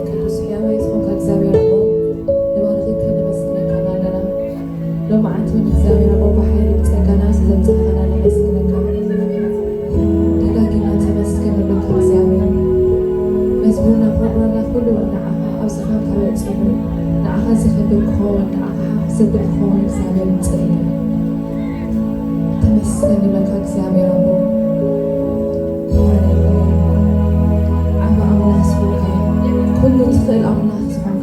ቅዱስ ሕያዋይ ዝኾንካ እግዚኣብሔር ኣቦ፣ ንባርኸካ ነመስግነካ ኣለና። ሎማዓንቲ እውን እግዚኣብሔር ኣቦ ብሓይሊ ብጸጋና ስለዘምጻእካና ነመስግነካ። ደጋጊምና ተመስገን ንብለካ እግዚኣብሔር። መዝሙርና ፕሮግራምና ኩሉ እውን ንዓኻ ኣብዚ ኸባቢ በጺሑ ንዓኻ ዘኽብር ክኸውን ንዓኻ ሓፍ ዘብል ክኸውን እግዚኣብሔር ንጽሊ። ተመስገን ንብለካ እግዚኣብሔር ኣቦ። ሃሌሉያ። ዓቢ ኣምላኽ ዝኾንካ፣ ኩሉ ትኽእል ኣምላኽ ዝኾንካ።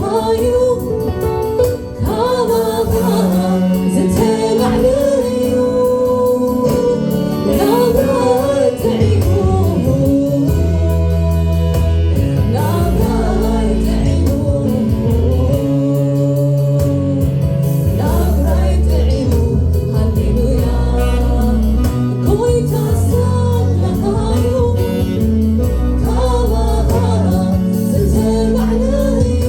እዩ፣ ካባኻ ዝተላዕለ እዩ። ናብራይ ጥዒሙ፣ ናብራይ ጥዒሙ፣ ናብራይ ጥዒሙ፣ ሃሌሉያ። ጎይታ ሳላኻዩ፣ ካባኻ ዝተላዕለ እዩ።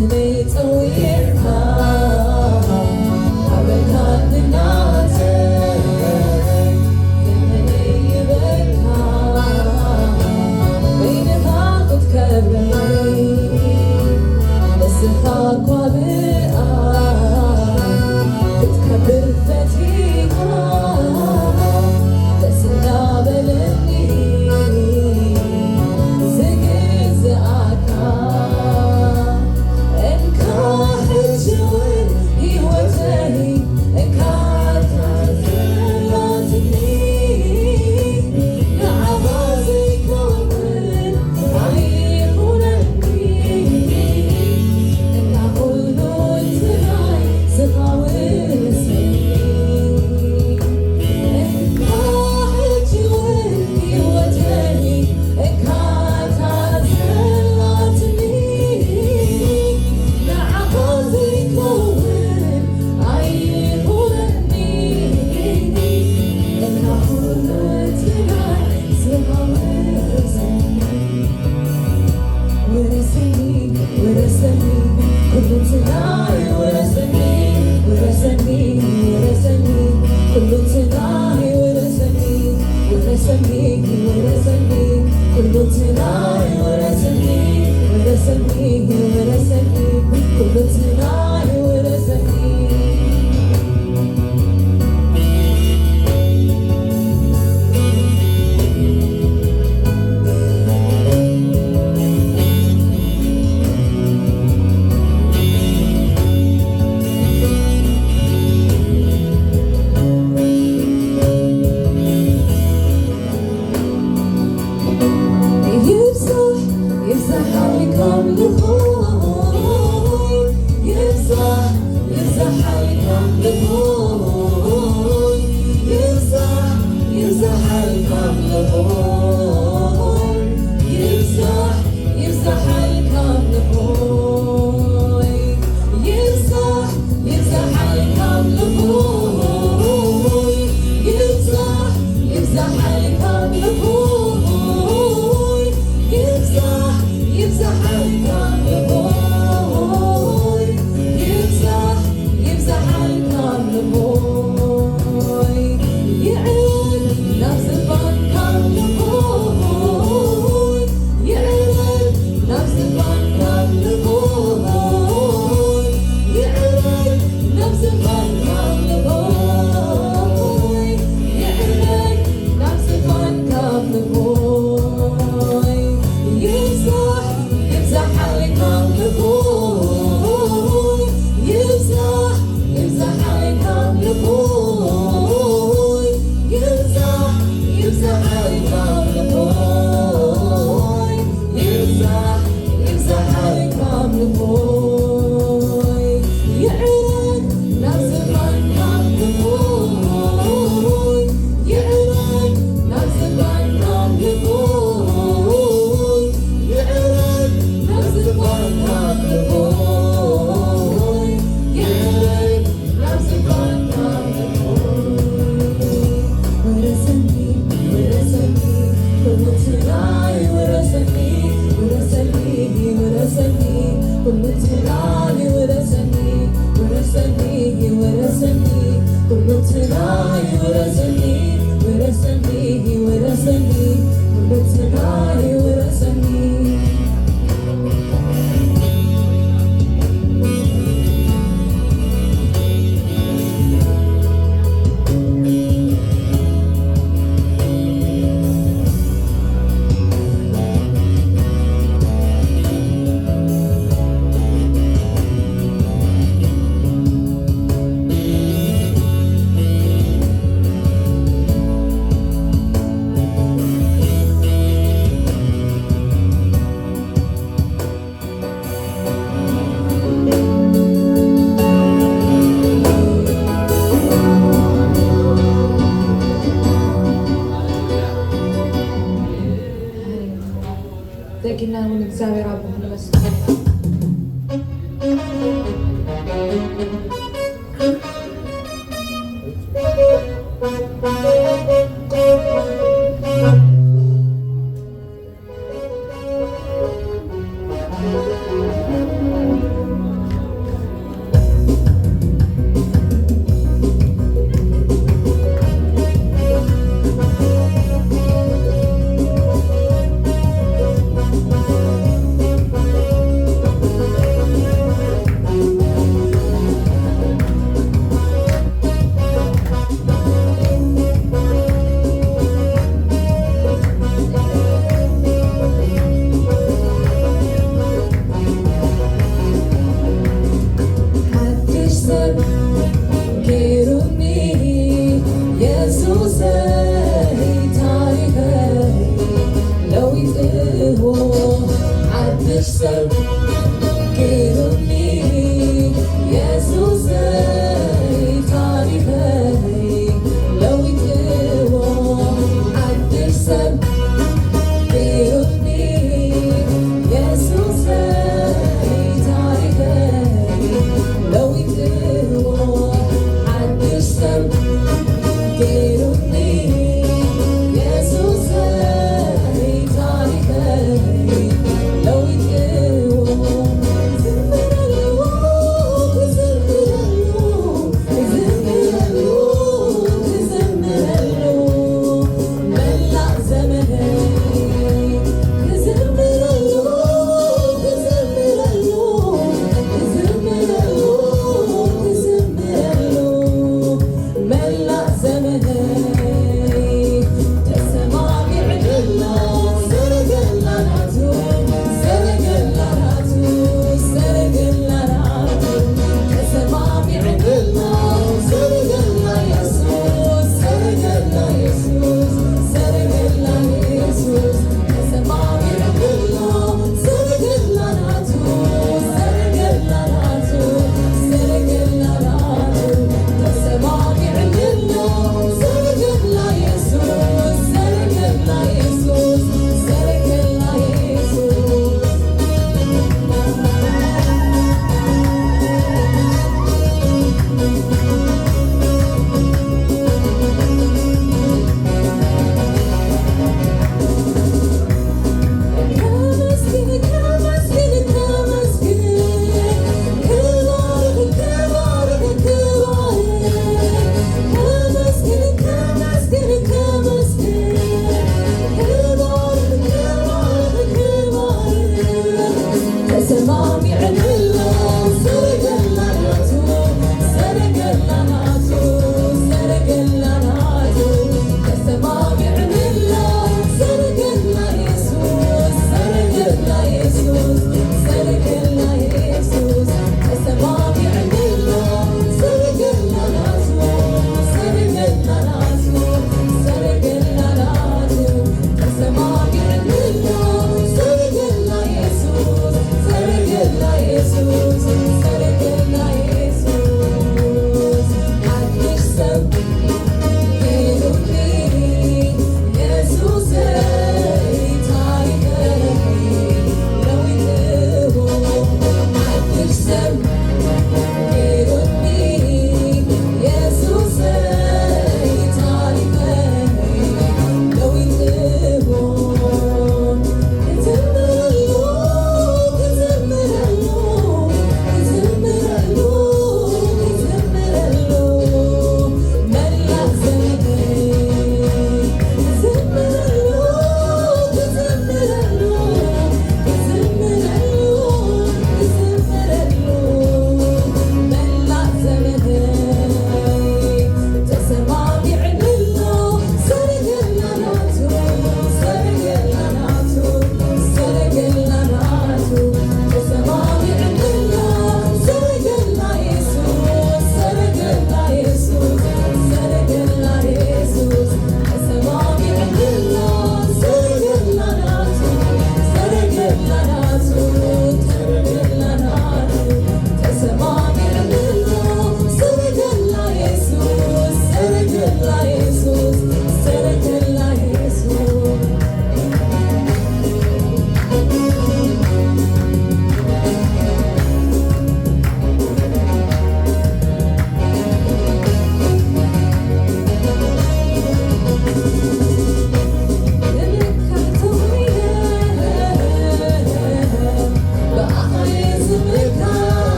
ንመይ ጸዊዕካ ሓበካ እናተ የመነይ ይበልካ በይንኻ ክትከብረኒ ንስኻ እኳ ብኣ ክትከብር ፈቲኻ ደስ እንዳበለኒ ዝግዝኣካ እንካ ሕጂ እውን ህይወተይ እንካ ታዘላትኒ ንዓኻ ዘይከውን ኣይኹነኒ እንካ ኩሉ ትናይ ዝኻውስኒ ውረሰኒ፣ ውረሰኒ፣ ኩሉ ትናይ ውረሰኒ፣ ውረሰኒ፣ ውረሰኒ፣ ኩሉ ትናይ ውረሰኒ፣ ውረሰኒ፣ ውረሰኒ፣ ኩሉ ትናይ ውረሰኒ፣ ውረሰኒ፣ ውረሰኒ፣ ኩሉ ትናይ ውረሰኒ። ይብዛሕ ይብዛሕ ኣምልኾይ፣ ይብዛሕ ይብዛሕ ኣምልኾይ፣ ይብዛሕ ይብዛሕ ኣምልኾይ፣ ይብዛሕ ይብዛሕ ኣምልኾይ፣ ይብዛሕ ይብዛሕ ኣምልኾይ፣ ይብዛሕ ይብዛሕ ኣምልኾይ፣ ይብዛሕ ይብዛሕ ኣምልኾይ፣ ይብዛሕ ይብዛሕ ኣምልኾይ፣ ይዕረግ ናብ ዝፋንካ ኣምልኾይ፣ ይዕረግ ናብ ዝፋንካ ኣምልኾይ፣ ይዕረግ ናብ ዝፋንካ ኣምልኾይ፣ ይዕረግ ናብ ዝፋንካ ኣምልኾይ፣ ይብዛሕ ይብዛሕ ሓይልካ ኣምልኾይ፣ ይብዛሕ ይብዛሕ ሓይልካ ኣምልኾይ፣ ይብዛሕ ይብዛሕ ሓይልካ ኣምልኾይ፣ ይብዛሕ ይብዛሕ ሓይልካ ኣምልኾይ፣ ይዕረግ ናብ ዝፋንካ ኣምልኾይ፣ ይዕረግ ናብ ዝፋንካ ኣምልኾይ፣ ይዕረግ ናብ ዝፋንካ ኣምልኾይ፣ ይዕረግ ናብ ዝፋንካ ኣምልኾይ። ውረሰኒ፣ ውረሰኒ፣ ኩሉ ትናይ ውረሰኒ፣ ውረሰኒ፣ ውረሰኒ፣ ኩሉ ትናይ ውረሰኒ፣ ውረሰኒ፣ ውረሰኒ፣ ኩሉ ትናይ ውረሰኒ፣ ውረሰኒ፣ ውረሰኒ፣ ኩሉ ትናይ ውረሰኒ። ደጊና እውን እግዚኣብሔር ኣቦ ክንመስል። ሓድሽ ሰብ ገይሩኒ የሱሰይ፣ ታሪኸይ ለዊጥዎ። ሓድሽ ሰብ ገይሩኒ የሱሰይ፣ ታሪኸይ ለዊጥዎ። ሓድሽ ሰብ ገይሩኒ የሱሰይ፣ ታሪኸይ ለዊጥዎ።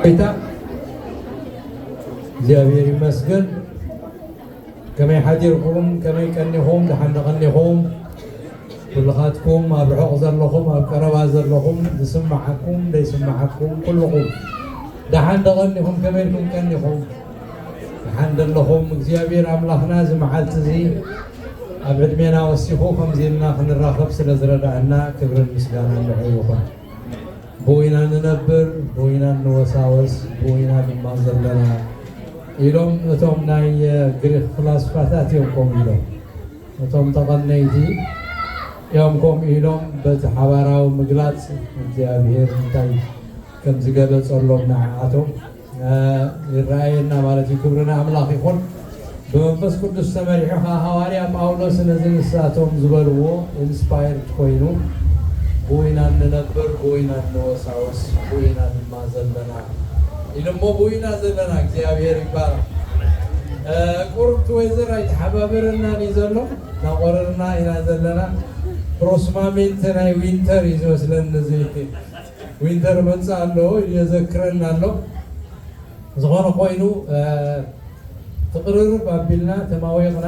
ጎይታ እግዚኣብሔር ይመስገን። ከመይ ሓዲርኩም? ከመይ ቀኒኹም? ደሓን ደቐኒኹም? ኩልኻትኩም ኣብ ርሑቕ ዘለኹም፣ ኣብ ቀረባ ዘለኹም፣ ዝስምዓኩም ዘይስምዓኩም ኩልኹም ደሓን ደቐኒኹም? ከመይ ኢልኩም ቀኒኹም? ደሓን ደለኹም? እግዚኣብሔር ኣምላኽና እዚ መዓልቲ እዚ ኣብ ዕድሜና ወሲኹ ከምዚ ኢልና ክንራኸብ ስለ ዝረዳእና ክብርን ምስጋናን ንዑ ይኹን። ብኡ ኢና ንነብር፣ ብኡ ኢና ንወሳወስ፣ ብኡ ኢና ድማ ዘለና ኢሎም እቶም ናይ ግሪኽ ፍላስፋታት እዮም ከምኡ ኢሎም። እቶም ተቐነይቲ እዮም ከምኡ ኢሎም በቲ ሓባራዊ ምግላጽ እግዚኣብሔር እንታይ ከም ዝገለጸሎም ንዓኣቶም ይረኣየና ማለት እዩ። ክብሪ ንኣምላኽ ይኹን። ብመንፈስ ቅዱስ ተመሪሑ ከዓ ሃዋርያ ጳውሎስ ነዚ ንሳቶም ዝበልዎ ኢንስፓየርድ ኮይኑ ብኡ ኢና እንነብር፣ ብኡ ኢና እንወሳወስ፣ ብኡ ኢና ድማ ዘለና ኢሉ እሞ ብኡ ኢና ዘለና። እግዚኣብሔር ይባረክ። ቁርብቲ ወይዘር ኣይተሓባበረናን እዩ ዘሎ፣ እናቆረርና ኢና ዘለና። ፕሮስማሜንት ናይ ዊንተር እዩ ዝመስለኒ እዚ ዊንተር መፅእ ኣሎ ኢሉ የዘክረና ኣሎ። ዝኾነ ኮይኑ ትቕርርብ ኣቢልና ተማዊቕና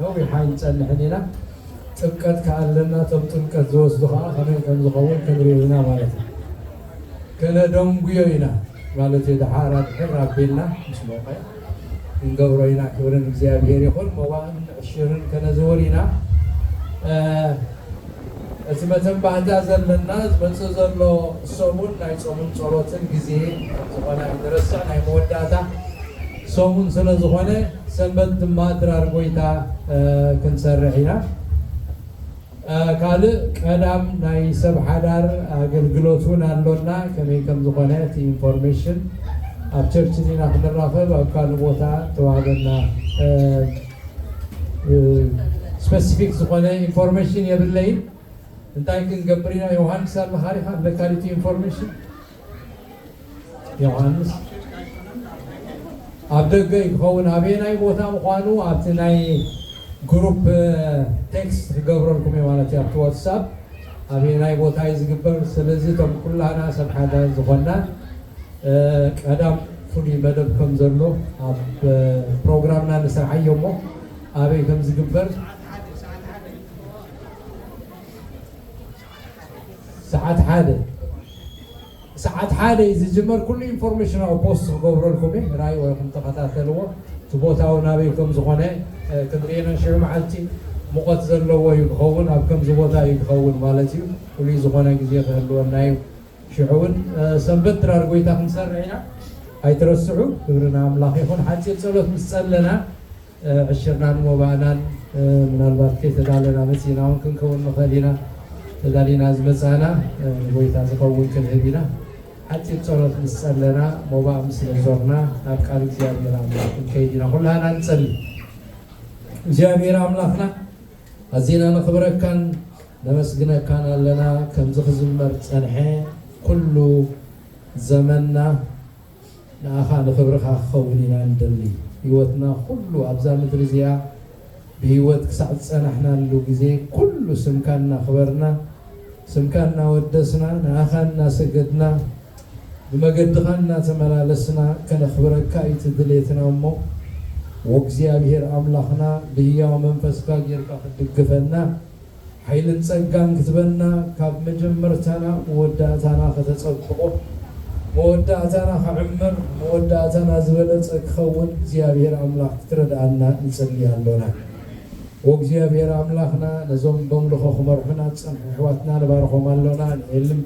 ነዊሕ ኣይንፀንሕን ኢና። ጥምቀት ከኣለና እቶም ጥምቀት ዝወስዱ ከዓ ከመይ ከም ዝኸውን ክንርኢ ኢና ማለት እዩ። ከነደንጉዮ ኢና ማለት እዩ። ደሓር ኣድሕር ኣቢልና ምስ ሞቐ ክንገብሮ ኢና። ክብርን እግዚኣብሔር ይኹን። መዋእን ዕሽርን ከነዝውር ኢና። እቲ መተንባህታ ዘለና ዝመፅእ ዘሎ ሰሙን ናይ ፆምን ጸሎትን ግዜ ዝኾነ ኣይንረስዕ። ናይ መወዳእታ ሰሙን ስለ ዝኾነ ሰንበት ድማ ድራር ጎይታ ክንሰርሕ ኢና። ካልእ ቀዳም ናይ ሰብ ሓዳር ኣገልግሎት እውን ኣሎና። ከመይ ከም ዝኾነ እቲ ኢንፎርሜሽን ኣብ ቸርች ዲና ክንራኸብ ኣብ ካልእ ቦታ ተዋህበና። ስፐሲፊክ ዝኾነ ኢንፎርሜሽን የብለይን። እንታይ ክንገብር ኢና? ዮሃንስ ኣለኻ ዲኻ? ኣለካ ዲቲ ኢንፎርሜሽን ዮሃንስ ኣብ ደገ እዩ ክኸውን። ኣበየናይ ቦታ ምዃኑ ኣብቲ ናይ ግሩፕ ቴክስት ክገብረልኩም እየ ማለት እዩ። ኣብቲ ዋትሳፕ ኣበየናይ ቦታ እዩ ዝግበር። ስለዚ እቶም ኩላና ሰብ ሓዳር ዝኾንና ቀዳም ፍሉይ መደብ ከም ዘሎ ኣብ ፕሮግራምና ንሰርዓዮ እሞ ኣበይ ከም ዝግበር ሰዓት ሓደ ሰዓት ሓደ እዩ ዝጅመር። ኩሉ ኢንፎርሜሽን ኣብ ፖስት ክገብረልኩም እየ። ራእይ ወይ ከም ተኸታተልዎ እቲ ቦታ እውን ኣበይ ከም ዝኾነ ክንርኤና። ሽዑ መዓልቲ ሙቐት ዘለዎ እዩ ክኸውን። ኣብ ከምዚ ቦታ እዩ ክኸውን ማለት እዩ። ፍሉይ ዝኾነ ግዜ ክህልወና እዩ። ሽዑ እውን ሰንበት ድራር ጎይታ ክንሰርዕ ኢና። ኣይትረስዑ። ክብሪ ንኣምላኽ ይኹን። ሓፂር ጸሎት ምስ ጸለና ዕሽርናን ሞባእናን ምናልባት ከይተዳለና መፂና እውን ክንከውን ንኽእል ኢና። ተዳሊና ዝመፃና ንጎይታ ዝኸውን ክንህብ ኢና። ሓፂር ጸሎት ምስ ጸለና ሞባእ ምስ ነዞርና ናብ ቃል እግዚኣብሔር ኣምላኽ ክንከይድ ኢና። ኩላና ንጸሊ። እግዚኣብሔር ኣምላኽና ኣዚና ነኽብረካን ነመስግነካን ኣለና። ከምዚ ክዝመር ጸንሐ ኩሉ ዘመንና ንኣኻ ንኽብርኻ ክኸውን ኢና ንደሊ። ህይወትና ኩሉ ኣብዛ ምድሪ እዚኣ ብህይወት ክሳዕ ዝጸናሕናሉ ግዜ ኩሉ ስምካ እናኽበርና፣ ስምካ እናወደስና፣ ንኣኻ እናሰገድና፣ ብመገድኻ እናተመላለስና ከነኽብረካ እዩ እቲ ድሌትና እሞ፣ ወእግዚኣብሔር ኣምላኽና ብህያው መንፈስካ ጌርካ ክትድግፈና፣ ሓይልን ጸጋን ክትበና፣ ካብ መጀመርታና መወዳእታና ከተጸብቆ፣ መወዳእታና ክዕምር፣ መወዳእታና ዝበለጸ ክኸውን እግዚኣብሔር ኣምላኽ ክትረድኣና ንጽሊ ኣሎና። ወእግዚኣብሔር ኣምላኽና ነዞም በምልኾ ክመርሑና ዝጸንሑ ኣሕዋትና ንባርኾም ኣሎና። ንኤልም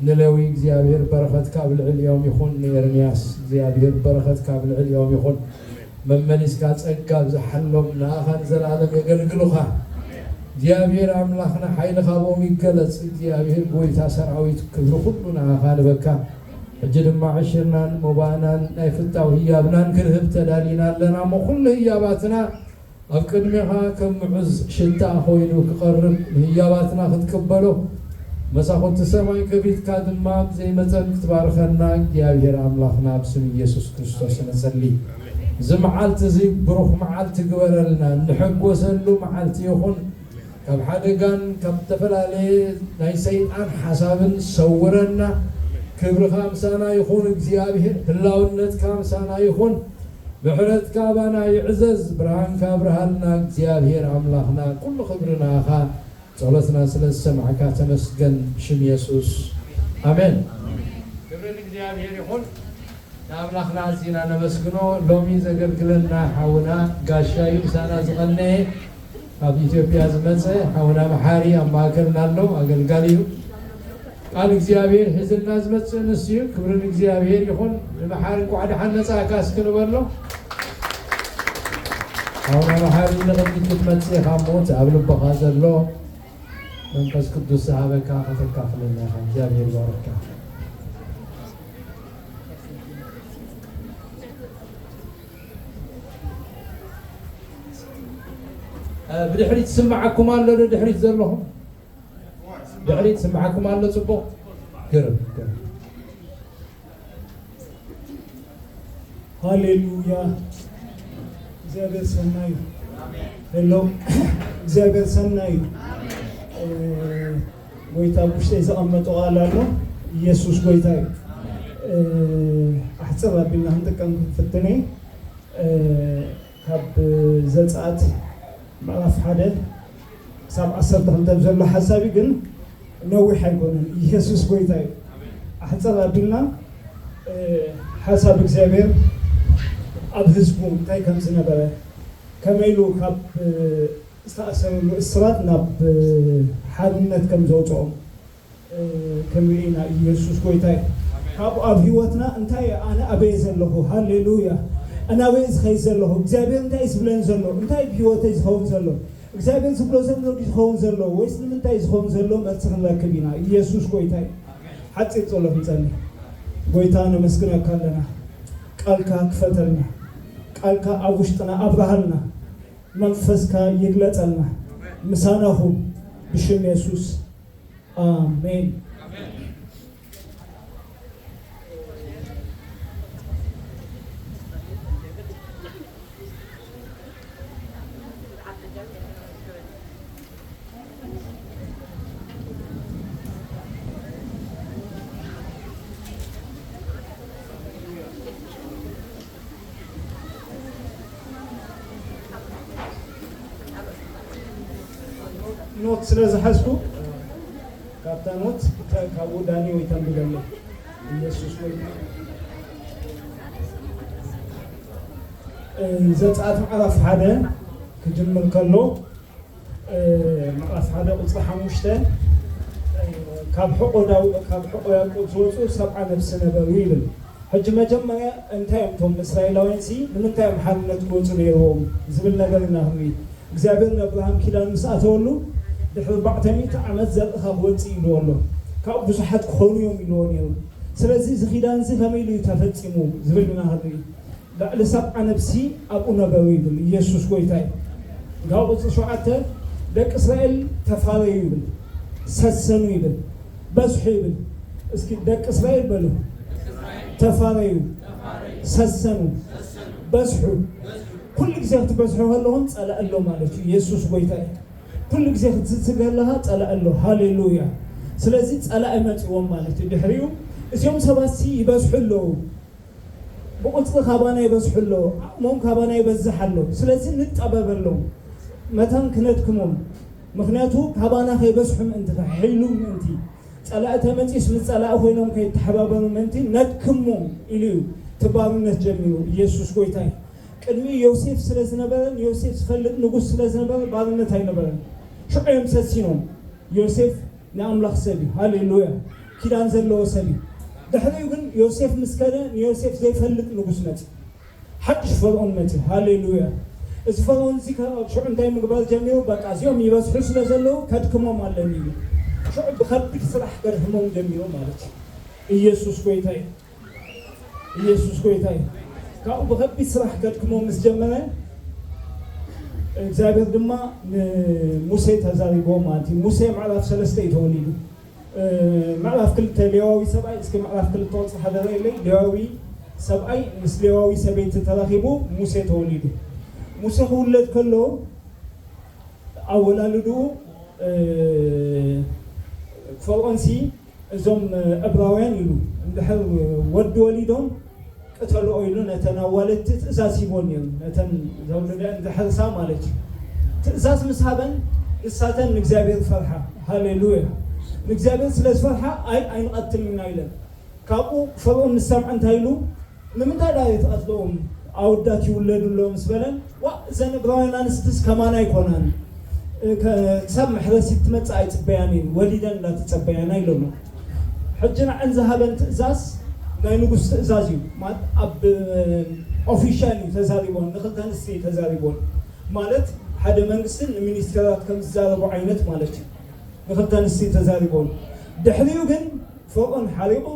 ንሌዊ እግዚኣብሔር በረኸትካ ኣብ ልዕሊኦም ይኹን፣ ንኤርምያስ እግዚኣብሔር በረኸትካ ኣብ ልዕሊኦም ይኹን። መመሊስካ ጸጋ ብዝሓሎም ንኣኻ ንዘለኣለም የገልግሉኻ። እግዚኣብሔር ኣምላኽና ሓይልኻ ኣብኦም ይገለጽ። እግዚኣብሔር ጎይታ ሰራዊት ክብሪ ኩሉ ንኣኻ ንበካ። ሕጂ ድማ ዕሽርናን ሞባእናን ናይ ፍታው ህያብናን ክንህብ ተዳሊና ኣለና እሞ ኩሉ ህያባትና ኣብ ቅድሜኻ ከም ምዑዝ ሽታ ኮይኑ ክቐርብ ንህያባትና ክትቅበሎ መሳኹቲ ሰማይ ከፊትካ ድማ ብዘይ መጠን ክትባርኸና እግዚኣብሔር ኣምላኽና ኣብ ስም ኢየሱስ ክርስቶስ ንጸሊ። እዚ መዓልቲ እዚ ብሩኽ መዓልቲ ግበረልና፣ እንሕጎሰሉ መዓልቲ ይኹን። ካብ ሓደጋን ካብ ዝተፈላለየ ናይ ሰይጣን ሓሳብን ሰውረና። ክብርኻ ምሳና ይኹን እግዚኣብሔር፣ ህላውነትካ ምሳና ይኹን። ምሕረትካ ኣባና ይዕዘዝ፣ ብርሃንካ ኣብርሃልና እግዚኣብሔር ኣምላኽና። ኩሉ ክብሪ ናኻ። ጸሎትና ስለ ዝሰማዕካ ተመስገን፣ ብሽም የሱስ ኣሜን። ክብሪ ንእግዚኣብሔር ይኹን። ንኣምላኽና ኣዚና ነመስግኖ። ሎሚ ዘገልግለና ሓውና ጋሻ እዩ፣ ምሳና ዝቐነየ ካብ ኢትዮጵያ ዝመጸ ሓውና መሓሪ ኣብ ማእከልና ኣሎ፣ ኣገልጋሊ እዩ። ቃል እግዚኣብሔር ሒዝልና ዝመጽእ ንሱ እዩ። ክብሪ ንእግዚኣብሔር ይኹን። ንመሓሪ እንኳዕ ደሓን መጻእካ እስኪ ንበሎ። ሓውና መሓሪ ንቕድሚት ክትመጽእ ኢኻ እሞ እቲ ኣብ ልብኻ ዘሎ መንፈስ ቅዱስ ዝሃበካ ከተካፍለና ኢኻ። እግዚኣብሔር ይባርካ። እ፣ ብድሕሪት ዝስምዓኩም ኣሎ ዶ? ድሕሪት ዘለኹም ድሕሪት ዝስምዓኩም ኣሎ? ጽቡቕ። ግርም፣ ግርም። ሃሌሉያ። እግዚኣብሔር ሰናይ እዩ። ሄሎ፣ እግዚኣብሔር ሰናይ እዩ። እ፣ ጎይታ ኣብ ውሽጠይ ዘቐመጦ ቃል ኣሎ። ኢየሱስ ጎይታ እዩ። እ፣ ኣሕጽር ኣቢልና ክንጥቀም ክንፍትን እየ። እ፣ ካብ ዘጸኣት ምዕራፍ ሓደ ክሳብ ዓሰርተ ክልተ ዘሎ ሓሳብ እዩ፣ ግን ነዊሕ ኣይኮነን። ኢየሱስ ጎይታ እዩ። ኣሕጽር ኣቢልና፣ እ፣ ሓሳብ እግዚኣብሔር ኣብ ህዝቡ እንታይ ከም ዝነበረ፣ ከመይ ኢሉ ካብ፣ እ፣ ዝተኣሰረሉ እስራት ናብ፣ እ፣ ሓርነት ከም ዘውፅኦም፣ እ፣ ክንርኢ ኢና። ኢየሱስ ጎይታ እዩ። ካብኡ ኣብ ህይወትና እንታይ እየ ኣነ ኣበየ ዘለኹ? ሃሌሉያ። ኣነ ኣበየ ዝኸይድ ዘለኹ? እግዚኣብሔር እንታይ እዩ ዝብለኒ ዘሎ? እንታይ ኣብ ህይወተይ ዝኸውን ዘሎ? እግዚኣብሔር ዝብሎ ዘሎ ድዩ ዝኸውን ዘሎ? ወይስ ንምንታይ ዝኸውን ዘሎ? መልሲ ክንረክብ ኢና። ኢየሱስ ጎይታ እዩ። ሓፂር ጸሎት ንጸሊ። ጎይታ ነመስግነካ ኣለና። ቃልካ ክፈተልና። ቃልካ ኣብ ውሽጥና ኣብርሃልና። መንፈስካ ይግለጸልና። ምሳና ኩን። ብሽም የሱስ። ኣሜን። ኖት ስለ ዝሓዝኩ፣ ካብታ ኖት፣ ካብኡ ዳኒ ወይ ተንብበለይ። ኢየሱስ ወይ እ፣ ዘጸኣት ምዕራፍ ሓደ ክጅምር ከሎ፣ እ፣ ምዕራፍ ሓደ ቁጽሪ ሓሙሽተ፣ እ፣ ካብ ሕቆ ዳው-፣ ካብ ሕቆ ያዕቆብ ዝወጹ ሰብዓ ነፍሲ ነበሩ ይብል። ሕጂ መጀመርያ እንታይ እዮም እቶም እስራኤላውያን ሲ፣ ንምንታይ እዮም ሓርነት ክወጹ ነይርዎም ዝብል ነገር ኢና ክንርኢ። እግዚኣብሔር ንኣብርሃም ኪዳን ምስ ኣተወሉ፣ ድሕሪ ኣርባዕተ ሚእቲ ዓመት ዘርእኻ ክወጽእ ኢልዎ ኣሎ። ካብኡ ብዙሓት ክኾኑ እዮም ኢልዎ ነይሩ። ስለዚ እዚ ኪዳን እዚ ከመይ ኢሉ እዩ ተፈጺሙ ዝብል ኢና ክንርኢ። ልዕሊ ሰብዓ ነፍሲ ኣብኡ ነበሩ ይብል። ኢየሱስ ጎይታ እዩ። ካብ ቁጽሪ ሸውዓተ፣ ደቂ እስራኤል ተፋረዩ ይብል፣ ሰሰኑ ይብል፣ በዝሑ ይብል። እስኪ ደቂ እስራኤል በሉ። ተፋረዩ፣ ሰሰኑ፣ በዝሑ። ኩሉ ግዜ ክትበዝሑ ከለኹም ጸላኢ ኣሎ ማለት እዩ። ኢየሱስ ጎይታ እዩ። ኩሉ ግዜ ክትዝቲ ከለኻ ጸላኢ ኣሎ። ሃሌሉያ። ስለዚ ጸላኢ መጺዎም ማለት እዩ። ድሕሪኡ እዚኦም ሰባትሲ ይበዝሑ ኣለዉ። ብቁጽሪ ካባና ይበዝሑ ኣለዉ፣ ዓቕሞም ካባና ይበዝሕ ኣሎ። ስለዚ ንጠበበሎም፣ መታን ክነድክሞም። ምኽንያቱ ካባና ከይበዝሑ ምእንቲ፣ ከይሕይሉ ምእንቲ፣ ጸላኢ ተመጺኡስ ምስ ጸላኢ ኮይኖም ከይተሓባበሩ ምእንቲ ነድክሞም ኢሉ እዩ እቲ ባርነት ጀሚሩ። ኢየሱስ ጎይታ እዩ። ቅድሚ ዮሴፍ ስለ ዝነበረ፣ ንዮሴፍ ዝፈልጥ ንጉስ ስለ ዝነበረ ባርነት ኣይነበረን። ሽዑ እዮም ሰሲኖም። ዮሴፍ ናይ ኣምላኽ ሰብ እዩ። ሃሌሉያ። ኪዳን ዘለዎ ሰብ እዩ። ድሕሪኡ ግን ዮሴፍ ምስ ከደ ንዮሴፍ ዘይፈልጥ ንጉስ መጽእ። ሓድሽ ፈርዖን መጽእ። ሃሌሉያ። እዚ ፈርዖን እዚ ካብ ሽዑ እንታይ ምግባር ጀሚሩ? በቃ እዚኦም ይበዝሑ ስለ ዘለዉ ከድክሞም ኣለኒ እዩ። ሽዑ ብኸቢድ ስራሕ ከድክሞም ጀሚሩ ማለት እዩ። ኢየሱስ ጎይታ እዩ። ኢየሱስ ጎይታ እዩ። ካብኡ ብኸቢድ ስራሕ ከድክሞም ምስ ጀመረ እግዚኣብሔር ድማ ንሙሴ ተዛሪቦ ማለት እዩ። ሙሴ ምዕራፍ ሰለስተ እዩ ተወሊዱ። እ፣ ምዕራፍ ክልተ ሌዋዊ ሰብኣይ፣ እስኪ ምዕራፍ ክልተ ቁጽሪ ሓደ ርኣይለይ። ሌዋዊ ሰብኣይ ምስ ሌዋዊ ሰበይቲ ተራኺቡ ሙሴ ተወሊዱ። ሙሴ ክውለድ ከሎ ኣወላልድኡ፣ እ፣ ፈርዖንሲ እዞም ዕብራውያን ኢሉ እንድሕር ወዲ ወሊዶም ቅተልኦ ኢሉ ነተን ኣዋለድቲ ትእዛዝ ሂቦን እዮም። ነተን ዘውለደ እንድሕርሳ ማለት እዩ። ትእዛዝ ምስ ሃበን ንሳተን ንእግዚኣብሔር ፈርሓ። ሃሌሉያ። ንእግዚኣብሔር ስለ ዝፈርሓ ኣይ ኣይንቐትልን ኢና ኢለን። ካብኡ ፈርኦን ምስ ሰምዐ እንታይ ኢሉ? ንምንታይ ዳ ትቐትልኦም? ኣወዳት ይውለዱ ኣለዉ ምስ በለን፣ ዋ እዘን ዕብራውያን ኣንስትስ ከማና ኣይኮናን፣ ክሳብ መሕረሲት ትመጽእ ኣይጽበያን እየን፣ ወሊደን እንዳተጸበያና ኢሎሞ። ሕጂ ንዐን ዝሃበን ትእዛዝ ናይ ንጉስ ትእዛዝ እዩ። ኣብ ኦፊሻል እዩ ተዛሪቦን፣ ንክልተ ኣንስቲ እዩ ተዛሪቦን። ማለት ሓደ መንግስትን ንሚኒስተራት ከም ዝዛረቡ ዓይነት ማለት እዩ። ንክልተ ኣንስቲ ተዛሪቦን። ድሕሪኡ ግን ፈርኦን ሓሪቑ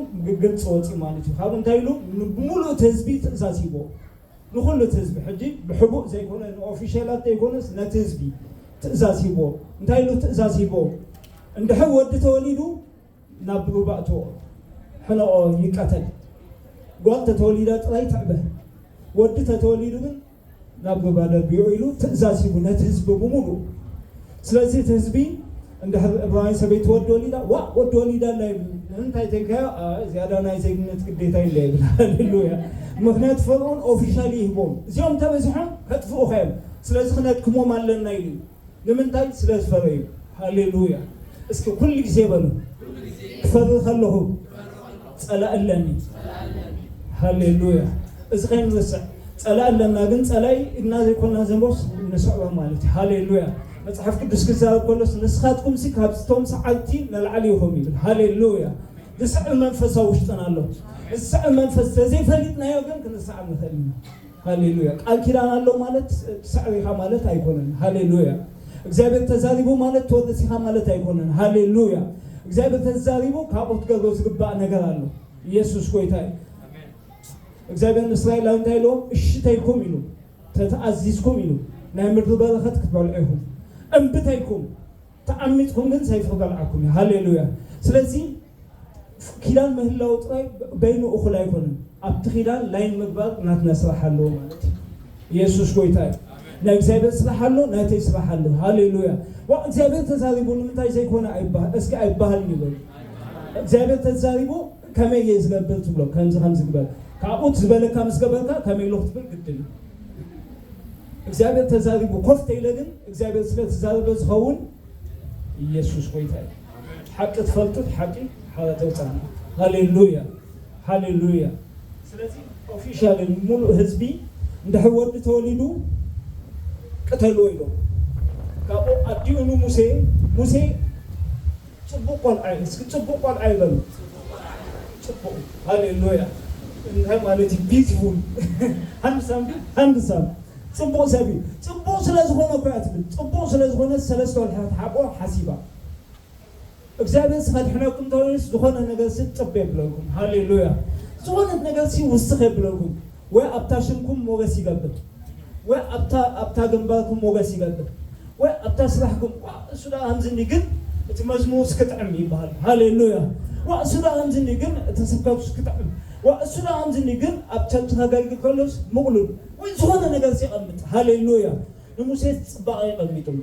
ግብፂ ወፂኡ ማለት እዩ። ካብኡ እንታይ ኢሉ? ብሙሉእ እቲ ህዝቢ ትእዛዝ ሂቦ። ንኹሉ እቲ ህዝቢ ሕጂ ብሕቡእ ዘይኮነ ንኦፊሻላት ዘይኮነስ ነቲ ህዝቢ ትእዛዝ ሂቦ። እንታይ ኢሉ ትእዛዝ ሂቦ? እንድሕር ወዲ ተወሊዱ ናብ ሩባ እትዎ ሕነቆ ይቀተል። ጓል ተተወሊዳ ጥራይ ትዕበ። ወዲ ተተወሊዱ ግን ናብ ሩባ ደርብዮ ኢሉ ትእዛዝ ሂቡ ነቲ ህዝቢ ብምሉእ። ስለዚ እቲ ህዝቢ እንድሕር ዕብራዊ ሰበይቲ ወዲ ወሊዳ ዋ ወዲ ወሊዳ ኣላ ይብል። እንታይ ተልካዮ? ዝያዳ ናይ ዜግነት ግዴታ ኢለ ይብል። ሃሌሉያ። ምክንያቱ ፈርኦን ኦፊሻል ይህቦም እዚኦም ተበዚሖም ከጥፍኡኻ እዮም። ስለዚ ክነድክሞም ኣለና ኢሉ። ንምንታይ? ስለ ዝፈረዩ። ሃሌሉያ። እስኪ ኩሉ ግዜ በሉ ክፈርህ ከለኹ ጸላእ ኣለኒ። ሃሌሉያ። እዚ ከይንርስዕ ጸላእ ኣለና፣ ግን ጸላኢ ኢድና ዘይኮና ዘንቦስ ንስዕሮ ማለት እዩ። ሃሌሉያ። መጽሓፍ ቅዱስ ክዛረብ ከሎስ ንስኻትኩም ሲ ካብቶም ሰዓብቲ ንላዕሊ ኢኹም ይብል። ሃሌሉያ። ዝስዕር መንፈስ ኣብ ውሽጥና ኣሎ። ዝስዕር መንፈስ ተዘይፈሊጥናዮ ግን ክንስዓር ንኽእል ኢና። ሃሌሉያ። ቃል ኪዳን ኣሎ ማለት ትስዕር ኢኻ ማለት ኣይኮነን። ሃሌሉያ። እግዚኣብሔር ተዛሪቡ ማለት ትወርስ ኢኻ ማለት ኣይኮነን። ሃሌሉያ። እግዚኣብሔር ተዛሪቡ ካብኡ ክትገብሮ ዝግባእ ነገር ኣሎ። ኢየሱስ ጎይታ እዩ። እግዚኣብሔር ንእስራኤላዊ እንታይ ኢልዎም? እሺ ተይልኩም ኢሉ፣ ተተኣዚዝኩም ኢሉ፣ ናይ ምድሪ በረኸት ክትበልዑ ኢኹም። እምቢ ተይልኩም፣ ተዓሚፅኩም ግን ሰይፊ ክበልዓኩም እዩ። ሃሌሉያ። ስለዚ ኪዳን ምህላው ጥራይ በይኑ እኹል ኣይኮነን። ኣብቲ ኪዳን ላይን ምግባር ናትና ስራሕ ኣለዎ ማለት እዩ። ኢየሱስ ጎይታ እዩ። ናይ እግዚኣብሔር ስራሕ ኣሎ፣ ናተይ ስራሕ ኣሎ። ሃሌሉያ። ዋ እግዚኣብሔር ተዛሪቡ ንምንታይ ዘይኮነ ኣይባህ-፣ እስኪ ኣይባህልን ይበሉ። እግዚኣብሔር ተዛሪቡ ከመይ እየ ዝገብር ትብሎ፣ ከምዚ ከምዚ ግበር። ካብኡ ዝበለካ ምስ ገበርካ ከመይ ኢሉ ክትብል ግድን እዩ። እግዚኣብሔር ተዛሪቡ ኮፍ ተይለ ግን እግዚኣብሔር ስለ ተዛረበ ዝኸውን ኢየሱስ ጎይታ እዩ። ሓቂ ትፈልጡ፣ ሓቂ ሓራ ተውፃና። ሃሌሉያ፣ ሃሌሉያ። ስለዚ ኦፊሻል ሙሉእ ህዝቢ እንድሕር ወዲ ተወሊዱ ቅተልዎ ኢሎም። ካብኡ ኣዲኡ ንሙሴ፣ ሙሴ ፅቡቅ ቆልዓ እዩ፣ እስኪ ፅቡቅ ቆልዓ ይበሉ። ፅቡቅ፣ ሃሌሉያ። እንታይ ማለት እዩ? ቢዩቲፉል ሃንድሳም፣ ሃንድሳም ፅቡቅ ሰብ እዩ። ፅቡቅ ስለ ዝኾነ እኮ እያ ትብል። ፅቡቅ ስለ ዝኾነ ሰለስተ ወርሒ ክትሓቆ ሓሲባ። እግዚኣብሔር ሲ ከድሕነኩም እንተኾይኑስ ዝኾነ ነገር ሲ ፅብ የብለኩም። ሃሌሉያ። ዝኾነት ነገር ሲ ውስኽ የብለኩም። ወይ ኣብታ ሽምኩም ሞገስ ይገብር፣ ወይ ኣብታ፣ ኣብታ ግንባርኩም ሞገስ ይገብር፣ ወይ ኣብታ ስራሕኩም። ዋ፣ እሱ ደኣ ከምዚ እንዲ ግን እቲ መዝሙር እስክጥዕም ይበሃል። ሃሌሉያ። ዋ፣ እሱ ደኣ ከምዚ እንዲ ግን እቲ ስብከቱ እስክጥዕም። ዋ፣ እሱ ደኣ ከምዚ እንዲ ግን ኣብ ቸርች ከገልግል ከሎስ ምቕሉል ወይ ዝኾነ ነገር ሲ ይቐምጥ። ሃሌሉያ። ንሙሴ ጽባቐ የቐሚጥሉ።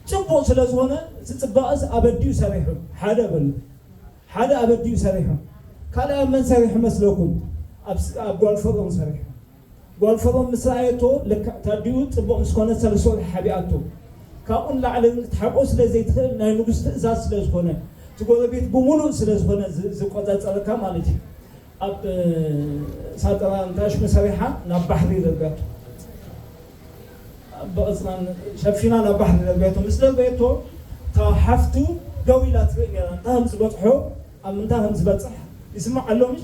ጽቡቕ ስለ ዝኾነ፣ እቲ ጽባቐስ ኣብ ኣዲኡ ሰሪሑ። ሓደ በሉ። ሓደ ኣብ ኣዲኡ ሰሪሑ። ካልኣይ ኣብ መን ሰሪሑ መስለኩም? ኣብ ስ-፣ ኣብ ጓል ፈርኦን ሰሪሑ። ጓል ፈርኦን ምስ ረኣየቶ፣ ልክዕ እቲ ኣዲኡ ጽቡቕ ምስ ኮነ፣ ሰለስተ ወርሒ ሓቢኣቶ። ካብኡ ንላዕሊ ክትሓቆ ስለ ዘይትኽእል፣ ናይ ንጉስ ትእዛዝ ስለ ዝኾነ፣ እቲ ጎረቤት ብምሉእ ስለ ዝኾነ ዝ-፣ ዝቆጻጸረካ ማለት እዩ። ኣብ፣ እ፣ ሳጥና እንታይ ሽሙ ሰሪሓ ናብ ባሕሪ ደርብያቶ። ብቐጽናን ሸፊና ናብ ባሕሪ ደርብያቶ። ምስ ደርበየቶ፣ እታ ሓፍቱ ደው ኢላ ትርኢ ነይራ። እንታይ ከም ዝበጽሖ፣ ኣብ ምንታይ ከም ዝበጽሕ ይስማዕ ኣሎ፣ ምሽ?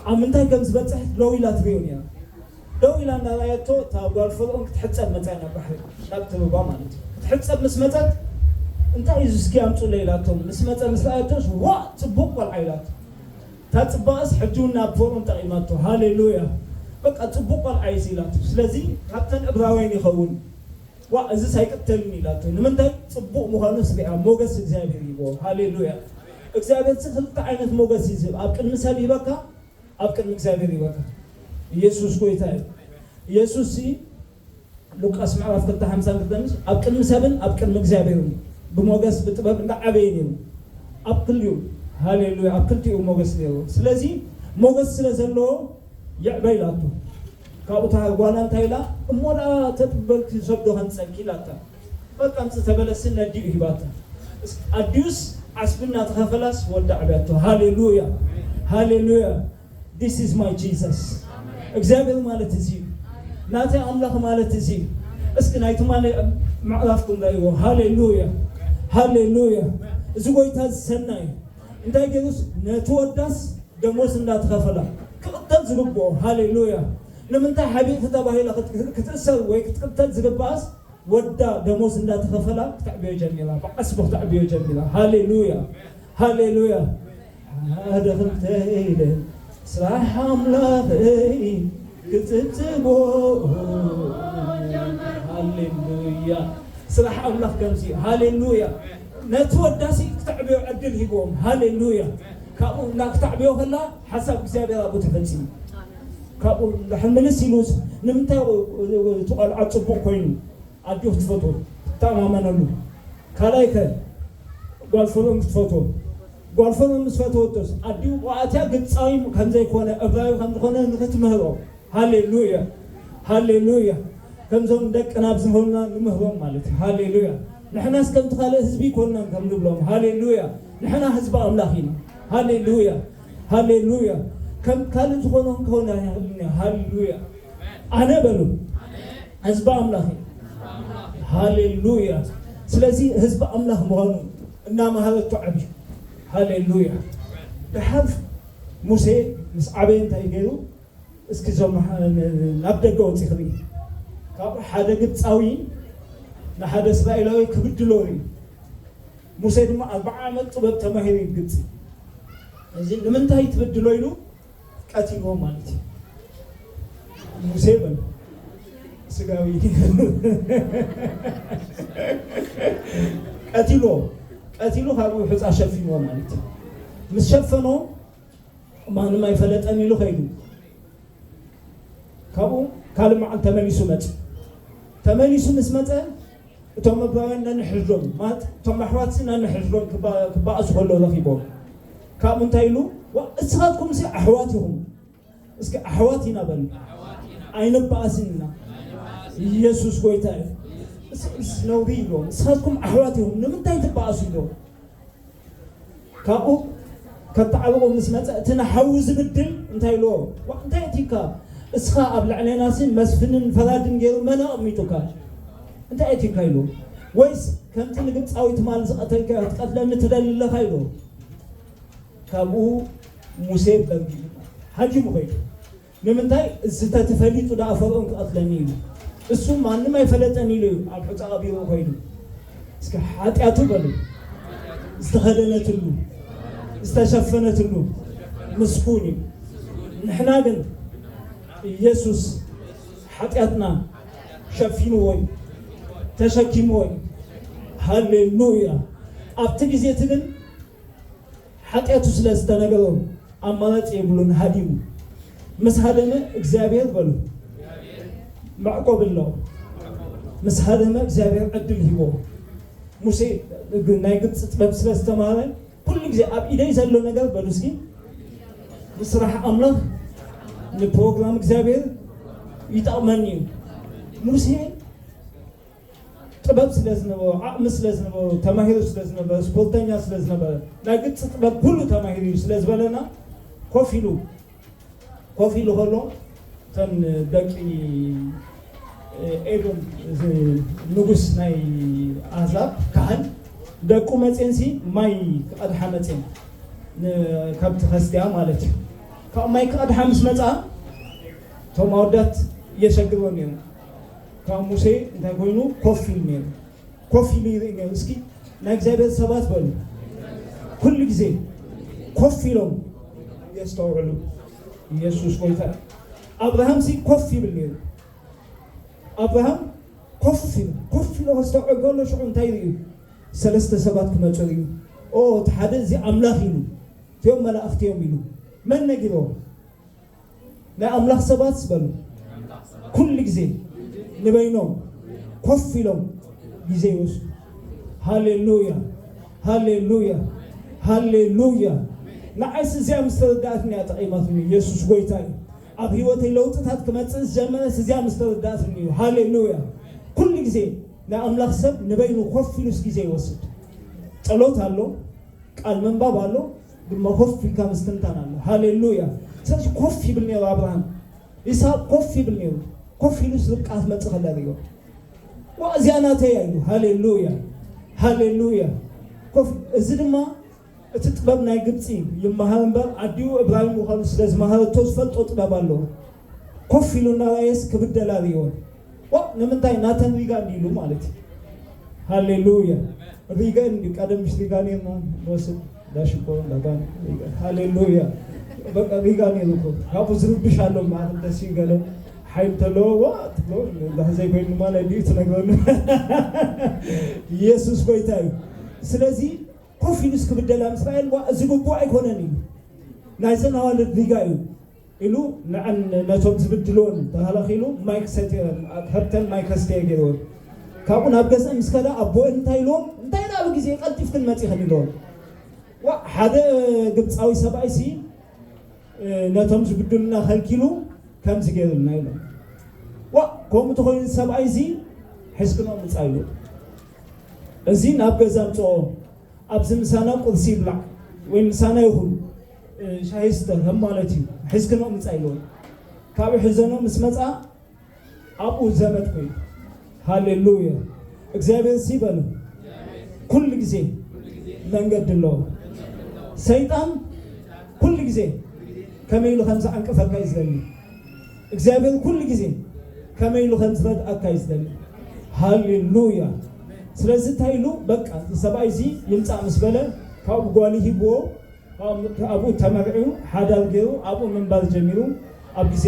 ኣብ ምንታይ ከም ዝበጽሕ ደው ኢላ ትርእዮ ነይራ። ደው ኢላ እናረኣየቶ፣ እታ ጓል ፈርኦን ክትሕጸብ መጻ ናብ ባሕሪ፣ ናብቲ ሩባ ማለት እዩ። ክትሕጸብ ምስ መጸት፣ "እንታይ እዩ እዚ እስኪ ኣምጹለይ?" ኢላቶም። ምስ መጸ ምስ ረኣየቶስ፣ "ዋእ፣ ጽቡቕ ቆልዓ" ኢላቶ። እታ ጽባቐስ ሕጂ እውን ናብ ፈርኦን ጠቒማቶ። ሃሌሉያ። በቃ ጽቡቕ ቆልዓ እዩ ኢላቶ። ስለዚ ካብተን ዕብራውያን ይኸውን። "ዋእ፣ እዚስ ኣይቅተልን" ኢላቶ። ንምንታይ? ጽቡቕ ምዃኑ ስሪኣ ሞገስ እግዚኣብሔር ይቦ። ሃሌሉያ። እግዚኣብሔር ሲ ክልተ ዓይነት ሞገስ እዩ ዝህብ። ኣብ ቅድሚ ሰብ ይበካ፣ ኣብ ቅድሚ እግዚኣብሔር ይበካ። ኢየሱስ ጎይታ እዩ። ኢየሱስ ሲ ሉቃስ ምዕራፍ ክልተ ሓምሳ ክልተ ምስ ኣብ ቅድሚ ሰብን ኣብ ቅድሚ እግዚኣብሔርን ብሞገስ ብጥበብ እንዳዓበየ ነይሩ። ኣብ ክልቲኡ ሃሌሉያ። ኣብ ክልቲኡ ሞገስ ነይሩ። ስለዚ ሞገስ ስለ ዘለዎ ይዕበ ኢላቶ። ካብኡ እታ ጓላ እንታይ ኢላ? እሞ ደኣ ተጥበልኪ ሰብ ዶ ከምጸልኪ ኢላታ። በቃ ኣምጽእ ተበለስን ነዲኡ ሂባታ። እስ-፣ ኣዲኡስ ዓስቢ እናተኸፈላስ ወዳ ዕብያቶ። ሃሌሉያ፣ ሃሌሉያ። This is my Jesus። እግዚኣብሔር ማለት እዚ እዩ። ናተይ ኣምላኽ ማለት እዚ እዩ። እስኪ ናይ ትማሊ ምዕራፍኩም ረእይዎ። ሃሌሉያ፣ ሃሌሉያ። እዚ ጎይታ እዚ ሰናይ እዩ። እንታይ ገይሩስ ነቲ ወዳስ ደሞዝ እንዳተኸፈላ ክቕተል ዝግብኦ። ሃሌሉያ። ንምንታይ ሓቢእቲ ተባሂላ ክት-፣ ክትእሰር ወይ ክትቅተል ዝግብኣስ ወዳ ደሞዝ እንዳተኸፈላ ክተዕብዮ ጀሚራ፣ ብዓስቢ ክተዕብዮ ጀሚራ። ሃሌሉያ፣ ሃሌሉያ። ሓደ ክልተ ኢለ ስራሕ ኣምላኸይ ክጽብጽቦ። ሃሌሉያ። ስራሕ ኣምላኽ ከምዚ እዩ። ሃሌሉያ። ነቲ ወዳሲ ክተዕብዮ ዕድል ሂብዎም። ሃሌሉያ። ካብኡ እንዳ ክተዕብዮ ከላ ሓሳብ እግዚኣብሔር ኣብኡ ተፈጺሙ። ካብኡ እንድሕር ምልስ ኢሉ፣ ንምንታይ እቲ ቆልዓ ጽቡቕ ኮይኑ ኣዲኡ ክትፈትዎ ትተኣማመነሉ? ካልኣይ ከ ጓል ፈርዖን ክትፈትዎ? ጓል ፈርዖን ምስ ፈተወቶስ ኣዲኡ ብኣትያ ግብፃዊ ከምዘይኮነ እብራዊ ከምዝኾነ ንክትምህሮ። ሃሌሉያ፣ ሃሌሉያ። ከምዞም ደቅና ኣብ ዝኾንና ንምህሮም ማለት እዩ። ሃሌሉያ። ንሕናስ ከምቲ ካልእ ህዝቢ ይኮንናን ከም ንብሎም። ሃሌሉያ። ንሕና ህዝቢ ኣምላኽ ኢና። ሃሌሉያ፣ ሃሌሉያ። ከም ካልእ ዝኾነ ክንከውን ኣይንኽእልን ኢና። ሃሌሉያ። ኣነ በሉ ህዝቢ ኣምላኽ እዩ። ሃሌሉያ። ስለዚ ህዝቢ ኣምላኽ ምዃኑ እናመሃረቶ ዓብዩ። ሃሌሉያ። ድሓር ሙሴ ምስ ዓበየ እንታይ ገይሩ? እስኪ እዞም ናብ ደገ ወፂ ክርኢ። ካብኡ ሓደ ግብፃዊ ንሓደ እስራኤላዊ ክብድሎ ርኢ። ሙሴ ድማ ኣርብዓ ዓመት ጥበብ ተማሂሩ እዩ ግብፂ። እዚ ንምንታይ ትብድሎ ኢሉ ቀቲልዎ ማለት እዩ። ሙሴ በል ስጋዊ ቀቲልዎ፣ ቀቲሉ ካብኡ ሕፃ ሸፊንዎ ማለት እዩ። ምስ ሸፈኖ ማንም ኣይፈለጠን ኢሉ ከይዱ። ካብኡ ካልእ መዓልቲ ተመሊሱ መጽ ተመሊሱ ምስ መጸ እቶም እብራውያን ነንሕድሮም ማለት እቶም ኣሕዋትሲ ነንሕድሮም ክባ-፣ ክባእሱ ከለዉ ረኺቦም። ካብኡ እንታይ ኢሉ? ዋ፣ እስኻትኩምሲ ኣሕዋት ኢኹም። እስኪ ኣሕዋት ኢና በሉ። ኣይንባእስን ኢና። ኢየሱስ ጎይታ እዩ። እስ-፣ እስ-፣ ነውሪ ኢልዎም። ንስኻትኩም ኣሕዋት ኢኹም፣ ንምንታይ ትባእሱ ኢልዎም። ካብኡ ከተዓልቑ ምስ መጸ እቲ ንሓዉ ዝብድል እንታይ ኢልዎ? ዋ፣ እንታይ ኣእቲካ? እስኻ ኣብ ልዕሌናሲ መስፍንን ፈራድን ገይሩ መን ኣቕሚጡካ? እንታይ ኣእቲካ ኢልዎ? ወይስ ከምቲ ንግብፃዊ ትማል ዝቐተልካዮ ክትቀትለኒ ትደሊ ኣለኻ ኢልዎ? ካብኡ ሙሴ በርጊጉ ሃዲሙ ኸይዱ። ንምንታይ? እዚ ተተፈሊጡ ደኣ ፈርዖን ክቐትለኒ ኢሉ። እሱ ማንም ኣይፈለጠን ኢሉ እዩ ኣብ ሑጻ ቀቢሩ ኸይዱ። እስኪ ሓጢኣቱ በሉ። ዝተኸደነትሉ፣ ዝተሸፈነትሉ ምስጉን እዩ። ንሕና ግን ኢየሱስ ሓጢኣትና ሸፊንዎ እዩ፣ ተሸኪምዎ እዩ። ሃሌሉያ። ኣብቲ ግዜ እቲ ግን ሓጢኣቱ ስለ ዝተነገሮ ኣማራጺ የብሉን፣ ሃዲሙ። ምስ ሃደመ እግዚኣብሔር በሉ መዕቆቢ ኣለዎ። ምስ ሃደመ እግዚኣብሔር ዕድል ሂቦ። ሙሴ ግ-፣ ናይ ግብፂ ጥበብ ስለ ዝተማሃረ ኩሉ ግዜ ኣብ ኢደይ ዘሎ ነገር በሉ እስኪ ንስራሕ ኣምላኽ ንፕሮግራም እግዚኣብሔር ይጠቕመኒ እዩ። ሙሴ ጥበብ ስለ ዝነበሮ፣ ዓቕሚ ስለ ዝነበሮ፣ ተማሂሩ ስለ ዝነበረ፣ ስፖርተኛ ስለ ዝነበረ፣ ናይ ግብፂ ጥበብ ኩሉ ተማሂሩ እዩ ስለ ዝበለና ኮፍ ኢሉ፣ ኮፍ ኢሉ ከሎ እተን ደቂ ኤዶም፣ እዚ ንጉስ ናይ ኣህዛብ ካህን ደቁ መፅኤንሲ ማይ ክቐድሓ መፅኤን ን-፣ ከብቲ ከስትያ ማለት እዩ። ካብ ማይ ክቐድሓ ምስ መፃ እቶም ኣወዳት የሸግርዎም ነይሩ። ካብ ሙሴ እንታይ ኮይኑ ኮፍ ኢሉ ነይሩ። ኮፍ ኢሉ ይርኢ ነይሩ። እስኪ ናይ እግዚኣብሔር ሰባት በሉ ኩሉ ግዜ ኮፍ ኢሎም የስተውዕሉ። ኢየሱስ ጎይታ። ኣብርሃም ሲ ኮፍ ይብል ነይሩ። ኣብርሃም ኮፍ ኢሉ፣ ኮፍ ኢሉ ከስተውዕል ከሎ ሽዑ እንታይ ይርእዩ? ሰለስተ ሰባት ክመጹ ይርእዩ። ኦ፣ እቲ ሓደ እዚ ኣምላኽ ኢሉ፣ እቲኦም መላእኽቲ እዮም ኢሉ። መን ነጊርዎ? ናይ ኣምላኽ ሰባት በሉ ኩሉ ግዜ ንበይኖም ኮፍ ኢሎም ግዜ ይወስዱ። ሃሌሉያ፣ ሃሌሉያ፣ ሃሌሉያ። ንዓይስ እዚኣ ምስ ተረዳእትኒ እያ ጠቒማትኒ። ኢየሱስ ጎይታ እዩ። ኣብ ህይወተይ ለውጥታት ክመጽእ ዝጀመረስ እዚኣ ምስ ተረዳእትኒ እዩ። ሃሌሉያ። ኩሉ ግዜ ናይ ኣምላኽ ሰብ ንበይኑ ኮፍ ኢሉስ ግዜ ይወስድ። ጸሎት ኣሎ፣ ቃል ምንባብ ኣሎ፣ ድማ ኮፍ ኢልካ ምስትንታን ኣሎ። ሃሌሉያ። ስለዚ ኮፍ ይብል ነይሩ ኣብርሃም። ይስሐቅ ኮፍ ይብል ነይሩ። ኮፍ ኢሉስ ርብቃ ክትመጽእ ከላ ርእዮ። ዋ እዚኣ ናተይ እያ ኢሉ። ሃሌሉያ። ሃሌሉያ። ኮፍ እዚ ድማ እቲ ጥበብ ናይ ግብጺ ይመሃር እምበር ኣዲኡ እብራዊ ምዃኑ ስለ ዝመሃረቶ ዝፈልጦ ጥበብ ኣለዎ። ኮፍ ኢሉ እናረኣየስ ክብደላ ርእዮ። ዋ ንምንታይ ናተን ሪጋ እንዲሉ ማለት እዩ። ሃሌሉያ። ሪጋ እንዲ ቀደም ምሽ ሪጋ ነርና ንወስድ ዳሽኮ ዳባን ሪጋ። ሃሌሉያ። በቃ ሪጋ ነይሩ እኮ ካብኡ ዝርብሽ ኣሎ ማለት ደስ ይገለ ሓይል ተለዎ ዋ ትብሎ። እንዳህ ዘይኮይኑ ማለት ድዩ ትነግረሉ። ኢየሱስ ጎይታ እዩ። ስለዚ ኮፍ ኢሉስ ክብደላ ምስ ረኣየ ዋ እዚ ግቡእ ኣይኮነን እዩ። ናይዘን ኣዋልድ ሪጋ እዩ ኢሉ ንዐን ነቶም ዝብድልዎን ተኸላኺሉ ማይ ክሰትየን ከብተን ማይ ከስተየ ገይርዎን። ካብኡ ናብ ገዝአን ምስ ከዳ ኣቦአን እንታይ ኢልዎም እንታይ ዳሉ ግዜ ቀልጢፍክን መጺኽን ኢልዎም። ዋ ሓደ ግብፃዊ ሰብኣይ ሲ ነቶም ዝብድሉና ከልኪሉ ከምዚ ገይሩልና ኢሎም። ዋ ከምኡ ተኾይኑ ሰብኣይ እዚ ሕዝክኖ ምፃ ኢሉ እዚ ናብ ገዛ ምፅኦ ኣብዚ ምሳና ቁርሲ ይብላዕ ወይ ምሳና ይኹን ሻሂ ስተ ከም ማለት እዩ። ሕዝክኖ ምፃ ኢልዎ ካብኡ ሕዘኖ ምስ መፃ ኣብኡ ዘመድ ኮይኑ። ሃሌሉያ። እግዚኣብሔር ሲ በሉ ኩሉ ግዜ መንገዲ ኣለዎ። ሰይጣን ኩሉ ግዜ ከመይ ኢሉ ከም ዝዓንቅፈካ እዩ ዝደሊ። እግዚኣብሔር ኩሉ ግዜ ከመይ ኢሉ ከም ዝረድኣካ እዩ ዝደሊ። ሃሌሉያ። ስለዚ እንታይ ኢሉ በቃ እዚ ሰብኣይ እዚ ይምፃእ ምስ በለ ካብኡ ጓሊ ሂብዎ ኣብኡ ተመርዕዩ ሓዳር ገይሩ ኣብኡ ምንባር ጀሚሩ ኣብ ግዜ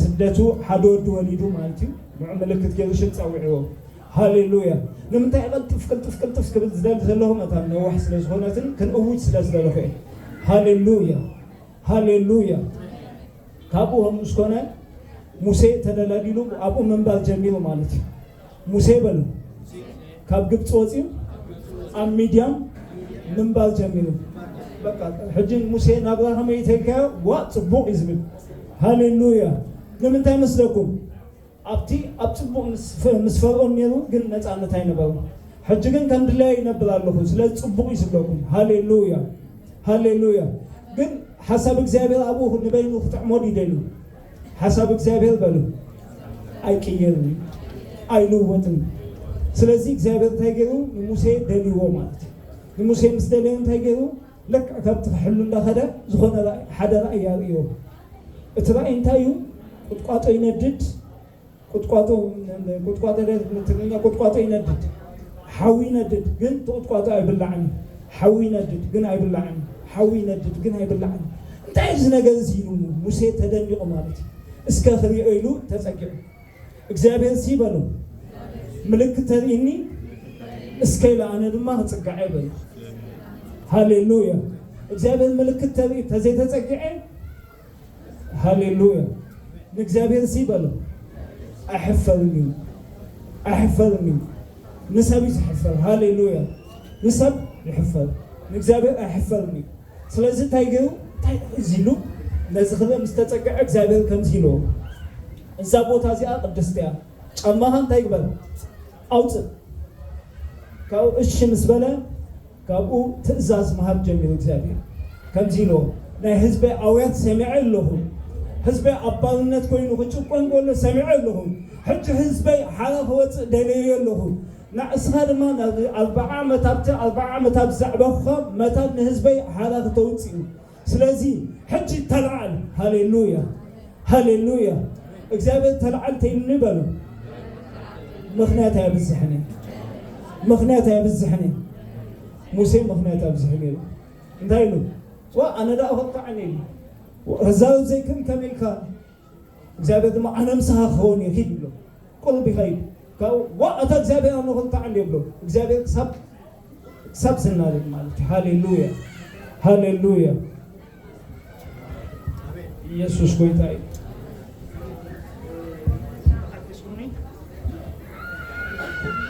ስደቱ ሓደ ወዲ ወሊዱ ማለት እዩ። ንዑ ምልክት ገይሩ ሽም ፀዊዕዎ። ሃሌሉያ። ንምንታይ ቀልጥፍ ቅልጥፍ ቅልጥፍ ክብል ዝደሊ ዘለኹ መታን ነዋሕ ስለ ዝኾነትን ክንእውጅ ስለ ዝደለኹ እየ። ሃሌሉያ። ሃሌሉያ። ካብኡ ከም ምስ ኮነ ሙሴ ተደላዲሉ ኣብኡ ምንባር ጀሚሩ ማለት እዩ። ሙሴ በሉ ካብ ግብፂ ወፂኡ ኣብ ሚድያም ምንባር ጀሚሩ። በቃ ሕጂ ሙሴ ናብራ ከመይ ተልካዮ ዋ ፅቡቅ እዩ ዝብል። ሃሌሉያ። ንምንታይ መስለኩም ኣብቲ ኣብ ፅቡቅ ምስ ፈርኦን ነይሩ ግን ነፃነት ኣይነበሩ። ሕጂ ግን ከም ድለየ ይነብር ኣለኹ ስለዚ ፅቡቅ እዩ ዝብለኩም። ሃሌሉያ። ሃሌሉያ። ግን ሓሳብ እግዚኣብሔር ኣብኡ ንበይኑ ክጥዕሞ ድዩ ደልዩ? ሓሳብ እግዚኣብሔር በሉ ኣይቅየርን ኣይልወጥን። ስለዚ እግዚኣብሔር እንታይ ገይሩ ንሙሴ ደልዎ ማለት እዩ። ንሙሴ ምስ ደለዮ እንታይ ገይሩ ልክዕ ከምቲ ክሕሉ እንዳኸደ ዝኾነ ሓደ ራእይ ኣርእዮ። እቲ ራእይ እንታይ እዩ? ቁጥቋጦ ይነድድ። ቁጥቋጦ ቁጥቋጦ ትግርኛ ቁጥቋጦ ይነድድ ሓዊ ይነድድ ግን ቁጥቋጦ ኣይብላዕን። ሓዊ ይነድድ ግን ኣይብላዕን። ሓዊ ይነድድ ግን ኣይብላዕን። እንታይ እዚ ነገር እዚ ኢሉ ሙሴ ተደኒቑ ማለት እዩ። እስከ ክሪኦ ኢሉ ተፀጊዑ እግዚኣብሔር ሲ በሉ ምልክት ተርእኒ እስከ ኢለ ኣነ ድማ ክፅጋዐ በሉ። ሃሌሉያ። እግዚኣብሔር ምልክት ተርኢ ተዘይተፀጊዐ ሃሌሉያ። ንእግዚኣብሔር ሲ በሉ ኣይሕፈርን እዩ። ኣይሕፈርን እዩ። ንሰብ እዩ ዝሕፈር። ሃሌሉያ። ንሰብ ይሕፈር ንእግዚኣብሔር ኣይሕፈርን እዩ። ስለዚ እንታይ ገይሩ እንታይ እዚ ኢሉ ነዚ ክልእ ምስ ተፀግዐ እግዚኣብሔር ከምዚ ኢልዎ እዛ ቦታ እዚኣ ቅድስቲ እያ። ጫማኻ እንታይ ግበር ኣውፅእ። ካብኡ እሺ ምስ በለ ካብኡ ትእዛዝ ምሃብ ጀሚሩ እግዚኣብሔር ከምዚ ኢልዎ ናይ ህዝበይ ኣውያት ሰሚዐ ኣለኹ። ህዝበይ ኣብ ባርነት ኮይኑ ክጭቆን ከሎ ሰሚዐ ኣለኹ። ሕጂ ህዝበይ ሓራ ክወፅእ ደለየ ኣለኹ። ንስኻ ድማ ናብ ኣርባዓ ዓመት ኣብቲ ኣርባዓ ዓመት ኣብ ዘዕበኹኻ መታን ንህዝበይ ሓራ ክተውፅእ እዩ። ስለዚ ሕጂ ተለዓል። ሃሌሉያ ሃሌሉያ። እግዚኣብሔር ተለዓል ተይሉኒ በሉ። ምኽንያት ኣየብዝሕን እየ። ምኽንያት ኣየብዝሕን እየ። ሙሴ ምኽንያት ኣብዝሑ ነይሩ። እንታይ ኢሉ? ዋ ኣነ ደኣ ኸጥዓኒ ኢሉ። ክዛረብ ዘይክእል ከመይ ኢልካ እግዚኣብሔር ድማ ኣነ ምሳኻ ክኸውን እየ ኪድ ይብሎ። ቁሩብ ይኸይድ ካብኡ ዋ ኣታ እግዚኣብሔር ኣነ ኸጥዓኒ ይብሎ። እግዚኣብሔር ክሳብ ክሳብ ዝናደድ ማለት እዩ። ሃሌሉያ ሃሌሉያ። ኢየሱስ ጎይታ እዩ።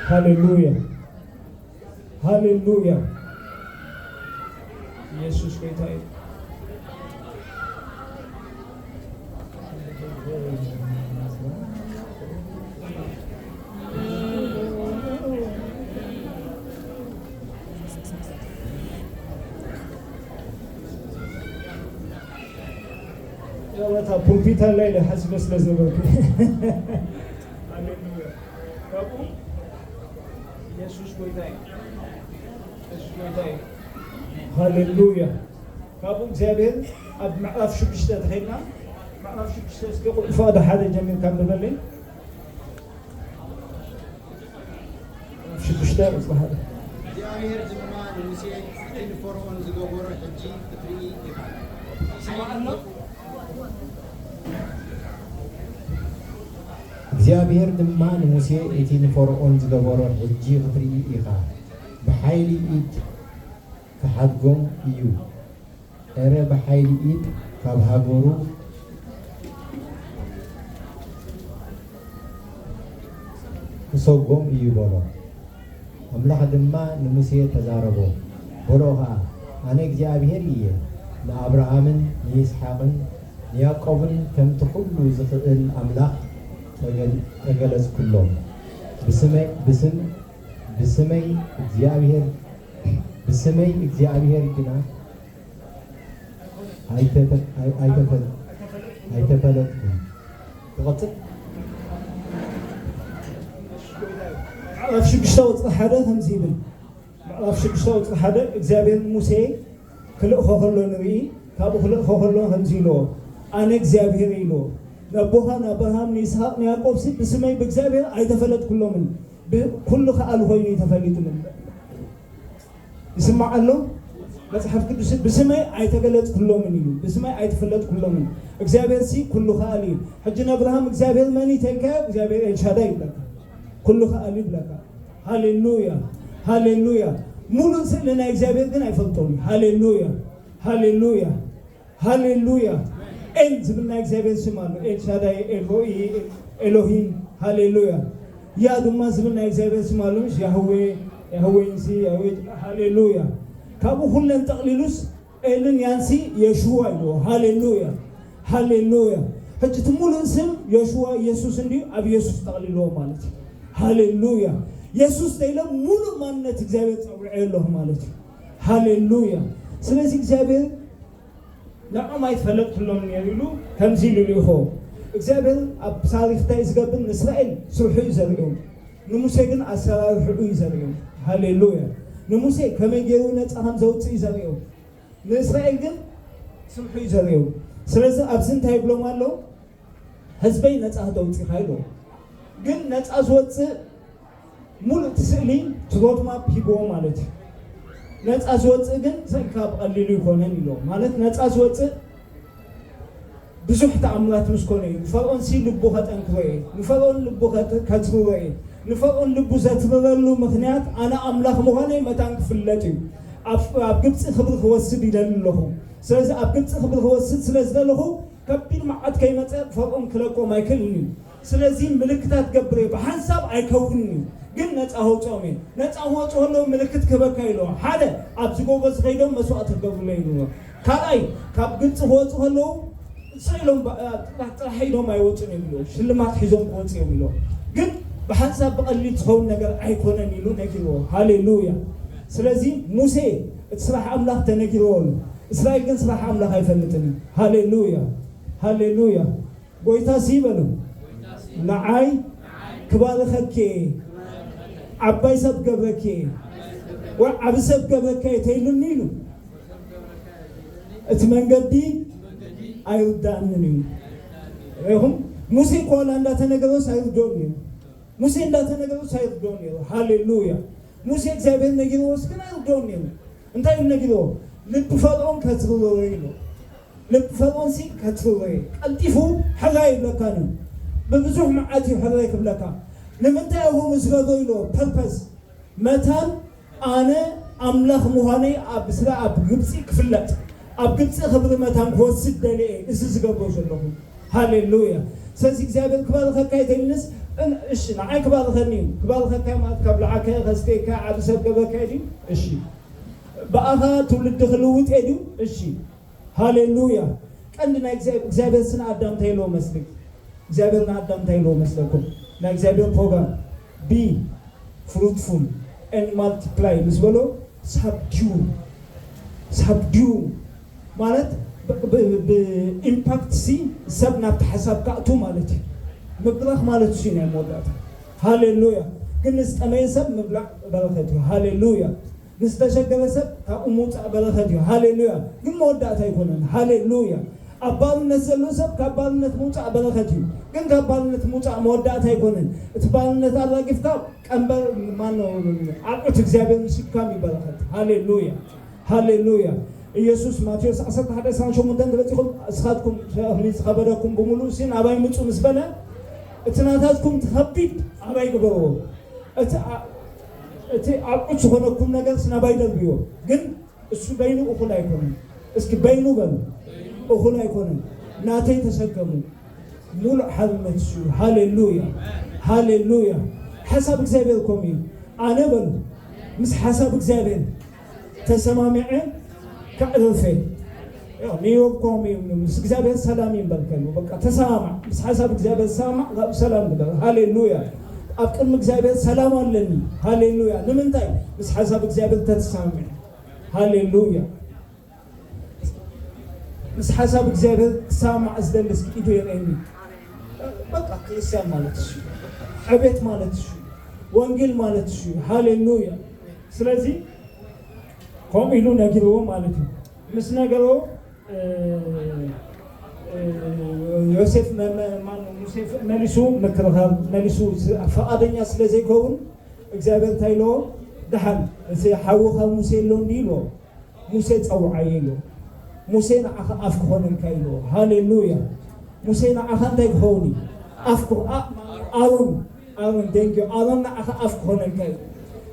ሃሌሉያ ሃሌሉያ። የሱስ ጎይታ እዩ። ያው፣ እታ ፑልፒት ኣላ ኢለ ሓሲበ ስለ ዝነበርኩ። ሃሌሉያ። ካብኡ የሱስ ጎይታ እዩ። የሱስ ጎይታ እዩ። ሃሌሉያ። ካብኡ እግዚኣብሔር ኣብ ምዕራፍ ሽዱሽተ ተኸድና፣ ምዕራፍ ሽዱሽተ እስኪ ቁ-፣ ፍቕዲ ሓደ ጀሚርካ ንበለይ። ምዕራፍ ሽዱሽተ ቁጽሪ ሓደ። እግዚኣብሔር ድማ ንሙሴ፣ እቲ ንፈርኦን ዝገበሮ ሕጂ ክትርኢ ኢኻ። ይስማዕ ኣሎ? እግዚኣብሔር ድማ ንሙሴ፣ እቲ ንፈርኦን ዝገበሮ ሕጂ ክትርኢ ኢኻ። ብሓይሊ ኢድ ክሓድጎም እዩ። ኤረ ብሓይሊ ኢድ ካብ ሃገሩ ክሰጎም እዩ በሎ። ኣምላኽ ድማ ንሙሴ ተዛረቦ፣ በሎ ኸኣ፣ ኣነ እግዚኣብሄር እየ፣ ንኣብርሃምን ንይስሓቅን ንያዕቆብን ከምቲ ኹሉ ዝኽእል ኣምላኽ ተገል-፣ ተገለጽኩሎም። ብስመይ፣ ብስም-፣ ብስመይ እግዚኣብሄር፣ ብስመይ እግዚኣብሄር ግና ኣይተፈ-፣ ኣይ-፣ ኣይተፈ-፣ ኣይተፈለጥኩን። ትቐጽል? ምዕራፍ ሽዱሽተ ቁጽሪ ሓደ ከምዚ ይብል። ምዕራፍ ሽዱሽተ ቁጽሪ ሓደ፣ እግዚኣብሔር ንሙሴ ክልእኾ ከሎ ንርኢ፣ ካብኡ ክልእኾ ከሎ ከምዚ ኢልዎ፣ ኣነ እግዚኣብሔር ኢልዎ። ነቦኻ ንኣብርሃም ንይስሐቅ ንያዕቆብሲ ብስመይ ብእግዚኣብሔር ኣይተፈለጥኩሎምን፣ ብኩሉ ከኣሉ ኮይኑ እዩ ተፈሊጡምን። ይስማዕ ኣሎ? መጽሓፍ ቅዱስ ብስመይ ኣይተገለጽኩሎምን እዩ፣ ብስመይ ኣይተፈለጥኩሎምን። እግዚኣብሔርሲ ኩሉ ከኣል እዩ። ሕጂ ንኣብርሃም እግዚኣብሔር መን እዩ ተልካዮ? እግዚኣብሔር ኤልሻዳይ ይብለካ። ኩሉ ከኣል እዩ ይብለካ። ሃሌሉያ፣ ሃሌሉያ። ሙሉእ ስእሊ ናይ እግዚኣብሔር ግን ኣይፈልጦን እዩ። ሃሌሉያ፣ ሃሌሉያ፣ ሃሌሉያ። ኤል ዝብል ናይ እግዚኣብሔር ስም ኣሎ። ኤልሻዳይ፣ ኤልሮኢ፣ ኤሎሂም። ሃሌሉያ። ያ ድማ ዝብል ናይ እግዚኣብሔር ስም ኣሎ። ምሽ ያህዌ፣ ያህዌ ንሲ፣ ያህዌ። ሃሌሉያ። ካብኡ ኩለን ጠቕሊሉስ ኤልን ያንሲ የሽዋ ይብልዎ። ሃሌሉያ፣ ሃሌሉያ። ሕጂ እቲ ሙሉእ ስም የሽዋ ኢየሱስ እንድዩ፣ ኣብ ኢየሱስ ጠቕሊልዎ ማለት እዩ። ሃሌሉያ። የሱስ ተይለ ሙሉእ ማንነት እግዚኣብሔር ጸዊዐ ኣለኹ ማለት እዩ። ሃሌሉያ። ስለዚ እግዚኣብሔር ንዖም ኣይፈለጥኩሎም ነይሩ ኢሉ ከምዚ ኢሉ ልኢኾ። እግዚኣብሔር ኣብ ታሪኽ እንታይ እዩ ዝገብር? ንእስራኤል ስርሑ እዩ ዘርእዮም። ንሙሴ ግን ኣሰራርሕኡ እዩ ዘርእዮም። ሃሌሉያ። ንሙሴ ከመይ ገይሩ ነጻ ከም ዘውጽእ እዩ ዘርእዮም። ንእስራኤል ግን ስርሑ እዩ ዘርእዮም። ስለዚ ኣብዚ እንታይ ይብሎም ኣሎ? ህዝበይ ነጻ ክተውጽእ ኢኻ ኢልዎ። ግን ነጻ ዝወጽእ ሙሉእ እቲ ስእሊ እቲ ሮድማፕ ሂብዎ ማለት እዩ። ነጻ ዝወጽእ ግን ስእልካ ብቐሊሉ ይኮነን ኢልዎ። ማለት ነጻ ዝወጽእ ብዙሕ ተኣምራት ምስ ኮነ እዩ። ንፈርኦን ሲ ልቡ ከጠንክሮ እየ። ንፈርኦን ልቡ ከት-፣ ከትርሮ እየ። ንፈርኦን ልቡ ዘትርረሉ ምኽንያት ኣነ ኣምላኽ ምዃነይ መታን ክፍለጥ እዩ። ኣብ፣ ኣብ ግብጺ ክብሪ ክወስድ ይደሊ ኣለኹ። ስለዚ ኣብ ግብጺ ክብሪ ክወስድ ስለ ዝደለኹ ከቢድ መዓት ከይመጸ ፈርኦን ክለቆም ኣይክእልን እዩ። ስለዚ ምልክታት ገብር እየ፣ ብሓንሳብ ኣይከውንን እዩ፣ ግን ነጻ ከውጽኦም እየ። ነጻ ክወጹ ከለዉ ምልክት ክህበካ ኢልዎ። ሓደ፣ ኣብዚ ጎቦ እዚ ከይዶም መስዋእቲ ክገብሩለይ ኢልዎ። ካልኣይ፣ ካብ ግብጺ ክወጹ ከለዉ ስቕ ኢሎም ባ-፣ ጥራሕ፣ ጥራሕ ኢሎም ኣይወጹን እዮም ኢልዎ። ሽልማት ሒዞም ክወጹ እዮም ኢልዎ። ግን ብሓንሳብ ብቐሊል ዝኸውን ነገር ኣይኮነን ኢሉ ነጊርዎ። ሃሌሉያ። ስለዚ ሙሴ እቲ ስራሕ ኣምላኽ ተነጊርዎ ኣሎ። እስራኤል ግን ስራሕ ኣምላኽ ኣይፈልጥን እዩ። ሃሌሉያ፣ ሃሌሉያ። ጎይታ ሲ በሉ፣ ንዓይ ክባርኸኪ እየ፣ ዓባይ ሰብ ገብረኪ እየ፣ ወይ ዓቢ ሰብ ገብረኪ እየ ተይሉኒ ኢሉ። እቲ መንገዲ ኣይርዳእንን እዩ። ርኢኹም? ሙሴ እኮ ዋላ እንዳተነገሮስ ኣይርድኦን እዩ። ሙሴ እንዳተነገሮስ ኣይርድኦን እዩ። ሃሌሉያ። ሙሴ እግዚኣብሔር ነጊርዎስ ግን ኣይርድኦን እዩ። እንታይ እዩ ነጊርዎ? ልቢ ፈርዖን ከትርሮ ኢሉ። ልቢ ፈርዖን ሲ ከትርሮ እዩ። ቀልጢፉ ሕራይ ይብለካ እዩ። ብብዙሕ መዓት እዩ ሕራይ ክብለካ። ንምንታይ ኢኹም ዝረዶ ኢልዎ? ፐርፐስ መታን ኣነ ኣምላኽ ምዃነይ ኣብ ስለ ኣብ ግብጺ ክፍለጥ፣ ኣብ ግብጺ ክብሪ መታን ክወስድ ደልየ እየ እዚ ዝገብሮ ዘለኹ። ሃሌሉያ። ስለዚ እግዚኣብሔር ክባርኸካ ይደልንስ፣ እን-፣ እሺ፣ ንዓይ ክባርኸኒ እዩ። ክባርኸካ ማለት ካብ ልዓከ ከስተየካ ዓቢ ሰብ ገበርካ ድዩ? እሺ። ብኣኻ ትውልዲ ክልውጥ እየ ድዩ? እሺ፣ ሃሌሉያ። ቀንዲ ናይ እግዚኣብሔር ስነ ኣዳም እንታይ ኢልዎ መስልክ? እግዚኣብሔር ንኣዳም እንታይ ኢልዎ መስለኩም? ናይ እግዚኣብሔር ፕሮግራም፣ be fruitful and multiply ምስ በሎ፣ ሳብዲዩ ሳብዲዩ ማለት ብኢምፓክት ሲ ሰብ ናብቲ ሓሳብ ካእቱ ማለት እዩ። ምብራኽ ማለት እሱ ናይ መወዳእታ። ሃሌሉያ። ግን ንዝጠመየ ሰብ ምብላዕ በረኸት እዩ። ሃሌሉያ። ንዝተሸገረ ሰብ ካብኡ ምውፃእ በረኸት እዩ። ሃሌሉያ። ግን መወዳእታ ኣይኮነን። ሃሌሉያ። ኣብ ባርነት ዘሎ ሰብ ካብ ባርነት ምውፃእ በረኸት እዩ። ግን ካብ ባርነት ምውፃእ መወዳእታ ኣይኮነን። እቲ ባርነት ኣራጊፍካ ቀንበር ማነው ዓቅት እግዚኣብሔር ምስካም ይበረኸት። ሃሌሉያ። ሃሌሉያ። ኢየሱስ ማቴዎስ ዓሰርተ ሓደ ዕስራን ሸሞንተን ተበፂኹም እስኻትኩም ሸኽሚ ዝኸበደኩም ብምሉእ ሲ ናባይ ምፁ ምስ በለ፣ እቲ ናታትኩም ትኸቢድ ኣባይ ግበርዎ። እቲ ኣ- እቲ ኣብዑት ዝኾነኩም ነገር ናባይ ደርብዎ። ግን እሱ በይኑ እኹል ኣይኮነን። እስኪ በይኑ በሉ። እኹል ኣይኮነን። ናተይ ተሰከሙ። ሙሉእ ሓርነት እሱ። ሃሌሉያ። ሃሌሉያ። ሓሳብ እግዚኣብሔር ኮም እዩ። ኣነ በሉ ምስ ሓሳብ እግዚኣብሔር ተሰማሚዐ ከዕርፈ። ያው ኒውዮርክ ኮም እዩ። ምስ እግዚኣብሔር ሰላም ይንበርከሉ። በቃ ተሰማማዕ። ምስ ሓሳብ እግዚኣብሔር ተሰማማዕ፣ ካብ ሰላም ግበር። ሃሌሉያ። ኣብ ቅድሚ እግዚኣብሔር ሰላም ኣለኒ። ሃሌሉያ። ንምንታይ? ምስ ሓሳብ እግዚኣብሔር ተተሰማሚዐ። ሃሌሉያ። ምስ ሓሳብ እግዚኣብሔር ክሰማማዕ ዝደሊ እስኪ ኢዱ የርእየኒ። በቃ ክርስቲያን ማለት እሱ፣ ዕቤት ማለት እሱ፣ ወንጌል ማለት እሱ። ሃሌሉያ። ስለዚ ከምኡ ኢሉ ነጊርዎ ማለት እዩ። ምስ ነገሮ እ፣ እ፣ ዮሴፍ መ- መ- ማነው ሙሴ መሊሱ ምክርኻር መሊሱ ስ- ፈቓደኛ ስለ ዘይከውን እግዚኣብሔር እንታይ ኢልዎ? ደሓን እቲ ሓውኻ ሙሴ ኣሎ እንዲ ኢልዎ። ሙሴ ጸውዓዮ ኢልዎ። ሙሴ ንዓኻ ኣፍ ክኾነልካ ኢልዎ። ሃሌሉያ። ሙሴ ንዓኻ እንታይ ክኸውን እዩ? ኣፍ ክኾ- ኣ- ኣሮን ኣሮን ደንጊ ኣሮን ንዓኻ ኣፍ ክኾነልካ እዩ።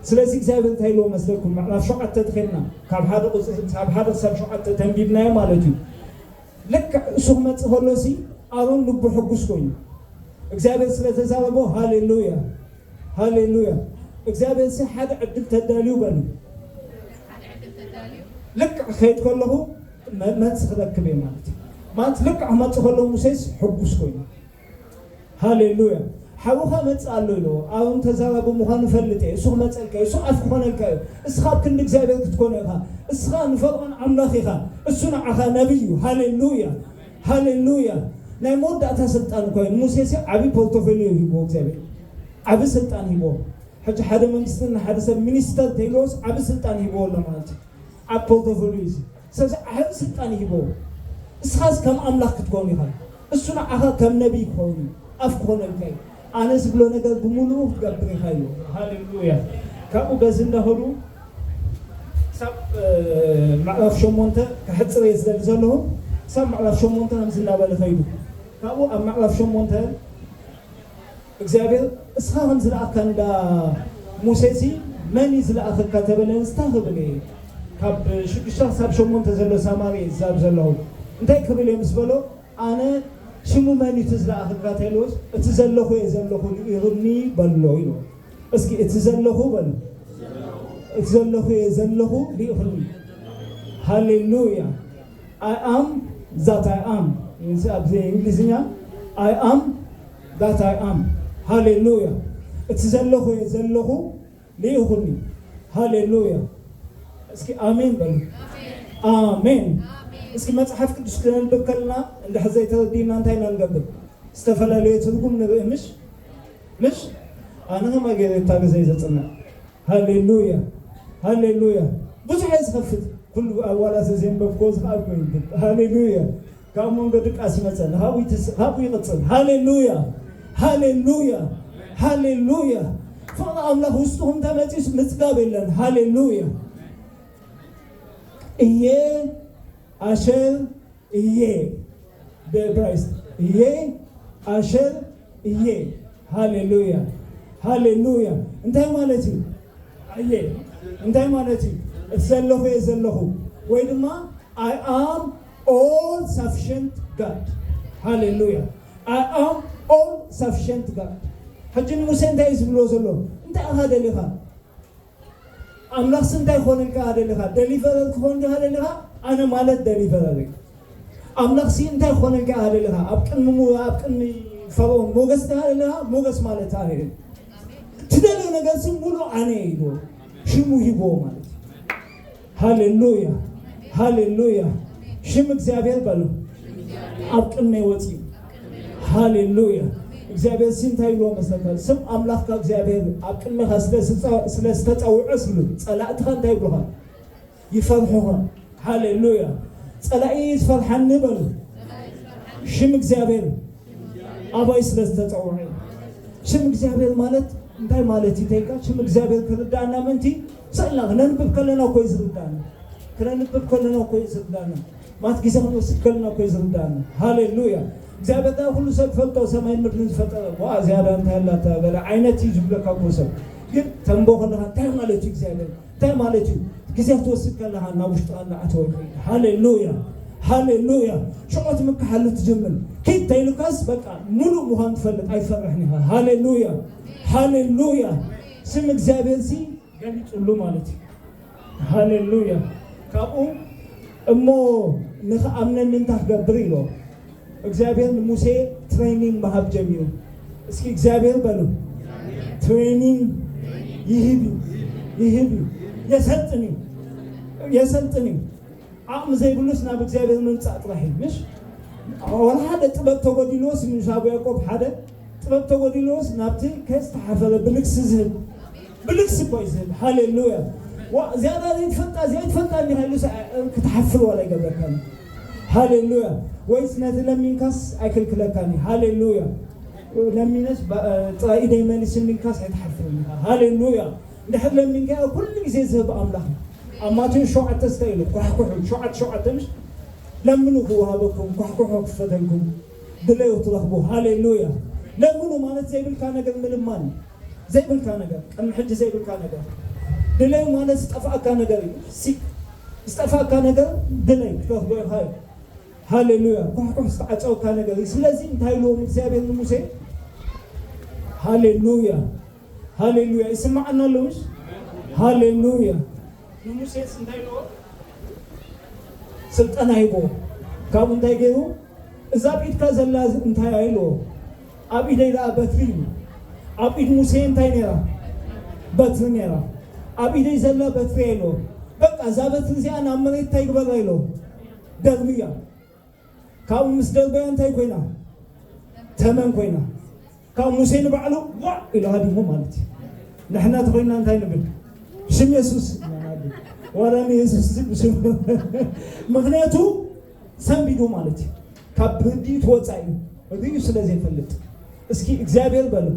ስለዚ እግዚኣብሔር እንታይ ኢልዎ መስለኩም? ምዕራፍ ሸውዓተ ተኸድና ካብ ሓደ ቁጽሪ ካብ ሓደ ክሳብ ሸውዓተ ተንቢብናዮ ማለት እዩ። ልክዕ እሱ ክመጽእ ከሎ ሲ ኣሮን ልቡ ሕጉስ ኮይኑ እግዚኣብሔር ስለ ተዛረቦ፣ ሃሌሉያ ሃሌሉያ። እግዚኣብሔር ሲ ሓደ ዕድል ተዳልዩ በሉ። ልክዕ ክኸይድ ከለኹ መ- መልሲ ክረክብ እየ ማለት እዩ። ማለት ልክዕ ክመጽእ ከሎ ሙሴስ ሕጉስ ኮይኑ ሃሌሉያ። ሓውኻ መጽእ ኣሎ ኢልዎ። ኣሮን ተዛራቢ ምዃኑ ፈልጥ እየ። እሱ ክመጸልካ እዩ። እሱ ኣፍ ክኾነልካ እዩ። እስኻ ኣብ ክንዲ እግዚኣብሔር ክትኮኖ ኢኻ። እስኻ ንፈርዖን ኣምላኽ ኢኻ። እሱ ንዓኻ ነብይ እዩ። ሃሌሉያ። ሃሌሉያ። ናይ መወዳእታ ስልጣን እኮ እዩ። ንሙሴ ሲ ዓቢ ፖርቶፎሊዮ ሂብዎ እግዚኣብሔር። ዓቢ ስልጣን ሂብዎ። ሕጂ ሓደ መንግስቲ ንሓደ ሰብ ሚኒስተር ተይልዎስ ዓቢ ስልጣን ሂብዎ ኣሎ ማለት እዩ። ኣብ ፖርቶፎሊዮ እዩ። ስለዚ ዓቢ ስልጣን ይህቦ። እስኻስ ከም ኣምላኽ ክትከውን ኢኻ። እሱ ንዓኻ ከም ነቢይ ክኸውን እዩ። ኣፍ ክኾነልካ እዩ። ኣነ ዝብሎ ነገር ብምሉኡ ክትገብር ኢኻ እዩ። ሃሌሉያ። ካብኡ በዚ እንዳኸዱ ክሳብ እ፣ ምዕራፍ ሸሞንተ ክሕፅር እየ ዝደሊ ዘለኹ። ክሳብ ምዕራፍ ሸሞንተ ከምዚ እናበለ ኸይዱ። ካብኡ ኣብ ምዕራፍ ሸሞንተ እግዚኣብሔር እስኻ ከም ዝለኣኽካ እንዳ ሙሴሲ መን እዩ ዝለኣኸካ ተበለ ንስታ ክብል እየ። ካብ ሽዱሽተ ክሳብ ሸሞንተ ዘሎ ሳማሪ እየ ዝዛብ ዘለኹ። እንታይ ክብል እየ ምስ በሎ ኣነ ሽሙ መን እዩ እቲ ዝለኣኸካ ተልዎስ እቲ ዘለኹ እየ ዘለኹ ልኢኽኒ በሎ ኢሉ። እስኪ እቲ ዘለኹ በሉ። እቲ ዘለኹ እየ ዘለኹ ልኢኽኒ። ሃሌሉያ። I am that I am። እዚ ኣብዚ እንግሊዝኛ I am that I am። ሃሌሉያ። እቲ ዘለኹ እየ ዘለኹ ልኢኹኒ። ሃሌሉያ። እስኪ ኣሜን በሉ። ኣሜን። እስኪ መጽሓፍ ቅዱስ ክነንብብ ከለና እንድሕር ዘይተረዲእና እንታይ ኢና ንገብር? ዝተፈላለየ ትርጉም ንርኢ ምሽ? ምሽ? ኣነ ከማ ገይረ እታ ግዜ ዘጽንዕ። ሃሌሉያ። ሃሌሉያ። ብዙሕ እየ ዝኸፍት። ኩሉ ኣዋላ ዘንበብክዎ ዝኸኣልኩ ይንብብ። ሃሌሉያ። ካብ መንጎ ድቃስ ይመጸኒ። ካብኡ ይትስ- ካብኡ ይቕጽል። ሃሌሉያ። ሃሌሉያ። ሃሌሉያ። ፍቕሪ ኣምላኽ ውስጥኹም ተመጺስ ምጽጋብ የለን። ሃሌሉያ። እየ ኣሸር እየ። ብዕብራይስጥ እየ ኣሸር እየ። ሃሌሉያ። ሃሌሉያ። እንታይ ማለት እዩ? ኣየ እንታይ ማለት እዩ? እቲ ዘለኹ እየ ዘለኹ ወይ ድማ I am all sufficient God። ሃሌሉያ። I am all sufficient God። ሕጂ ንሙሴ እንታይ እዩ ዝብልዎ ዘሎ? እንታይ ኢኻ ደሊኻ? ኣምላኽሲ እንታይ ክኾነልካ ደሊኻ? ደሊቨረር ክኾን ዲኻ ደሊኻ? ኣነ ማለት ደሊቨረር እዩ። ኣምላኽሲ እንታይ ክኾነልካ ደሊኻ? ኣብ ቅድሚ ሙ-፣ ኣብ ቅድሚ ፈርዖን ሞገስ ዲኻ ደሊኻ? ሞገስ ማለት ኣነ እዩ። ትደልዮ ነገርሲ ሙሉ ኣነ እዩ ኢልዎ። ሽሙ ሂብዎ ማለት እዩ። ሃሌሉያ፣ ሃሌሉያ። ሽም እግዚኣብሔር በሉ። ኣብ ቅድመይ ወፂኡ። ሃሌሉያ። እግዚኣብሔር ሲ እንታይ ይብሎ መሰለካ? ስም ኣምላኽካ እግዚኣብሔር ኣብ ቅድመኻ ስለ ዝተፀ-፣ ስለ ዝተፀውዐ ሲሉ ጸላእትኻ እንታይ ይብሉኻ? ይፈርሑኻ። ሃሌሉያ። ጸላኢ ዝፈርሓኒ በሉ። ሽም እግዚኣብሔር ኣባይ ስለ ዝተጸውዐ። ሽም እግዚኣብሔር ማለት እንታይ ማለት እዩ ተይልካ? ሽም እግዚኣብሔር ክርዳእና ምእንቲ ስእልና ክነንብብ ከለና እኮ እዩ ዝርዳእና። ክነንብብ ከለና እኮ እዩ ዝርዳእና። ማለት ግዜ ክንወስድ ከለና እኮ እዩ ዝርዳእና። ሃሌሉያ። እግዚኣብሔር ዳ ኩሉ ሰብ ፈልጦ ሰማይን ምድርን ዝፈጠረ ዋ ዝያዳ እንታይ ኣላታ ገለ ዓይነት እዩ ዝብለካ እኮ ሰብ። ግን ተንቦ ከለኻ እንታይ ማለት እዩ እግዚኣብሔር? እንታይ ማለት እዩ? ግዜ ክትወስድ ከለኻ ናብ ውሽጥኻ እናኣተወ ይኸይድ። ሃሌሉያ፣ ሃሌሉያ። ሽዑ ትምክሓሉ ትጅምር። ኪድ ተይሉካስ በቃ ሙሉእ ምዃን ትፈልጥ፣ ኣይትፈርሕን ኢኻ። ሃሌሉያ፣ ሃሌሉያ። ስም እግዚኣብሔር ሲ ገሊጹሉ ማለት እዩ። ሃሌሉያ። ካብኡ እሞ ንኽኣምነኒ እንታይ ክገብር ኢሎ እግዚኣብሔር ንሙሴ ትሬኒንግ ምሃብ ጀሚሩ። እስኪ እግዚኣብሔር በሉ። ትሬኒንግ ይህብ እዩ፣ ይህብ እዩ፣ የሰልጥን እዩ፣ የሰልጥን እዩ። ዓቕሚ ዘይብሉስ ናብ እግዚኣብሔር ምምጻእ ጥራሕ እዩ። ምሽ ወላ ሓደ ጥበብ ተጎዲልዎስ፣ ምሽ ኣብ ያዕቆብ ሓደ ጥበብ ተጎዲልዎስ ናብቲ ከዝተሓፈረ ብልግሲ ዝህብ፣ ብልግሲ እኮ እዩ ዝህብ። ሃሌሉያ። ዋ፣ ዝያዳ ዘይትፈልጣ፣ ዘይትፈልጣ እንዲኻ ኢሉስ፣ እ፣ ክትሓፍር ዋላ ይገብረካን። ሃሌሉያ። ወይስ ነቲ ለሚንካስ ኣይክልክለካን እዩ። ሃሌሉያ። ለሚነስ ባ-፣ እ፣ ጥራይ ኢደይ መሊስኒ ኢልካስ ኣይትሓፍርን ኢኻ። ሃሌሉያ። እንድሕር ለሚንካ ኩሉ ግዜ ዝህብ ኣምላኽ እዩ። ኣብ ማቴዎስ ሸውዓተ እንታይ ኢሉ? ኳሕኩሑ፣ ሸውዓተ ሸውዓተ ምሽ? ለምኑ ክወሃበኩም፣ ኳሕኩሑ ክፈተልኩም፣ ድለዩ ትረኽቡ። ሃሌሉያ። ለምኑ ማለት ዘይብልካ ነገር ምልማን እዩ። ዘይብልካ ነገር፣ ቅድሚ ሕጂ ዘይብልካ ነገር። ድለዩ ማለት ዝጠፍኣካ ነገር እዩ። ሲክ፣ ዝጠፍኣካ ነገር ድለዩ ክትረኽቦ ኢኻ እዩ። ሃሌሉያ። ኳሕኳሕ ዝተዓጸወካ ነገር እዩ። ስለዚ እንታይ ኢልዎም እግዚኣብሔር ንሙሴ? ሃሌሉያ፣ ሃሌሉያ። ይስምዓና ኣሎ ምሽ? ሃሌሉያ። ንሙሴስ እንታይ ኢልዎ? ስልጠና ሂብዎ። ካብኡ እንታይ ገይሩ? እዛ ኣብ ኢድካ ዘላ እንታይ ኢልዎ? ኣብ ኢደይ ደኣ በትሪ እዩ። ኣብ ኢድ ሙሴ እንታይ ነይራ? በትሪ ነይራ። ኣብ ኢደይ ዘላ በትሪ ኢልዎ። በቃ እዛ በትሪ እዚኣ ናብ መሬት እንታይ ግበራ ኢልዎ? ደርብያ። ካብኡ ምስ ደርበያ እንታይ ኮይና? ተመን ኮይና። ካብ ሙሴ ንባዕሉ ዋዕ ኢሉ ሃዲሙ ማለት እዩ። ንሕና ተኮይንና እንታይ ንብል? ሽም የሱስ ኢና ንብል። ዋላ ንየሱስ ዝብል ሽም። ምኽንያቱ ሰንቢዱ ማለት እዩ። ካብ ርድኢቱ ወፃኢ እዩ። ርእዩ ስለ ዘይፈልጥ። እስኪ እግዚኣብሔር በሉ።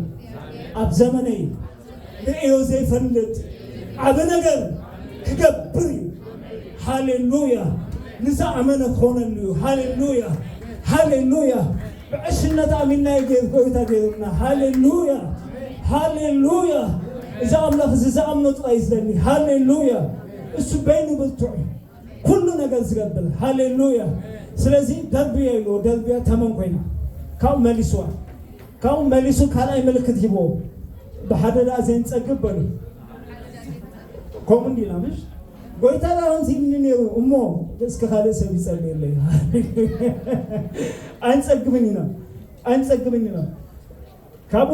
ኣብ ዘመነይ ርእዮ ዘይፈልጥ ዓቢ ነገር ክገብር እዩ። ሃሌሉያ። ንዝኣመነ ክኾነሉ እዩ። ሃሌሉያ፣ ሃሌሉያ። ብዕሽነት ኣሚንና እዩ ገይሩ፣ ጎይታ ገይሩና። ሃሌሉያ፣ ሃሌሉያ። እዚ ኣምላኽ እዚ ዝኣምኖ ጥራይ እዩ ዝደሊ። ሃሌሉያ። እሱ በይኑ ብርቱዕ እዩ። ኩሉ ነገር ዝገብር። ሃሌሉያ። ስለዚ ደርብያ ኢልዎ፣ ደርብያ ተመን ኮይና። ካብኡ መሊስዋ። ካብኡ መሊሱ ካልኣይ ምልክት ሂብዎ። ብሓደ ደኣ ዘይንጸግብ በሉ። ከምኡ እንዲና ምሽ? ጎይታ ደኣ ከምዚ ኢሉኒ ነይሩ እሞ እስኪ ካልእ ሰብ ይጸልየለይ። ኣይንጸግብን ኢና። ኣይንጸግብን ኢና። ካብኡ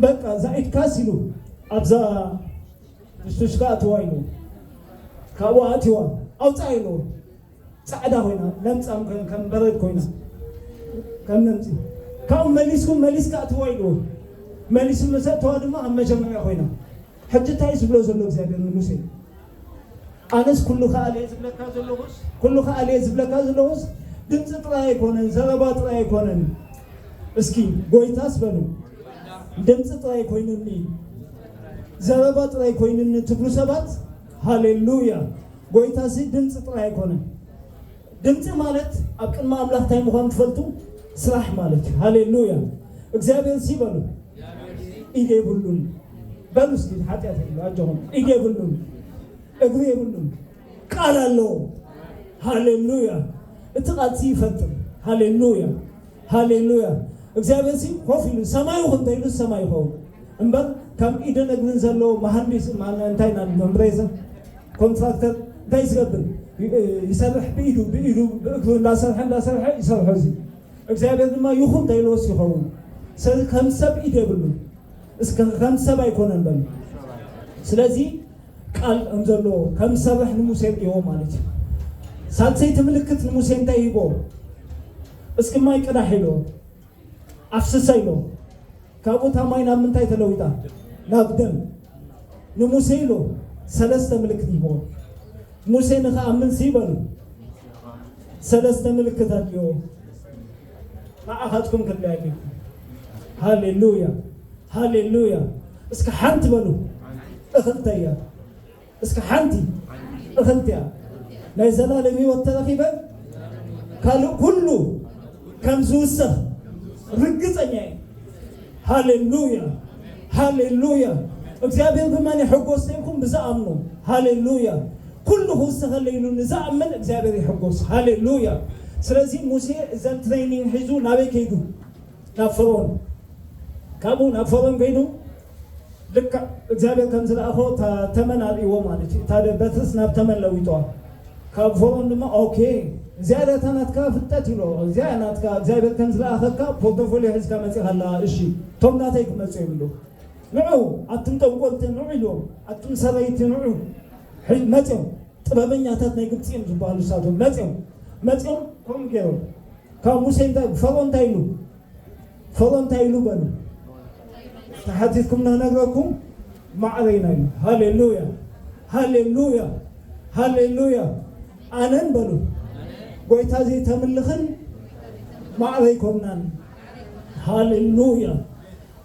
በቃ እዛ ኢድካስ ኢሉ ኣብዛ ጥሽጥሽካ ኣትዋ ኢሉ። ካብኡ ኣትዋ። ኣውጻ ኢሉ። ጻዕዳ ኮይና፣ ለምጻም ከ-፣ ከም በረድ ኮይና። ከም ለምጺ። ካብኡ መሊስኩም፣ መሊስካ ኣትዋ ኢሉ። መሊሱ ምስ ኣተዋ ድማ ኣብ መጀመርያ ኮይና። ሕጂ እንታይ እዩ ዝብሎ ዘሎ እግዚኣብሔር ንሙሴ? ኣነስ ኩሉ ከኣል እየ ዝብለካ ዘለኹስ፣ ኩሉ ከኣል እየ ዝብለካ ዘለኹስ፣ ድምፂ ጥራይ ኣይኮነን፣ ዘረባ ጥራይ ኣይኮነን። እስኪ ጎይታስ በሉ። ድምፂ ጥራይ ኮይኑኒ፣ ዘረባ ጥራይ ኮይኑኒ ትብሉ ሰባት፣ ሃሌሉያ። ጎይታሲ ድምፂ ጥራይ ኣይኮነን። ድምፂ ማለት ኣብ ቅድሚ ኣምላኽ እንታይ ምዃኑ ትፈልጡ? ስራሕ ማለት እዩ። ሃሌሉያ። እግዚኣብሔር ሲ በሉ። ኢድ የብሉን። በሉ እስኪ ሓጢኣት የብሉ፣ ኣጆኹም። ኢድ የብሉን። እግሪ የብሉን። ቃል ኣለዎ። ሃሌሉያ። እቲ ቃል ሲ ይፈጥር። ሃሌሉያ። ሃሌሉያ። እግዚኣብሔር ሲ ኮፍ ኢሉ ሰማይ ይኹን እንተኢሉ ሰማይ ይኸውን። እምበር ከም ኢድን እግርን ዘለዎ መሃንዲስ ማነ እንታይ ኢና ንብሬዘ ኮንትራክተር እንታይ ዝገብር ይሰርሕ ብኢዱ ብኢዱ ብእግሩ እንዳሰርሐ እንዳሰርሐ ይሰርሖ። እዚ እግዚኣብሔር ድማ ይኹን ተይልዎስ ይኸውን። ስለዚ ከም ሰብ ኢድ የብሉ። እስከ ከም ሰብ ኣይኮነን በሉ። ስለዚ ቃል ከም ዘለዎ ከም ዝሰርሕ ንሙሴ ርእዎ ማለት እዩ። ሳልሰይቲ ምልክት ንሙሴ እንታይ ሂቦ? እስኪ ማይ ቅዳሕ ኢሎ ኣፍስሰ ኢሎ። ካብኡ እታ ማይ ናብ ምንታይ ተለዊጣ? ናብ ደም። ንሙሴ ኢሎ ሰለስተ ምልክት ሂቦ። ሙሴ ንኽኣምን ሲ በሉ ሰለስተ ምልክት ኣድልዮ። ንዓኻትኩም ክድልያ ኣለኩም። ሃሌሉያ ሃሌሉያ። እስኪ ሓንቲ በሉ እኽልተ እያ። እስኪ ሓንቲ እኽልቲ እያ። ናይ ዘላለም ህይወት ተረኺበ ካልእ ኩሉ ከም ዝውሰኽ ርግጸኛ እየ። ሃሌሉያ ሃሌሉያ። እግዚኣብሔር ብመን ይሕጎስ ተይልኩም? ብዝኣምኑ። ሃሌሉያ። ኩሉ ክውሰኸለይ ኢሉ ንዝኣምን እግዚኣብሔር ይሕጎስ። ሃሌሉያ። ስለዚ ሙሴ እዘን ትሬኒንግ ሒዙ ናበይ ከይዱ? ናብ ፈርኦን። ካብኡ ናብ ፈርኦን ከይዱ ልክዕ እግዚኣብሔር ከም ዝለኣኾ እታ ተመን ኣርእዎ ማለት እዩ። እታ በትርስ ናብ ተመን ለዊጥዋ። ካብ ፈርኦን ድማ ኦኬ እዚኣ እታ ናትካ ፍልጠት ኢሎ እዚኣ ናትካ እግዚኣብሔር ከም ዝለኣኸካ ፖርቶፎሊዮ ሒዝካ መፂኻ ኣላ። እሺ እቶም ናተይ ክመፁ ይብሉ። ንዑ ኣቱም ጠንቆልቲ ንዑ ኢልዎም። ኣቱም ሰረይቲ ንዑ። ሕይ- መፅኦም ጥበበኛታት ናይ ግብፂ እዮም ዝበሃሉ እሳቶም መፅኦም መፅኦም ከምኡ ገይሮም ካብ ሙሴ እንታይ ፈርኦን እንታይ ኢሉ ፈርኦን እንታይ ኢሉ በሉ ተሓቲትኩም ንነግረኩም ማዕረይና ኢሉ። ሃሌሉያ ሃሌሉያ ሃሌሉያ። ኣነን በሉ ጎይታ ዘይተምልኽን ማዕረ ኣይኮናን። ሃሌሉያ።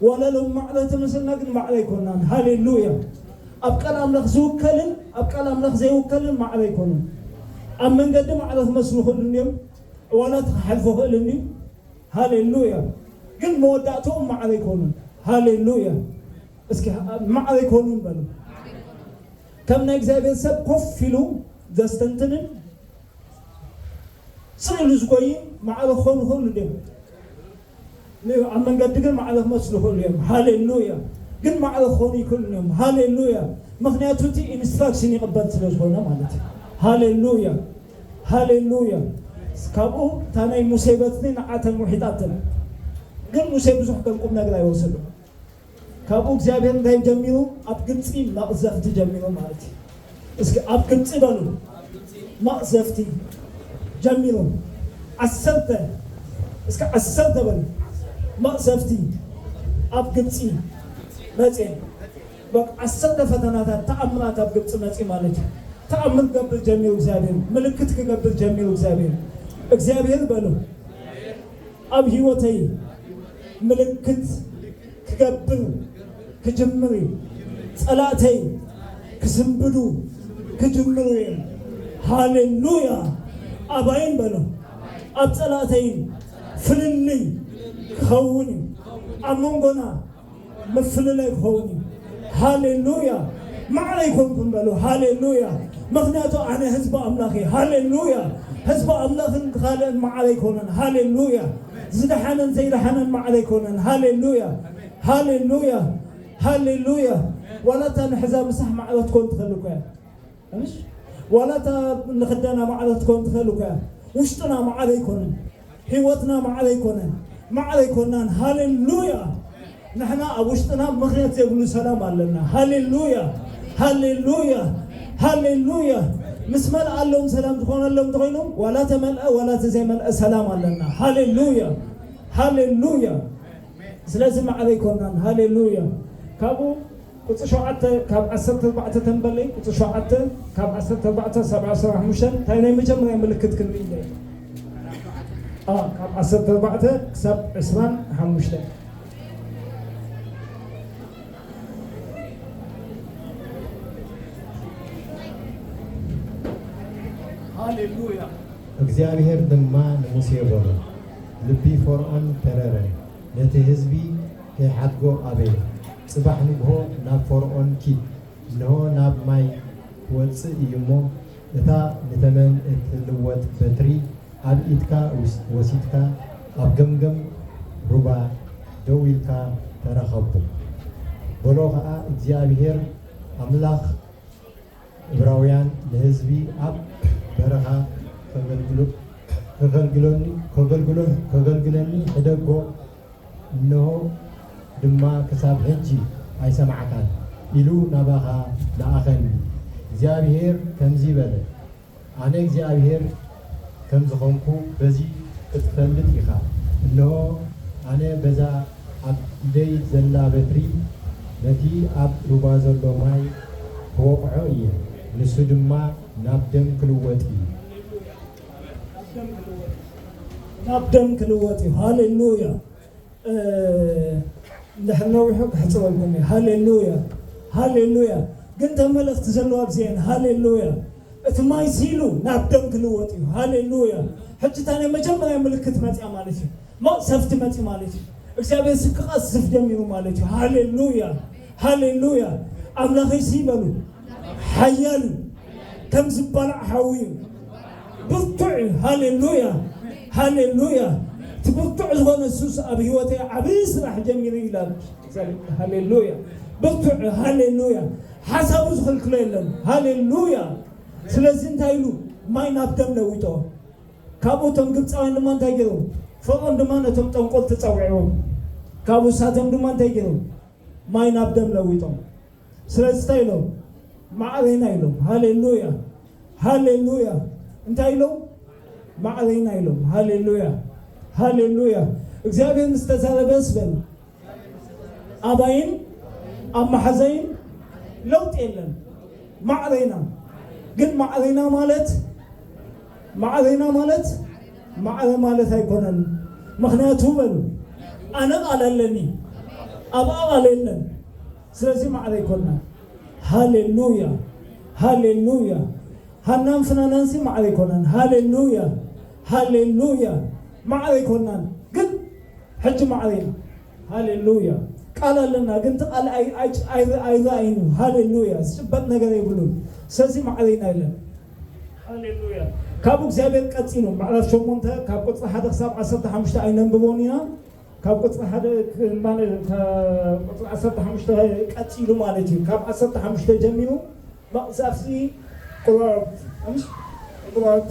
ዋላ ሎም ማዕረ ተመስልና ግን ማዕረ ኣይኮናን። ሃሌሉያ። ኣብ ቃል ኣምላኽ ዝውከልን ኣብ ቃል ኣምላኽ ዘይውከልን ማዕረ ኣይኮኑን። ኣብ መንገዲ ማዕረ ክመስሉ ይኽእሉ እንድዮም፣ ዋላ ክሓልፎ ይኽእል እንድዩ። ሃሌሉያ። ግን መወዳእትኦም ማዕረ ኣይኮኑን። ሃሌሉያ። እስኪ ማዕረ ኣይኮኑን በሉ። ከም ናይ እግዚኣብሔር ሰብ ኮፍ ኢሉ ዘስተንትንን ስቕ ኢሉ ዝጎይን ማዕረ ክኾኑ ይኽእሉ ድዮም? ኣብ መንገዲ ግን ማዕረ ክመስሉ ይኽእሉ እዮም። ሃሌሉያ። ግን ማዕረ ክኾኑ ይኽእሉ እዮም። ሃሌሉያ። ምኽንያቱ እቲ ኢንስትራክሽን ይቕበል ስለ ዝኾነ ማለት እዩ። ሃሌሉያ ሃሌሉያ። ካብኡ እታ ናይ ሙሴ በትሪ ንዓተን ውሒጣተን። ግን ሙሴ ብዙሕ ከም ቁም ነገር ኣይወሰዱ። ካብኡ እግዚኣብሔር እንታይ ጀሚሩ? ኣብ ግብፂ መቕዘፍቲ ጀሚሩ ማለት እዩ። እስኪ ኣብ ግብፂ በሉ መቕዘፍቲ ጀሚሩ። ዓሰርተ እስከ ዓሰርተ በሉ መቕዘፍቲ ኣብ ግብፂ መፅኤ። በቃ ዓሰርተ ፈተናታት ተኣምራት ኣብ ግብፂ መፅኢ ማለት እዩ። ተኣምር ክገብር ጀሚሩ እግዚኣብሔር፣ ምልክት ክገብር ጀሚሩ እግዚኣብሔር። እግዚኣብሔር በሉ ኣብ ህይወተይ ምልክት ክገብር ክጅምር እዩ። ፀላእተይ ክስንብዱ ክጅምሩ እዮም። ሃሌሉያ። ኣባይን በሉ ኣብ ፀላእተይን ፍልልይ ክኸውን እዩ። ኣብ መንጎና ምፍልላይ ክኸውን እዩ። ሃሌሉያ። ማዕረ ኣይኮንኩን በሉ። ሃሌሉያ። ምኽንያቱ ኣነ ህዝቢ ኣምላኽ እየ። ሃሌሉያ። ህዝቢ ኣምላኽን ካልእን ማዕረ ኣይኮነን። ሃሌሉያ። ዝደሓነን ዘይደሓነን ማዕረ ኣይኮነን። ሃሌሉያ። ሃሌሉያ። ሃሌሉያ። ዋላ እታ ንሕዛ ምሳሕ ማዕረ ትኮን ትኽእል እኮ እያ። እሺ፣ ዋላ እታ ንኽዳና ማዕረ ትኮን ትኽእል እኮ እያ። ውሽጥና ማዕረ ኣይኮነን። ህይወትና ማዕረ ኣይኮነን። ማዕረ ኣይኮናን። ሃሌሉያ። ንሕና ኣብ ውሽጥና ምኽንያት ዘይብሉ ሰላም ኣለና። ሃሌሉያ ሃሌሉያ ሃሌሉያ። ምስ መልኣሎም ሰላም ዝኾነሎም እንተኾይኑ ዋላ ተመልአ ዋላ ተዘይመልአ ሰላም ኣለና። ሃሌሉያ ሃሌሉያ። ስለዚ ማዕረ ኣይኮናን። ሃሌሉያ። ካብኡ ቁፅሪ ሸውዓተ ካብ ዓሰርተ ኣርባዕተ ተንበለይ ቁፅሪ ሸውዓተ ካብ ዓሰርተ ኣርባዕተ ክሳብ ዓሰርተ ሓሙሽተ እንታይ ናይ መጀመርያ ምልክት ክንርኢ ኢና። አ፣ ካብ ዓሰርተ ኣርባዕተ ክሳብ ዕስራን ሓሙሽተ። ሃሌሉያ። እግዚኣብሔር ድማ ንሙሴ በሎ፣ ልቢ ፈርዖን ተረረ፣ ነቲ ህዝቢ ከይሓድጎ ኣበየ። ጽባሕ ንግሆ ናብ ፈርዖን ኪድ፣ እንሆ ናብ ማይ ክወጽእ እዩ እሞ፣ እታ ንተመን እትልወጥ በትሪ ኣብ ኢድካ ውስ-፣ ወሲድካ ኣብ ገምገም ሩባ ደው ኢልካ ተረኸቦ። በሎ ኸኣ፣ እግዚኣብሄር ኣምላኽ እብራውያን ንህዝቢ ኣብ በረኻ ከገልግሎ-፣ ከገልግሎኒ-፣ ከገልግሎ-፣ ከገልግለኒ ሕደጎ፣ እንሆ ድማ ክሳብ ሕጂ ኣይሰማዕካን፣ ኢሉ ናባኻ ለኣኸኒ። እግዚኣብሄር ከምዚ በለ፣ ኣነ እግዚኣብሄር ከም ዝኾንኩ በዚ ክትፈልጥ ኢኻ። እንሆ፣ ኣነ በዛ ኣብ ኢደይ ዘላ በትሪ ነቲ ኣብ ሩባ ዘሎ ማይ ክወቕዖ እየ፣ ንሱ ድማ ናብ ደም ክልወጥ እዩ። ናብ ደም ክልወጥ እዩ። ሃሌሉያ። እ፣ እንድሕር ነዊሑ ክሕጽረልኩም እዩ። ሃሌሉያ፣ ሃሌሉያ። ግን እተን መልእኽቲ ዘለዋ ኣብዚ እየን። ሃሌሉያ። እቲ ማይ ሲሉ ናብ ደም ክልወጥ እዩ። ሃሌሉያ። ሕጂ እታ ናይ መጀመርያ ምልክት መጽያ ማለት እዩ። መቕሰፍቲ መጽዩ ማለት እዩ። እግዚኣብሔር ክቐስፍ ጀሚሩ ማለት እዩ። ሃሌሉያ፣ ሃሌሉያ። ኣምላኸይ ሲ በሉ፣ ሓያል እዩ። ከም ዝባላዕ ሓዊ እዩ። ብርቱዕ እዩ። ሃሌሉያ፣ ሃሌሉያ። እቲ ብርቱዕ ዝኾነ ሱስ ኣብ ህይወተይ ዓብዪ ስራሕ ጀሚሩ ይላል። ሃሌሉያ። ብርቱዕ፣ ሃሌሉያ። ሓሳቡ ዝኽልክሎ የለን። ሃሌሉያ። ስለዚ እንታይ ኢሉ? ማይ ናብ ደም ለዊጦ። ካብኡ እቶም ግብፃውያን ድማ እንታይ ገይሮም? ፈርዖን ድማ ነቶም ጠንቆልቲ ጸዊዕዎም። ካብኡ እሳቶም ድማ እንታይ ገይሮም? ማይ ናብ ደም ለዊጦም። ስለዚ እንታይ ኢሎም? ማዕረና ኢሎም። ሃሌሉያ፣ ሃሌሉያ። እንታይ ኢሎም? ማዕረና ኢሎም። ሃሌሉያ፣ ሃሌሉያ። እግዚኣብሔር ምስ ተዛረበስ በሉ፣ ኣባይን ኣብ መሓዛይን ለውጢ የለን። ማዕረና ግን፣ ማዕረና ማለት፣ ማዕረና ማለት ማዕረ ማለት ኣይኮነን። ምኽንያቱ በሉ፣ ኣነ ቃል ኣለኒ፣ ኣብኣ ቃል የለን። ስለዚ ማዕረ ኣይኮንናን። ሃሌሉያ፣ ሃሌሉያ። ሃናን ፍናናንሲ ማዕረ ኣይኮናን። ሃሌሉያ፣ ሃሌሉያ። ማዕረ ኣይኮናን፣ ግን ሕጂ ማዕረ ኢና። ሃሌሉያ። ቃል ኣለና፣ ግን እቲ ቃል ኣይ-፣ ኣይ-፣ ኣይ-፣ ኣይረኣይን እዩ። ሃሌሉያ። ዝጭበጥ ነገር የብሉን። ስለዚ ማዕረ ኢና ኢለን። ሃሌሉያ። ካብኡ እግዚኣብሔር ቀጺሉ፣ ምዕራፍ ሸሞንተ ካብ ቁጽሪ ሓደ ክሳብ ዓሰርተ ሓሙሽተ ኣይነንብቦን ኢና። ካብ ቁጽሪ ሓደ ክ-፣ ማለት ካብ ቁጽሪ ዓሰርተ ሓሙሽተ ቀጺሉ ማለት እዩ። ካብ ዓሰርተ ሓሙሽተ ጀሚሩ መቕሰፍቲ ቁራብ፣ ምሽ? ቁራብ፣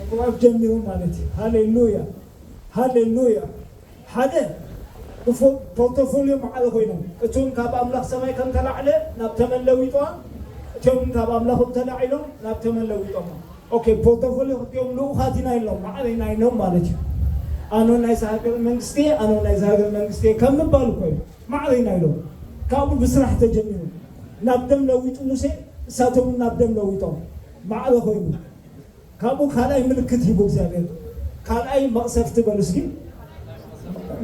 ቁራብ ጀሚሩ ማለት እዩ። ሃሌሉያ፣ ሃሌሉያ። ሓደ ብፎ-፣ ፖርቶፎሊዮ ማዕረ ኮይኖም፣ እቶም ካብ ኣምላኽ ሰማይ ከም ተላዕለ ናብ ተመን ለዊጦም፣ እቶም ካብ ኣምላኽም ተላዒሎም ናብ ተመን ለዊጦም። ኦኬ፣ ፖርቶፎሊዮ ክልቲኦም ልኡኻት ኢና ኢሎም፣ ማዕረ ኢና ኢሎም ማለት እዩ። ኣነ ናይዚ ሃገር መንግስቲ እየ፣ ኣነ ናይዚ ሃገር መንግስቲ እየ ከም ምባል እኮ እዩ። ማዕረ ኢና ኢሎም። ካብኡ ብስራሕ ተጀሚሩ። ናብ ደም ለዊጡ ሙሴ፣ እሳቶም ናብ ደም ለዊጦም። ማዕረ ኮይኑ። ካብኡ ካልኣይ ምልክት ሂቡ እግዚኣብሔር። ካልኣይ መቕሰፍቲ በሉ እስኪ።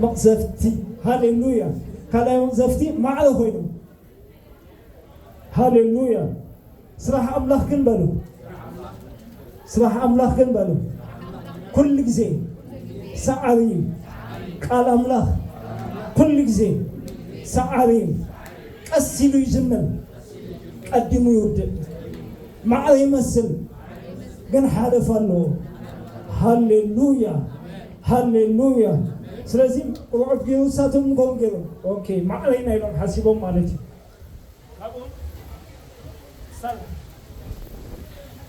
መቕሰፍቲ። ሃሌሉያ። ካልኣይ መቕሰፍቲ ማዕረ ኮይኑ። ሃሌሉያ። ስራሕ ኣምላኽ ግን በሉ። ስራሕ ኣምላኽ ግን በሉ። ኩሉ ግዜ ሰዓሪ እዩ። ቃል ኣምላኽ ኩሉ ግዜ ሰዓሪ እዩ። ቀስ ኢሉ ይጅምር፣ ቀዲሙ ይውድእ። ማዕረ ይመስል፣ ግን ሓለፋ ኣለዎ። ሃሌሉያ፣ ሃሌሉያ። ስለዚ ቁርዖት ገይሩ፣ እሳቶም ከምኡ ገይሩ፣ ኦኬ፣ ማዕረ ኢና ኢሎም ሓሲቦም ማለት እዩ። ካብኡ ሳል-፣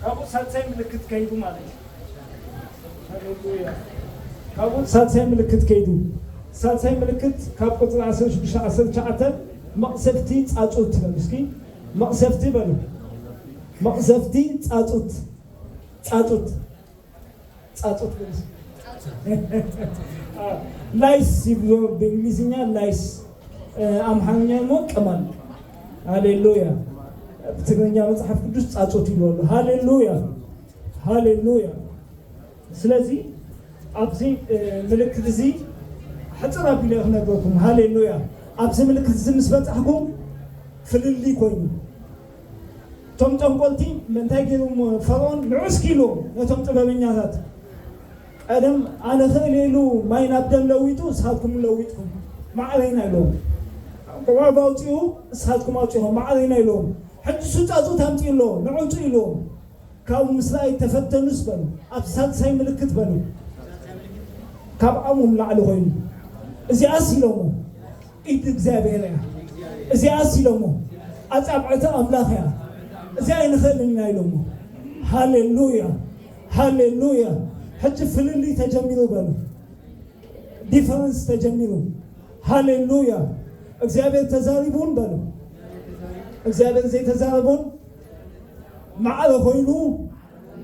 ካብኡ ሳልሳይ ምልክት ከይዱ ማለት እዩ። ሃሌሉያ። ካብኡ ሳልሳይ ምልክት ከይዱ። ሳልሳይ ምልክት ካብ ቁጽሪ ዓሰርተ ሽዱሽተ ዓሰርተ ትሽዓተ መቕሰፍቲ ጻጹት በሉ እስኪ። መቕሰፍቲ በሉ። መቕሰፍቲ ጻጹት። ጻጹት። ጻጹት በሉ እስኪ። ላይስ ይብሎ ብእንግሊዝኛ ላይስ፣ እ፣ ኣምሓርኛ ድማ ቅማል። ሃሌሉያ። ብትግርኛ መጽሓፍ ቅዱስ ጻጹት ይብሎ ኣሎ። ሃሌሉያ፣ ሃሌሉያ። ስለዚ ኣብዚ፣ እ፣ ምልክት እዚ ሕጽር ኣቢለ ክነግረኩም። ሃሌሉያ። ኣብዚ ምልክት እዚ ምስ በጻሕኩም ፍልልይ ኮይኑ፣ እቶም ጠንቆልቲ እንታይ ገይሮም? ፈርዖን ንዑ እስኪ ኢሉ ነቶም ጥበበኛታት፣ ቀደም ኣነ ክእል ኢሉ ማይ ናብ ደም ለዊጡ፣ ንስኻትኩም ለዊጥኩም፣ ማዕረ ኢና ኢሎም። ቆባብ ኣውፂኡ፣ ንስኻትኩም ኣውፂኹም፣ ማዕረ ኢና ኢሎም። ሕጂ እሱ ጻጹት ኣምፂኡ ኣሎ፣ ንዑ ውፁ ኢልዎም። ካብኡ ምስ ረኣይ ተፈተኑስ በሉ፣ ኣብ ሳልሳይ ምልክት በሉ፣ ካብ ዓቕሞም ላዕሊ ኮይኑ፣ እዚኣስ ኢሎሞ፣ ኢድ እግዚኣብሔር እያ። እዚኣስ ኢሎሞ ኣጻብዕቲ ኣምላኽ እያ፣ እዚኣ ኣይንኽእልን ኢና ኢሎሞ። ሃሌሉያ፣ ሃሌሉያ። ሕጂ ፍልልይ ተጀሚሩ በሉ። ዲፈረንስ ተጀሚሩ። ሃሌሉያ። እግዚኣብሔር ተዛሪቡን በሉ። እግዚኣብሔር ዘይተዛረቦን ማዕረ ኮይኑ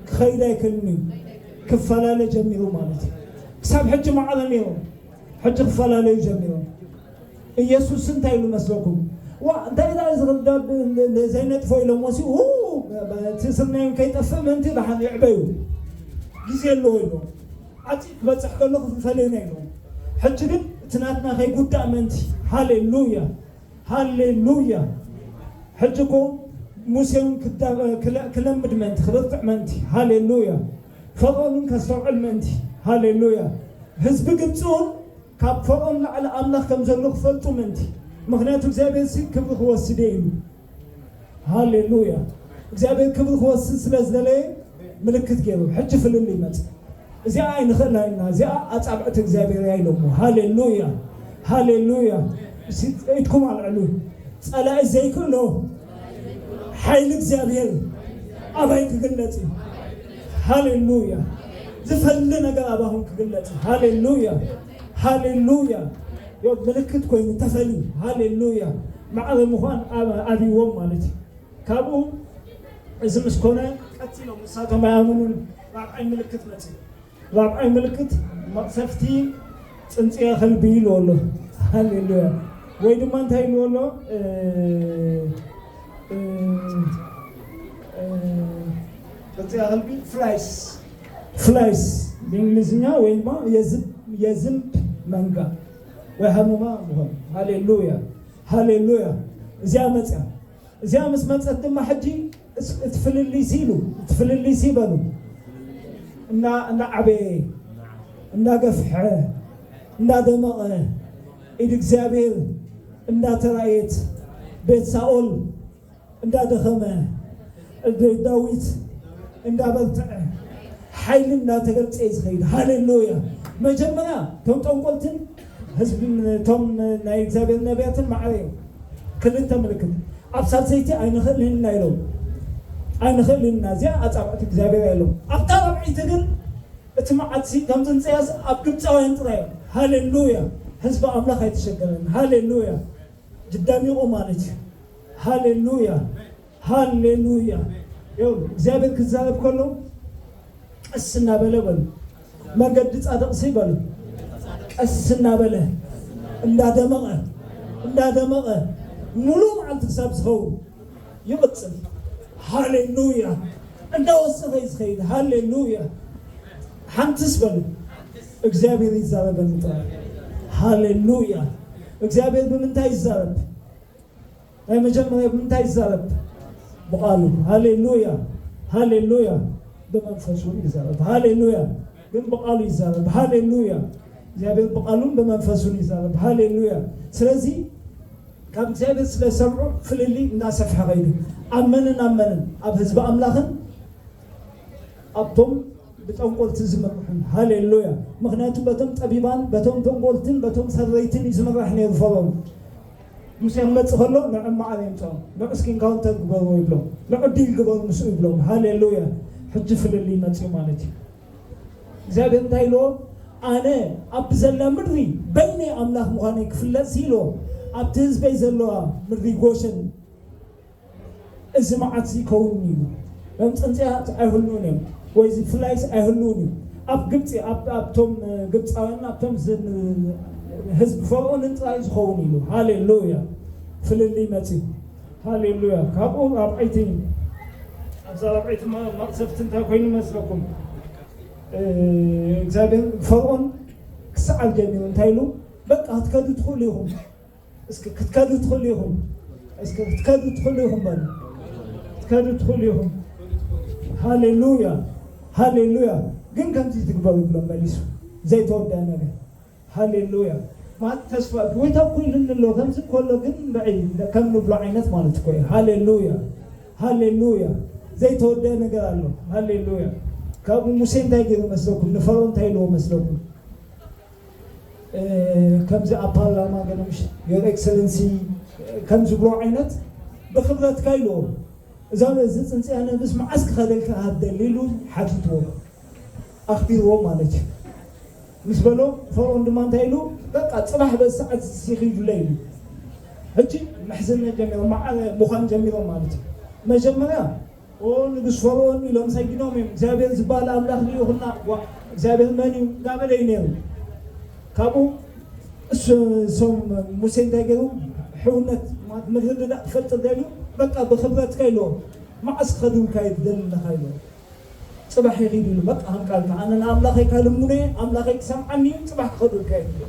ክኸይድ ኣይክእልን እዩ። ክፈላለ ጀሚሩ ማለት እዩ። ክሳብ ሕጂ ማዕረ ነይሩ፣ ሕጂ ክፈላለዩ ጀሚሮም። ኢየሱስ እንታይ ኢሉ መስለኩም? ዋ እንታይ ዳ ዝርዳብ ዘይነጥፎ ኢሎሞ ሲ እቲ ስርናዮም ከይጠፍእ ምእንቲ ደሓን ይዕበዩ ግዜ ኣለዎ ኢሎ። ዓፂ ክበፅሕ ከሎ ክፈልዩና ኢሎም። ሕጂ ግን እቲ ናትና ከይጉዳእ ምእንቲ። ሃሌሉያ፣ ሃሌሉያ። ሕጂ እኮ ሙሴ እውን ክዳ- ክለ- ክለምድ ምእንቲ ክብርትዕ ምእንቲ። ሃሌሉያ። ፈርዖን እውን ከስተውዕል ምእንቲ። ሃሌሉያ። ህዝቢ ግብፂ እውን ካብ ፈርዖን ላዕሊ ኣምላኽ ከም ዘሎ ክፈልጡ ምእንቲ። ምክንያቱ እግዚኣብሔር ሲ ክብሪ ክወስድ እየ ኢሉ። ሃሌሉያ። እግዚኣብሔር ክብሪ ክወስድ ስለ ዝደለየ ምልክት ገይሩ። ሕጂ ፍልልይ ይመጽእ። እዚኣ ኣይንኽእላ ኢና፣ እዚኣ ኣጻብዕቲ እግዚኣብሔር እያ ኢሎሞ። ሃሌሉያ፣ ሃሌሉያ። እስቲ ኢድኩም ኣልዕሉ። ጸላኢ ዘይክእሎ ሓይሊ እግዚኣብሔር ኣባይ ክግለጽ እዩ። ሃሌሉያ። ዝፈሊ ነገር ኣባኹም ክግለጽ እዩ። ሃሌሉያ፣ ሃሌሉያ። ዮ ምልክት ኮይኑ ተፈልዩ። ሃሌሉያ። ማዕረ ምዃን ኣብ- ኣብይዎም ማለት እዩ። ካብኡ እዚ ምስ ኮነ ቀጺሎም ንሳቶም ኣይኣመኑን። ራብዓይ ምልክት መጺኡ። ራብዓይ ምልክት መቕሰፍቲ ጽንጽያ ከልቢ ኢልዎ ኣሎ። ሃሌሉያ። ወይ ድማ እንታይ ኢልዎ ኣሎ? እ- እ- እ- ጽንጽያ ከልቢ ፍላይስ፣ ፍላይስ ብእንግሊዝኛ ወይ ድማ የዝብ- የዝንብ መንጋ ወይ ሃመማ ምኾን። ሃሌሉያ፣ ሃሌሉያ። እዚኣ መጽያ። እዚኣ ምስ መጸት ድማ ሕጂ እስ- እቲ ፍልልይ ሲ ኢሉ፣ እቲ ፍልልይ ሲ በሉ። እና- እናዓበየ፣ እናገፍሐ፣ እናደመቐ፣ ኢድ እግዚኣብሔር እንዳተራእየት፣ ቤት ሳኦል እንዳደኸመ፣ ዳዊት እንዳበርትዐ፣ ሓይሊ እንዳተገልጸ እዩ ዝኸይድ። ሃሌሉያ። መጀመርያ እቶም ጠንቆልትን ህዝቢ እቶም ናይ እግዚኣብሔር ነቢያትን ማዕረ እዮም። ክልተ ምልክት ኣብ ሳልሰይቲ ኣይንኽእልን ኢና ኢሎም። ኣይንኽእልን ኢና፣ እዚኣ ኣጻብዕቲ እግዚኣብሔር ኢሎም። ኣብታ ራብዐይቲ ግን እቲ መዓትሲ ከም ጽንጽያስ ኣብ ግብፃውያን ጥራይ እዮም። ሃሌሉያ። ህዝቢ ኣምላኽ ኣይተሸገረን። ሃሌሉያ። ድዳሚቑ ማለት እዩ። ሃሌሉያ፣ ሃሌሉያ። ይኸውልህ፣ እግዚኣብሔር ክዛረብ ከሎ ቀስ እናበለ በሉ። መገዲ ጻድቕ ሲ በሉ። ቀስ እናበለ፣ እንዳደመቐ፣ እንዳደመቐ፣ ሙሉ መዓልቲ ክሳብ ዝኸውን ይቕጽል። ሃሌሉያ። እንዳወሰኸ እዩ ዝኸይድ። ሃሌሉያ። ሓንትስ በሉ። እግዚኣብሔር ይዛረበኒ ጥራይ። ሃሌሉያ። እግዚኣብሔር ብምንታይ ይዛረብ? ናይ መጀመርያ ብምንታይ ይዛረብ? ብቓሉ። ሃሌሉያ፣ ሃሌሉያ። ብመንፈሱ እውን ይዛረብ። ሃሌሉያ። ግን ብቓሉ ይዛረብ። ሃሌሉያ። እግዚኣብሔር ብቓሉን ብመንፈሱን ይዛረብ። ሃሌሉያ። ስለዚ ካብ እግዚኣብሔር ስለ ሰምዑ ፍልልይ እናሰፍሐ ኸይዱ። ኣብ መንን ኣብ መንን? ኣብ ህዝቢ ኣምላኽን ኣብቶም ብጠንቆልቲ ዝምርሑን። ሃሌሉያ። ምክንያቱ በቶም ጠቢባን በቶም ጠንቆልትን በቶም ሰረይትን እዩ ዝምራሕ ነይሩ ፈርዖን። ሙሴ ክመጽእ ከሎ ንዕማዓር የምጽኦም። ንዑ እስኪ ኢንካውንተር ግበርዎ ይብሎም። ንዑ ዲል ግበሩ ምስኡ ይብሎም። ሃሌሉያ። ሕጂ ፍልልይ መጽኡ ማለት እዩ። እግዚኣብሔር እንታይ ኢልዎ? ኣነ ኣብ ዘላ ምድሪ በይነይ ኣምላኽ ምዃነይ ክፍለጥ ሲ ኢልዎ። ኣብቲ ህዝበይ ዘለዋ ምድሪ ጎሸን እዚ መዓት እዚ ይኸውን እዩ። ሎም ጽንጽያት ኣይህልውን እዮም ወይ እዚ ፍላይስ ኣይህልውን እዩ። ኣብ ግብጺ ኣብ- ኣብቶም ግብጻውያን ኣብቶም ዝ- ህዝቢ ፈርኦንን ጥራይ ዝኸውን ኢሉ። ሃሌሉያ። ፍልልይ መጺኡ። ሃሌሉያ። ካብኡ ራብዐይቲ ኣብዛ ራብዐይቲ መ- መቕሰፍቲ እንታይ ኮይኑ መስለኩም? እግዚኣብሔር ፈርኦን ክሰዓል ጀሚሩ እንታይ ኢሉ? በቃ ክትከዱ ትኽእሉ ኢኹም። እስኪ ክትከዱ ትኽእሉ ኢኹም። እስኪ ክትከዱ ትኽእሉ ኢኹም በሉ። ክትከዱ ትኽእሉ ኢኹም። ሃሌሉያ፣ ሃሌሉያ። ግን ከምዚ ትግበሩ ብሎ መሊሱ። ዘይተወደአ ነገር። ሃሌሉያ። ማለት ተስፋ ጎይታ እኮ ኢሉኒ ኣሎ። ከምዚ እኮ ኣሎ ግን በዒ ከም ንብሎ ዓይነት ማለት እኮ እዩ። ሃሌሉያ፣ ሃሌሉያ። ዘይተወደአ ነገር ኣሎ። ሃሌሉያ። ካብኡ ሙሴ እንታይ ገይሩ መስለኩም? ንፈርዖን እንታይ ኢልዎ መስለኩም? ከምዚ ኣብ ፓርላማ ገለ ምሽ your excellency ከም ዝብሎ ዓይነት ብኽብረትካ ኢልዎ። እዛ እዚ ጽንጽያ ነብስ መዓስ ክኸደልካ ሃብደሊ ኢሉ ሓቲትዎ። ኣኽቢርዎ ማለት እዩ። ምስ በሎ ፈርዖን ድማ እንታይ ኢሉ? በቃ ጽባሕ በዚ ሰዓት እዚ ይኺዱለይ ኢሉ። ሕጂ ምሕዝነት ጀሚሮም፣ መዓ-፣ ምዃን ጀሚሮም ማለት እዩ። መጀመርያ "ኦ ንጉስ ፈርዖን" ኢሎም ሰጊዶም እዮም። "እግዚኣብሔር ዝበሃል ኣምላኽ ልኢኹና፣ ዋ እግዚኣብሔር መን እዩ?" እንዳበለ እዩ ነይሩ። ካብኡ እሱ፣ እሶም ሙሴ እንታይ ገይሩ? ሕውነት ማለት ምርድዳእ ክፈጥር ደልዩ፣ "በቃ ብኽብረትካ" ኢልዎ። "መዓስ ክኸዱልካ እዩ ትደሊ ኣለኻ?" ኢልዎ። "ጽባሕ ይኺዱ" ኢሉ። "በቃ ከም ቃልካ፣ ኣነ ንኣምላኸይ ካልምኖ እየ፣ ኣምላኸይ ክሰምዓኒ እዩ፣ ጽባሕ ክኸዱልካ እዩ" ኢሉ።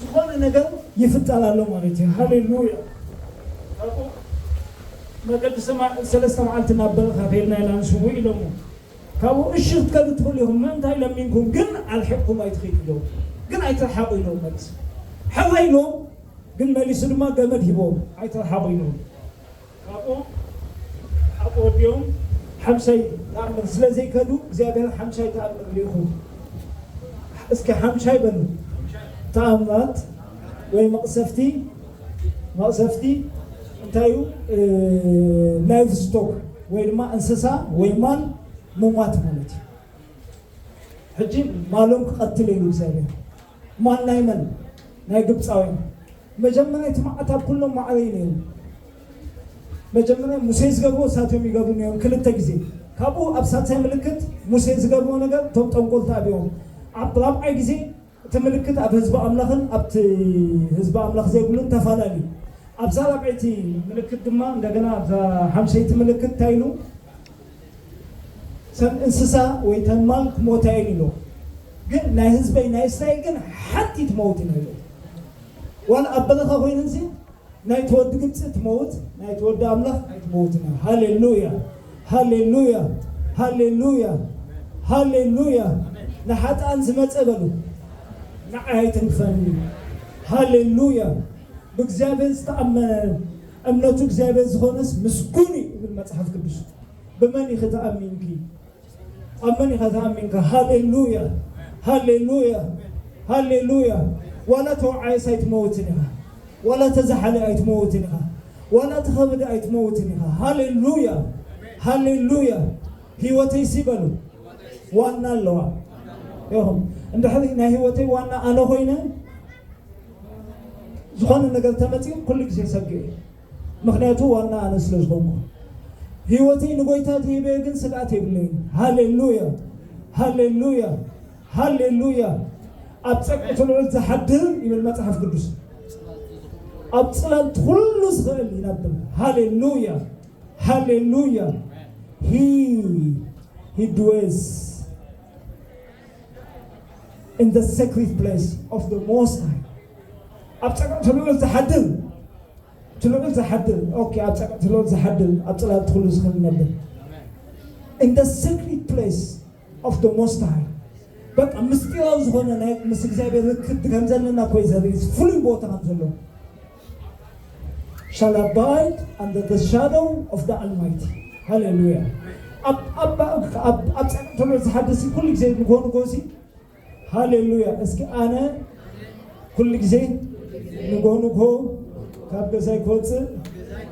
ዝኾነ ነገር ይፍጠር ኣሎ ማለት እዩ። ሃሌሉያ። ካብኡ መገዲ ሰማ-፣ ሰለስተ መዓልቲ ናብ በረኻ ከይድና ኢና ንስውእ ኢሎሞ። ካብኡ "እሺ ክትከዱ ትኽእሉ ኢኹም፣ ምእንታይ ለሚንኩም፣ ግን ኣርሒቕኩም ኣይትኺዱ" ኢሎም። "ግን ኣይትርሓቑ" ኢሎም መሊሱ። "ሕራይ" ኢሎም፣ ግን መሊሱ ድማ ገመድ ሂቦም "ኣይትርሓቑ" ኢሎም። ካብኡ ኣብኡ ወዲኦም ሓምሻይ ተኣምር ስለ ዘይከዱ እግዚኣብሔር ሓምሻይ ተኣምር ልኢኹ። እስኪ ሓምሻይ በሉ። ተኣምራት ወይ መቕሰፍቲ፣ መቕሰፍቲ እንታይ እዩ? ላይፍ ስቶክ ወይ ድማ እንስሳ ወይ ማል ምሟት ማለት እዩ። ሕጂ ማሎም ክቐትል እዩ እግዚኣብሔር። ማል ናይ መን? ናይ ግብፃውያን። መጀመርያ እቲ መዓት ኣብ ኩሎም ማዕረ እዩ ነይሩ። መጀመርያ ሙሴ ዝገብሮ እሳቶም ይገብሩ ነይሮም ክልተ ግዜ። ካብኡ ኣብ ሳልሳይ ምልክት ሙሴ ዝገብሮ ነገር እቶም ጠንቆልቲ ኣብዮም። ኣብ ራብዓይ ግዜ እቲ ምልክት ኣብ ህዝቢ ኣምላኽን ኣብቲ ህዝቢ ኣምላኽ ዘይብሉን ተፈላለዩ። ኣብዛ ራብዐይቲ ምልክት ድማ እንደገና ኣብዛ ሓምሸይቲ ምልክት እንታይ ኢሉ? "ሰም እንስሳ ወይ ተማል ክሞታ እየን" ኢሉ። ግን ናይ ህዝበይ ናይ እስራኤል ግን ሓንቲ ትመውት ኢና ኢሉ። ዋላ ኣብ በረኻ ኮይነንሲ ናይ ተወዲ ግብፂ ትመውት፣ ናይ ተወዲ ኣምላኽ ኣይትመውትን እያ። ሃሌሉያ፣ ሃሌሉያ፣ ሃሌሉያ፣ ሃሌሉያ። ንሓጥኣን ዝመፀ በሉ፣ ንዓይ ኣይትንክፈኒ። ሃሌሉያ። ብእግዚኣብሔር ዝተኣመነ፣ እምነቱ እግዚኣብሔር ዝኾነስ ምስጉን እዩ ይብል መጽሓፍ ቅዱስ። ብመን ኢኺ ተኣሚንኪ? ኣብ መን ኢኻ ተኣሚንካ? ሃሌሉያ፣ ሃሌሉያ፣ ሃሌሉያ። ዋላ ተወዓየስ ኣይትመውትን ኢኻ። ዋላ ተዘሓለ ኣይትመውትን ኢኻ። ዋላ ተኸብደ ኣይትመውትን ኢኻ። ሃሌሉያ፣ ሃሌሉያ። ህይወተይሲ በሉ ዋና ኣለዋ። ኢኹም። እንድሕሪ ናይ ህይወተይ ዋና ኣነ ኮይነ፣ ዝኾነ ነገር ተመፅኡ ኩሉ ግዜ ሰግእ እየ። ምኽንያቱ ዋና ኣነ ስለ ዝኾንኩ። ህይወተይ ንጎይታ ተሂበ ግን ስግኣት የብለይን። ሃሌሉያ፣ ሃሌሉያ፣ ሃሌሉያ። ኣብ ጸቅጢ ልዑል ዝሓድር ይብል መጽሓፍ ቅዱስ። ኣብ ጽላል ኩሉ ዝኽእል ይነብር። ሃሌሉያ፣ ሃሌሉያ። He, he dwells in the secret place of the Most High. ኣብ ጸቅጢ ልዑል ዝሓድር፣ እቲ ልዑል ዝሓድር፣ ኦኬ፣ ኣብ ጸቅጢ ልዑል ዝሓድር፣ ኣብ ጽላል ኩሉ ዝኽእል ይነብር። In the secret place of the Most High። በቃ ምስጢራዊ ዝኾነ ናይ ምስ እግዚኣብሔር ርክብ ከም ዘለና እኮ እዩ ዘርኢ፣ ፍሉይ ቦታ ከም ዘሎ። Shall abide under the shadow of the Almighty. ሃሌሉያ። ኣብ ኣብ ኣብ ኣብ ጸጥታ ዝሓድር ሲ ኩሉ ግዜ ንጎ ንጎ ሲ። ሃሌሉያ። እስኪ ኣነ ኩሉ ግዜ ንጎ ንጎ ካብ ገዛይ ክወፅእ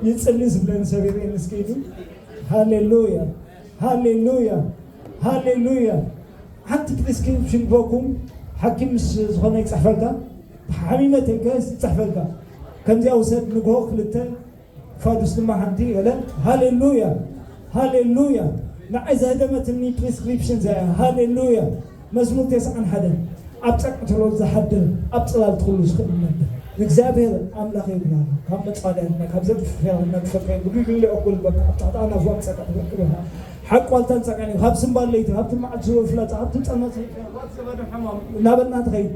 ይፅሊ ዝብለኒ ሰብ ይርእየኒ እስኪ ኢሉ። ሃሌሉያ፣ ሃሌሉያ፣ ሃሌሉያ። ሓንቲ ፕሪስክሪፕሽን ክበኩም ሓኪም ምስ ዝኾነ ይፅሕፈልካ፣ ሓሚመ ተልካ ይፅሕፈልካ። ከምዚኣ ውሰድ ንግሆ ክልተ ፋዱስ ድማ ሓንቲ ገለ። ሃሌሉያ፣ ሃሌሉያ። ንዓይ ዘህደመትኒ ፕሪስክሪፕሽን እዚኣ እያ። ሃሌሉያ። መዝሙር ተስዓን ሓደን ኣብ ጸቅጥሎ ዝሓድር ኣብ ጽላል ኩሉ ዝኽእል ነበር እግዚኣብሔር ኣምላኽ ይብላሉ። ካብ መጻልያና ካብ ዘጥፍያና ክፈጥረ ብግግሊ እኩል በቃ ኣብ ጣጣና ፏም ጸቀጥ በቅብኻ ሓቋልታን ጸቀኒ ካብ ስምባል ለይቲ ካብቲ መዓልቲ ዝወ ፍላጻ ካብቲ ጸልማት እናበልና ትኸይድ።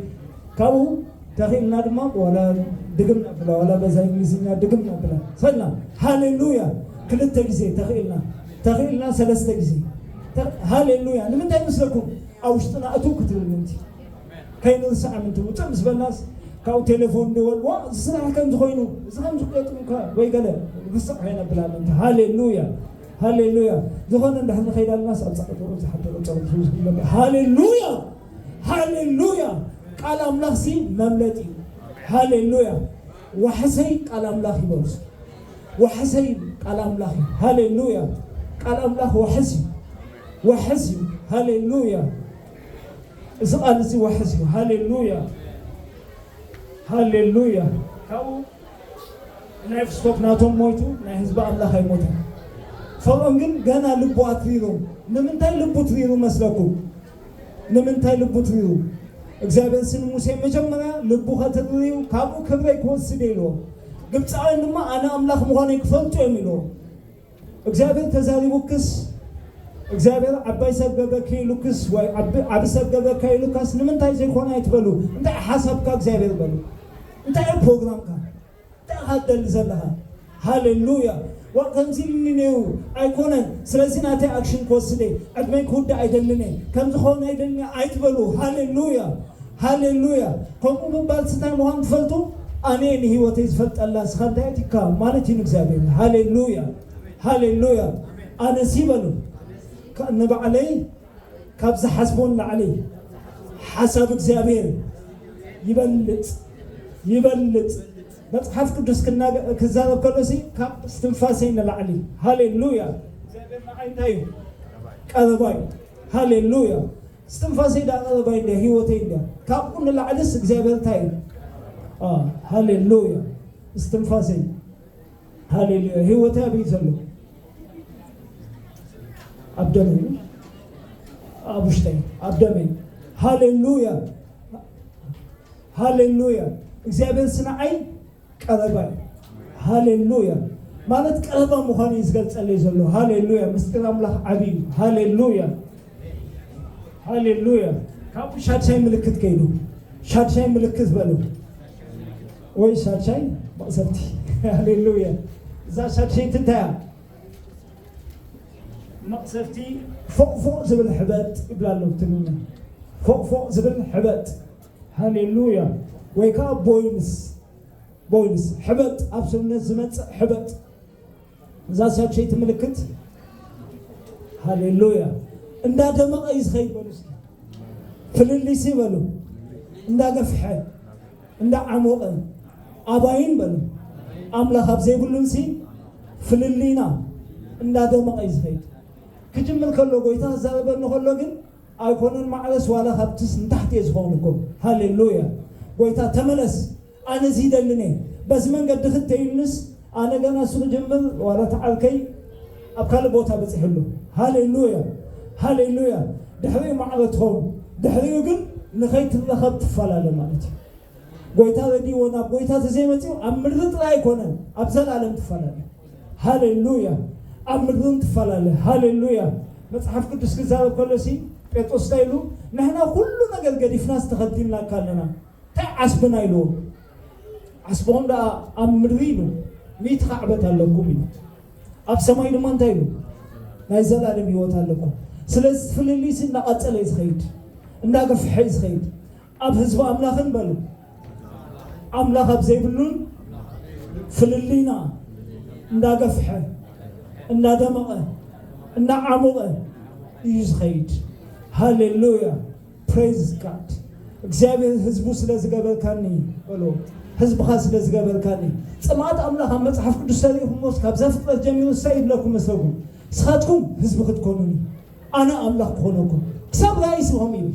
ካብኡ ተኽኢልና ድማ ዋላ ድግም ናብላ ዋላ በዛ እንግሊዝኛ ድግም ናብላ ሰልና። ሃሌሉያ። ክልተ ግዜ ተኽኢልና፣ ተኽኢልና ሰለስተ ግዜ። ተ-፣ ሃሌሉያ። ንምንታይ መስለኩም? ኣብ ውሽጥና እትው ክትብል ምንቲ። ከይንርስዓ ምንቲ። ውፅእ ምስ በልናስ ካብኡ ቴሌፎን ደወል፣ "ዋ፣ እዚ ስራሕ ከምዚ ኮይኑ፣ እዚ ከምዚ ክገጥሙካ" ወይ ገለ ርስዕ ከይነብላ ምንቲ። ሃሌሉያ። ሃሌሉያ። ዝኾነ እንድሕር ንኸይዳልናስ ኣብ ጸቕጥሩ ዝሓደረ ጸሎት ዝውስድ ነበር። ሃሌሉያ። ሃሌሉያ። ቃል ኣምላኽሲ መምለጢ እዩ። ሃሌሉያ። ዋሕሰይ ቃል ኣምላኽ ይበሉ። ዋሕሰይ ቃል ኣምላኽ እዩ። ሃሌሉያ። ቃል ኣምላኽ ዋሕስ እዩ። ዋሕስ እዩ። ሃሌሉያ። እዚ ቃል እዚ ዋሕስ እዩ። ሃሌሉያ። ሃሌሉያ። ካብኡ ናይ ስቶክ ናቶም ሞይቱ ናይ ህዝቢ ኣምላኽ ኣይሞተን። ፈርዖን ግን ገና ልቡ ኣትሪሩ። ንምንታይ ልቡ ትሪሩ መስለኩም? ንምንታይ ልቡ ትሪሩ? እግዚኣብሔር ስን ሙሴ መጀመርያ ልቡ ከተትርዩ ካብኡ ክብረይ ክወስድ ኢልዎ። ግብፃውያን ድማ ኣነ ኣምላኽ ምዃነይ ክፈልጡ እዮም ኢልዎ። እግዚኣብሔር ተዛሪቡክስ እግዚኣብሔር ዓባይ ሰብ ገብረካ ኢሉክስ ወይ ዓቢ ዓቢ ሰብ ገብረካ ኢሉካስ ንምንታይ ዘይኮነ ኣይትበሉ። እንታይ ሓሳብካ እግዚኣብሔር በሉ። እንታይ እዩ ፕሮግራምካ? እንታይ ኢኻ ትደሊ ዘለኻ? ሃሌሉያ። ዋ ከምዚ ኢሉኒ ነይሩ ኣይኮነን። ስለዚ ናተይ ኣክሽን ክወስደ ዕድመይ ክውዳእ ኣይደልን እየ። ከምዚ ክኸውን ኣይደልን እየ ኣይትበሉ። ሃሌሉያ። ሃሌሉያ። ከምኡ ምባል እንታይ ምዃኑ ትፈልጡ? ኣነ ንህይወተይ ዝፈልጠላ ንስኻ እንታይ ኣቲካ ማለት እዩ ንእግዚኣብሔር። ሃሌሉያ። ሃሌሉያ። ኣነሲ በሉ ንባዕለይ ካብ ዝሓስቦ ንላዕሊ ሓሳብ እግዚኣብሔር ይበልፅ። ይበልፅ። መፅሓፍ ቅዱስ ክዛረብ ከሎሲ ካብ እስትንፋሰይ ንላዕሊ። ሃሌሉያ። እግዚኣብሔር ንዓይ እንታይ እዩ? ቀረባይ። ሃሌሉያ። እስትንፋሰይ ዳ ቀረባይ እንዲያ ህይወተይ እንዲያ ካብኡ ንላዕልስ እግዚኣብሔር እንታይ እዩ? ሃሌሉያ። እስትንፋሰይ ሃሌሉያ። ህይወተይ ኣበይ ዘሎ? ኣብ ደመይ። ኣብ ውሽጠይ ኣብ ደመይ። ሃሌሉያ። ሃሌሉያ። እግዚኣብሔር ስንዓይ ቀረባ እዩ። ሃሌሉያ። ማለት ቀረባ ምዃኑ እዩ ዝገልጸለይ ዘሎ። ሃሌሉያ። ምስጢር ኣምላኽ ዓብዪ እዩ። ሃሌሉያ። ሃሌሉያ። ካብኡ ሻድሻይ ምልክት ከይዱ ሻድሻይ ምልክት በሉ ወይ ሻድሻይ መቕሰፍቲ። ሃሌሉያ። እዛ ሻድሸይቲ እንታይ እያ? መቕሰፍቲ ፎቕ ፎቕ ዝብል ሕበጥ ይብላ ኣሎ ብትግርኛ። ፎቕ ፎቕ ዝብል ሕበጥ። ሃሌሉያ። ወይ ከዓ ቦይልስ ቦይልስ ሕበጥ ኣብ ሰውነት ዝመፅእ ሕበጥ። እዛ ሻድሸይቲ ምልክት ሃሌሉያ እንዳደመቐ እዩ ዝኸይድ በሉ እስኪ። ፍልልይሲ በሉ እንዳገፍሐ እንዳዓሞቐ ኣባይን በሉ ኣምላኽ ኣብ ዘይብሉንሲ ፍልልይና እንዳደመቐ እዩ ዝኸይድ። ክጅምር ከሎ ጎይታ ክዛረበኒ ከሎ ግን ኣይኮነን ማዕረስ ዋላ ካብትስ ንታሕቲ እየ ዝኸውን እኮ። ሃሌሉያ። ጎይታ ተመለስ ኣነ እዚ ይደልን እየ በዚ መንገዲ ክትተይሉንስ ኣነ ገና እሱ ክጅምር ዋላ ተዓርከይ ኣብ ካልእ ቦታ በፂሕሉ። ሃሌሉያ። ሃሌሉያ። ድሕሪኡ ማዕረ ትኸውን። ድሕሪኡ ግን ንኸይትረኸብ ትፈላለ ማለት እዩ። ጎይታ ረድይዎ ናብ ጎይታ ተዘይመፅኡ ኣብ ምድሪ ጥራይ ኣይኮነን ኣብ ዘላለም ትፈላለ። ሃሌሉያ። ኣብ ምድርን ትፈላለ። ሃሌሉያ። መፅሓፍ ቅዱስ ክዛረብ ከሎ ሲ ጴጥሮስ እንታይ ኢሉ? ንሕና ኩሉ ነገር ገዲፍና ዝተኸትልናካ ኣለና። እንታይ ዓስብና ኢልዎ? ዓስብኹም ደኣ ኣብ ምድሪ ኢሉ ሚእቲ ካዕበት ኣለኩም ኢሉ። ኣብ ሰማይ ድማ እንታይ ኢሉ? ናይ ዘላለም ህይወት ኣለኩም። ስለዚ ፍልልይሲ እናቐጸለ እዩ ዝኸይድ፣ እናገፍሐ እዩ ዝኸይድ። ኣብ ህዝቢ ኣምላኽን በሉ ኣምላኽ ኣብ ዘይብሉን ፍልልይና እንዳገፍሐ እናደመቐ እናዓሞቐ እዩ ዝኸይድ። ሃሌሉያ። ፕሬዝ ጋድ። እግዚኣብሔር ህዝቡ ስለ ዝገበርካኒ በሎ። ህዝብኻ ስለ ዝገበርካኒ። ጽምኣት ኣምላኽ ኣብ መጽሓፍ ቅዱስ ተሪእኹሞስ ካብ ዘፍጥረት ጀሚሩ እንታይ ይብለኩም መሰልኩም? ንስኻትኩም ህዝቢ ክትኮኑኒ ኣነ ኣምላኽ ክኾነኩም። ክሳብ ራእይስ ኸም ይብል።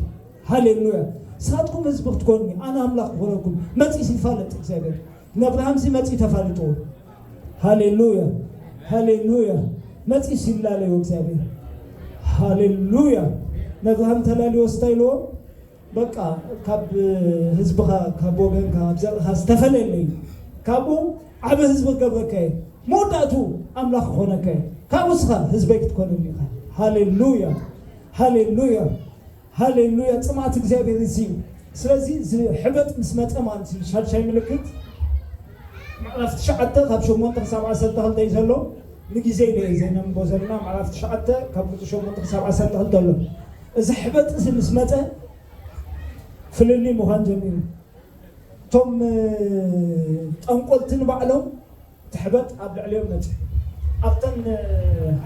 ሃሌሉያ። ንስኻትኩም ህዝቢ ክትኮኑኒ ኣነ ኣምላኽ ክኾነኩም። መጺስ ይፋለጥ እግዚኣብሔር። ነብርሃምሲ መጺ ተፋልጥዎ። ሃሌሉያ። ሃሌሉያ። መጺስ ይላለዩ እግዚኣብሔር። ሃሌሉያ። ነብርሃም ተላልዮ ስታይ ኢልዎ በቃ ካብ ህዝብኻ ካብ ወገንካ ካብ ዘርእኻ ዝተፈለለዩ ካብኡ ዓብ ህዝቢ ክገብረካ እየ። መወዳእቱ ኣምላኽ ክኾነካ እየ። ካብኡ እስኻ ህዝበይ ክትኮነኒ ኢኻ። ሃሌሉያ። ሃሌሉያ። ሃሌሉያ። ጽምኣት እግዚኣብሔር እዚ እዩ። ስለዚ እዚ ሕበጥ ምስ መጸ ማለት እዩ ሻድሻይ ምልክት ምዕራፍ ትሽዓተ ካብ ሸሞንተ ክሳብ ዓሰርተ ክልተ እዩ ዘሎ። ንግዜ ኢለ እየ ዘይነንቦ ዘለና። ምዕራፍ ትሽዓተ ካብ ቁጽሪ ሸሞንተ ክሳብ ዓሰርተ ክልተ ኣሎ። እዚ ሕበጥ እዚ ምስ መጸ ፍልልይ ምዃን ጀሚሩ። እቶም ጠንቆልቲ ንባዕሎም እቲ ሕበጥ ኣብ ልዕሊኦም መጸ። ኣብተን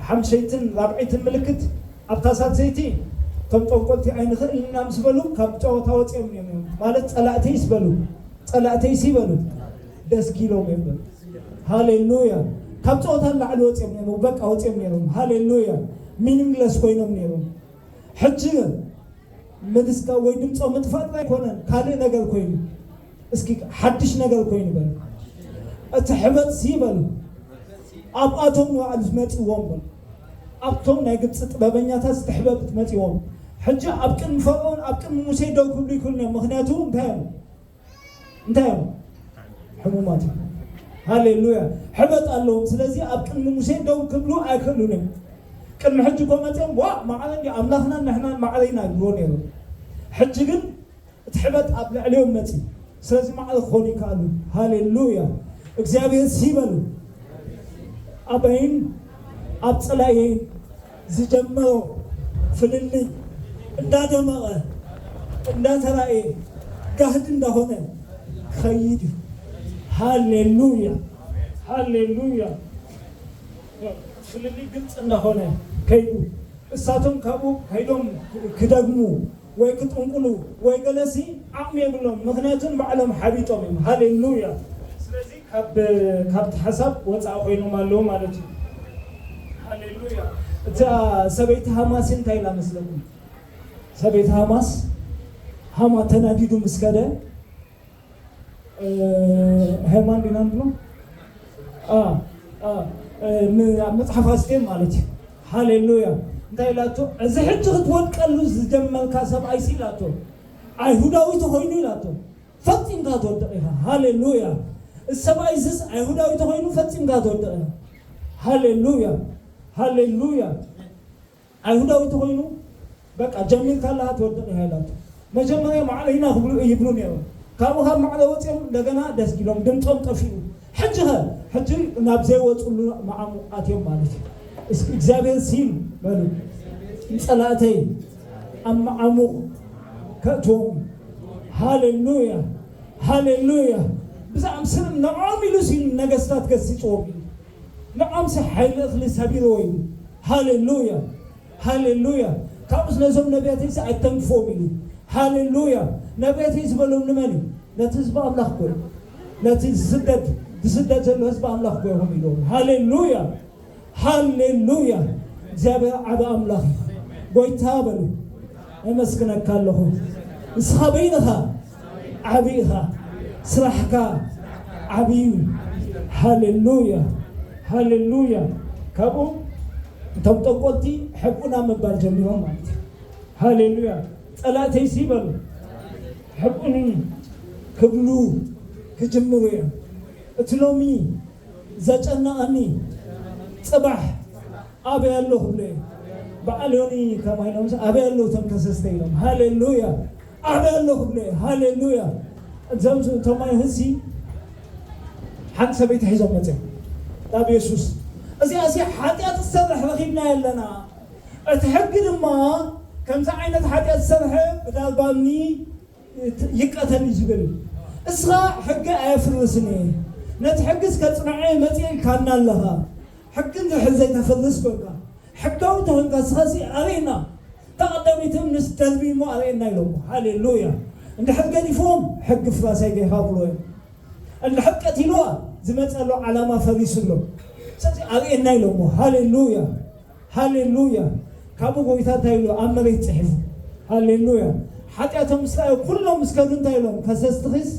ሓምሸይትን ራብዐይትን ምልክት ኣብታ ሳልሰይቲ እቶም ጠንቆልቲ ኣይንኽእልን ኢና ምስ በሉ ካብ ጨወታ ወጺኦም እዮም። ማለት ጸላእተይስ በሉ ጸላእተይሲ በሉ ደስኪሎም እዮም። ሃሌሉያ። ካብ ጸወታ ንላዕሊ ወጽዮም ነይሮም፣ በቃ ወጽዮም ነይሮም። ሃሌሉያ። ሚኒንግለስ ኮይኖም ነይሮም። ሕጂ ምድስካ ወይ ድምፆ ምጥፋእ ኣይኮነን፣ ካልእ ነገር ኮይኑ፣ እስኪ ሓድሽ ነገር ኮይኑ በሉ። እቲ ሕበጥ ሲ በሉ ኣብኣቶም ንባዕሉ መፅዎም በሉ። ኣብቶም ናይ ግብፂ ጥበበኛታት እቲ ሕበጥ መፅዎም። ሕጂ ኣብ ቅድሚ ፈርኦን ኣብ ቅድሚ ሙሴ ደው ክብሉ ይክእሉ እዮም። ምክንያቱ እንታይ እዮም? እንታይ እዮም? ሕሙማት እዮም። ሃሌሉያ። ሕበጥ ኣለዎም። ስለዚ ኣብ ቅድሚ ሙሴ ደው ክብሉ ኣይክእሉን እዮም። ቅድሚ ሕጂ እኮ መፅኦም ዋ ማዕረ እንዲ ኣምላኽናን ንሕናን ማዕረ ኢና ይብልዎ ነይሮም። ሕጂ ግን እቲ ሕበጥ ኣብ ልዕሊኦም መፂ። ስለዚ ማዕረ ክኾኑ ይከኣሉ። ሃሌሉያ። እግዚኣብሔር ሲ በሉ ኣበይን ኣብ ፀላእየይን ዝጀመሮ ፍልልይ እንዳደመቐ እንዳተራእየ ጋህዲ እንዳኾነ ክኸይድ እዩ። ሃሌሉያ። ሃሌሉያ። ፍልልይ ግልፂ እንዳኾነ ከይዱ እሳቶም ካብኡ ከይዶም ክደግሙ ወይ ክጥንቁሉ ወይ ገለሲ ዓቕሚ የብሎም። ምክንያቱ ንባዕሎም ሓቢጦም እዮም። ሃሌሉያ። ስለዚ ካብ ካብቲ ሓሳብ ወፃኢ ኮይኖም ኣለዉ ማለት እዩ። ሃሌሉያ። እታ ሰበይቲ ሃማስ እንታይ ኢላ መስለኩም? ሰበይቲ ሃማስ ሃማ ተናዲዱ ምስ ከደ ሄማን ዲና ንብሎ ኣብ መፅሓፍ ኣስቴር ማለት እዩ። ሃሌሉያ። እንታይ ኢላቶ? እዚ ሕጂ ክትወድቀሉ ዝጀመርካ ሰብኣይ ሲ ኢላቶ። ኣይሁዳዊ ተኮይኑ ኢላቶ። ፈፂምካ ትወድቕ ኢኻ። ሃሌሉያ። እዚ ሰብኣይ ዝስ ኣይሁዳዊ ተኮይኑ ፈፂምካ ትወድቕ ኢኻ። ሃሌሉያ። ሃሌሉያ። ኣይሁዳዊ ተኮይኑ በቃ ጀሚርካ ኣለካ ትወድቕ ኢኻ ኢላቶ። መጀመርያ ማዕረ ኢና ክብሉ ይብሉ ነይሮም። ካብኡ ካብ ማዕረ ወፂኦም እንደገና ደስ ኢሎም ድምፆም ጠፊኡ። ሕጂ ኸ ሕጂ ናብ ዘይወፅሉ መዓሙቕ ኣትዮም ማለት እዩ። እስኪ እግዚኣብሔር ሲም በሉ ንፀላእተይ ኣብ መዓሙቕ ከእትዎም። ሃሌሉያ ሃሌሉያ። ብዛዕባ ስም ንዖም ኢሉ ሲሉ ነገስታት ገሲፅዎም እዩ። ንዖም ሲ ሓይሊ እኽሊ ሰቢርዎ እዩ። ሃሌሉያ ሃሌሉያ። ካብኡስ ነዞም ነቢያተይሲ ኣይተንክፎም ኢሉ። ሃሌሉያ። ነቢያተይ ዝበሎም ንመን እዩ? ነቲ ህዝቢ ኣምላኽ እኮ እዩ። ነቲ ዝስደድ ዝስደድ ዘሎ ህዝቢ ኣምላኽ እኮ ኢኹም ኢልዎም። ሃሌሉያ ሃሌሉያ። እግዚኣብሔር ዓቢ ኣምላኽ እዩ። ጎይታ በሉ። ኣመስግነካ ኣለኹ። ንስኻ በይንኻ ዓቢ ኢኻ። ስራሕካ ዓቢ እዩ። ሃሌሉያ ሃሌሉያ። ካብኡ እቶም ጠንቆልቲ ሕቁና ምባል ጀሚሮም ማለት እዩ። ሃሌሉያ። ጸላእተይሲ በሉ ሕቁኒ ክብሉ ክጅምሩ እዮም። እቲ ሎሚ ዘጨነቐኒ ጽባሕ ኣበይ ኣሎ ክብሎ እየ። በዓል ዮኒ ከማይ ኢሎም ኣበይ ኣለዉ እቶም ከሰስተ ኢሎም። ሃሌሉያ ኣበይ ኣሎ ክብሎ እየ። ሃሌሉያ። እዞም እቶም ኣይሁድሲ ሓንቲ ሰበይቲ ሒዞም መፅኦም ናብ የሱስ። እዚኣሲ ሓጢኣት ትሰርሕ ረኺብናያ ኣለና። እቲ ሕጊ ድማ ከምዚ ዓይነት ሓጢኣት ዝሰርሐ ብዳርባኒ ይቀተል እዩ ዝብል። እስኻ ሕጊ ኣየፍርስን እየ፣ ነቲ ሕጊ እስከ ፅንዖ እየ መፅእ ኢልካና ኣለኻ። ሕጊ እንድሕር ዘይተፍርስ ኮንካ ሕጋዊ ተኾንካ እስኻ ሲ ኣርእየና። እታ ቀዳመይቲ ምስ ደልቢ እሞ ኣርእየና ኢሎሞ። ሃሌሉያ። እንድሕር ገዲፍዎም ሕጊ ፍራሳይ ጌኻ ብሎ እዮም። እንድሕር ቀቲልዋ ዝመፀ ኣሎ ዓላማ ፈሪሱ ኣሎ። ስለዚ ኣርእየና ኢሎሞ። ሃሌሉያ ሃሌሉያ። ካብኡ ጎይታ እንታይ ኢሉ ኣብ መሬት ፅሒፉ። ሃሌሉያ። ሓጢኣቶም ምስ ረኣዩ ኩሎም ምስ ከዱ እንታይ ኢሎም? ከሰስትኺስ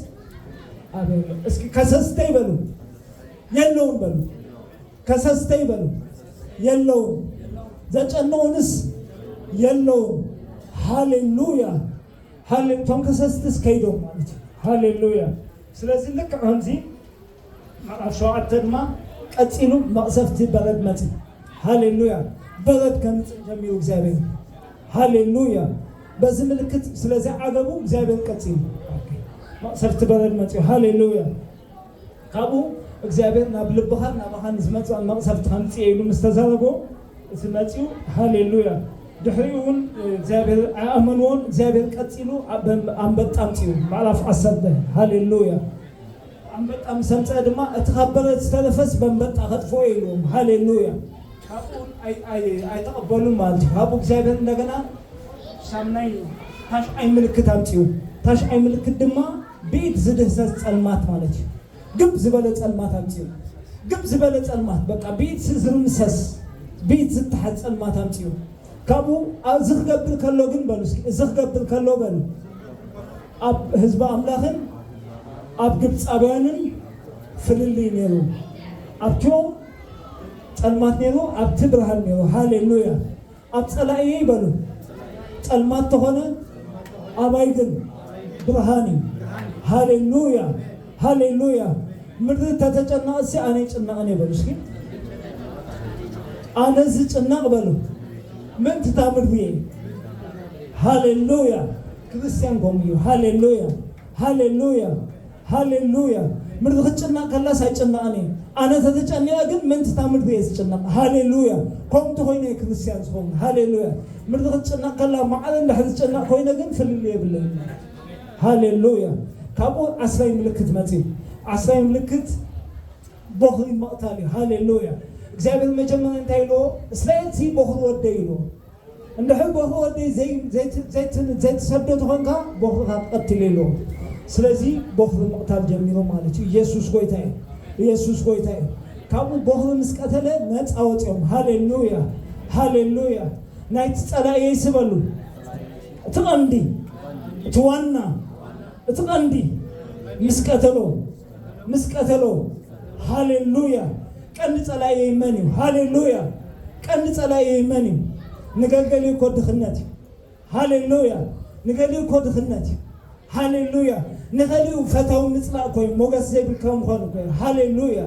ኣበይ ኣሎ? እስኪ ከሰስተይ በሉ። የለውን በሉ። ከሰስተይ በሉ። የለውን። ዘጨነቑንስ የለውን። ሃሌሉያ ሃሌ እቶም ከሰስትስ ከይዶም ማለት እዩ። ሃሌሉያ። ስለዚ ልክዕ ከምዚ ምዕራፍ ሸውዓተ ድማ ቀፂሉ መቕሰፍቲ በረድ መፂ። ሃሌሉያ። በረድ ከምፅእ ጀሚሩ እግዚኣብሔር። ሃሌሉያ። በዚ ምልክት ስለዚ ዓገቡ እግዚኣብሔር ቀፂሉ መቕሰፍቲ በረድ መፂ። ሃሌሉያ። ካብኡ እግዚኣብሔር ናብ ልብኻን ናባኻን ዝመፅእ መቕሰፍቲ ከምፅእ ኢሉ ምስ ተዛረቦ እቲ መፂኡ። ሃሌሉያ። ድሕሪኡ እውን እግዚኣብሔር ኣይኣመንዎን። እግዚኣብሔር ቀፂሉ ኣብ ኣንበጣ ኣምፅኡ። ምዕራፍ ዓሰርተ። ሃሌሉያ። ኣንበጣ ምስ ኣምፀአ ድማ እቲ ካብ በረድ ዝተረፈስ በንበጣ ከጥፍኦ ኢልዎም። ሃሌሉያ። ካብኡ እውን ኣይ- ኣይ- ኣይተቐበሉን ማለት እዩ። ካብኡ እግዚኣብሔር እንደገና ሳምናይ ታሽዓይ ምልክት ኣምፅኡ። ታሽዓይ ምልክት ድማ ብኢድ ዝድህሰስ ፀልማት ማለት እዩ። ግብ ዝበለ ጸልማት ኣምጽኡ። ግብ ዝበለ ጸልማት፣ በቃ ብኢድ ዝርምሰስ፣ ብኢድ ዝተሓዝ ጸልማት ኣምጽኡ። ካብኡ እዚ ክገብር ከሎ ግን፣ በሉ እስኪ፣ እዚ ክገብር ከሎ፣ በሉ፣ ኣብ ህዝቢ ኣምላኽን ኣብ ግብጻውያንን ፍልልይ ነይሩ። ኣብቲኦም ጸልማት ነይሩ፣ ኣብቲ ብርሃን ነይሩ። ሃሌሉያ! ኣብ ጸላእየይ፣ በሉ፣ ጸልማት ተኾነ፣ ኣባይ ግን ብርሃን እዩ። ሃሌሉያ! ሃሌሉያ! ምድሪ ተተጨነቐሲ ኣነ ይጭነቕን እየ፣ በሉ እስኪ። ኣነ ዝጭነቕ፣ በሉ፣ ምእንቲ እታ ምድሪ እየ። ሃሌሉያ! ክርስትያን ከምኡ እዩ። ሃሌሉያ! ሃሌሉያ! ሃሌሉያ! ምድሪ ክትጭነቕ ከላስ ኣይጭነቕን እየ። ኣነ ተተጨኒቐ ግን ምእንቲ እታ ምድሪ እየ ዝጭነቕ። ሃሌሉያ! ከምኡ እንተኾይነ እየ ክርስትያን ዝኸውን። ሃሌሉያ! ምድሪ ክትጭነቕ ከላ ማዕረ እንድሕር ዝጭነቕ ኮይነ ግን ፍልልይ የብለይን። ሃሌሉያ! ካብኡ ዓስራይ ምልክት መጺኡ። ዓስራይ ምልክት ቦኽሪ ምቕታል እዩ። ሃሌሉያ! እግዚኣብሔር መጀመርያ እንታይ ኢልዎ? እስራኤልሲ ቦኽሪ ወደይ ኢልዎ። እንድሕር ቦኽሪ ወደይ ዘይ-፣ ዘይት-፣ ዘይት-፣ ዘይትሰዶ ተኾንካ፣ ቦኽርኻ ትቐትል ኢልዎ። ስለዚ ቦኽሪ ምቕታል ጀሚሩ ማለት እዩ። ኢየሱስ ጎይታ እዩ። ኢየሱስ ጎይታ እዩ። ካብኡ ቦኽሪ ምስ ቀተለ ነፃ ወፂኦም። ሃሌሉያ! ሃሌሉያ! ናይቲ ጸላእየይ ስበሉ። እቲ ቀንዲ፣ እቲ ዋና፣ እቲ ቀንዲ ምስ ቀተሎ፣ ምስ ቀተሎ። ሃሌሉያ! ቀንዲ ጸላእየይ መን እዩ? ሃሌሉያ! ቀንዲ ጸላእየይ መን እዩ? ንገሊኡ እኮ ድኽነት እዩ። ሃሌሉያ! ንገሊኡ እኮ ድኽነት እዩ። ሃሌሉያ! ንገሊኡ ፈታዊ ምጽላእ እኮ እዩ። ሞገስ ዘይብልካ ምዃን እኮ እዩ። ሃሌሉያ!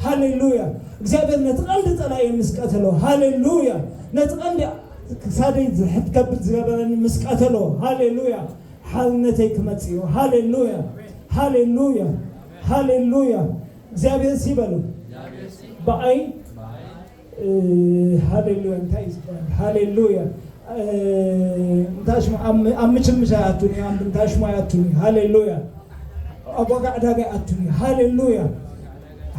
ሃሌሉያ! እግዚኣብሔር ነቲ ቀንዲ ጸላእየይ ምስ ቀተሎ። ሃሌሉያ! ነቲ ቀንዲ ክሳደይ ዝሕት ከብል ዝገበረኒ ምስ ቀተሎ። ሃሌሉያ! ሓርነተይ ክመጽእ እዩ። ሃሌሉያ! ሃሌሉያ! ሃሌሉያ! እግዚኣብሔር ሲ በሉ። ብኣይ፣ እ፣ ሃሌሉያ! እንታይ እዩ ዝበሃል? ሃሌሉያ! እ፣ እንታይ ሽሙ? ኣብ፣ ኣብ ምችምቻ ይኣቱኒ፣ ኣብ እንታይ ሽሙ ኣይኣቱኒ። ሃሌሉያ! ኣብ ዋጋ ዕዳጋ ይኣቱኒ። ሃሌሉያ!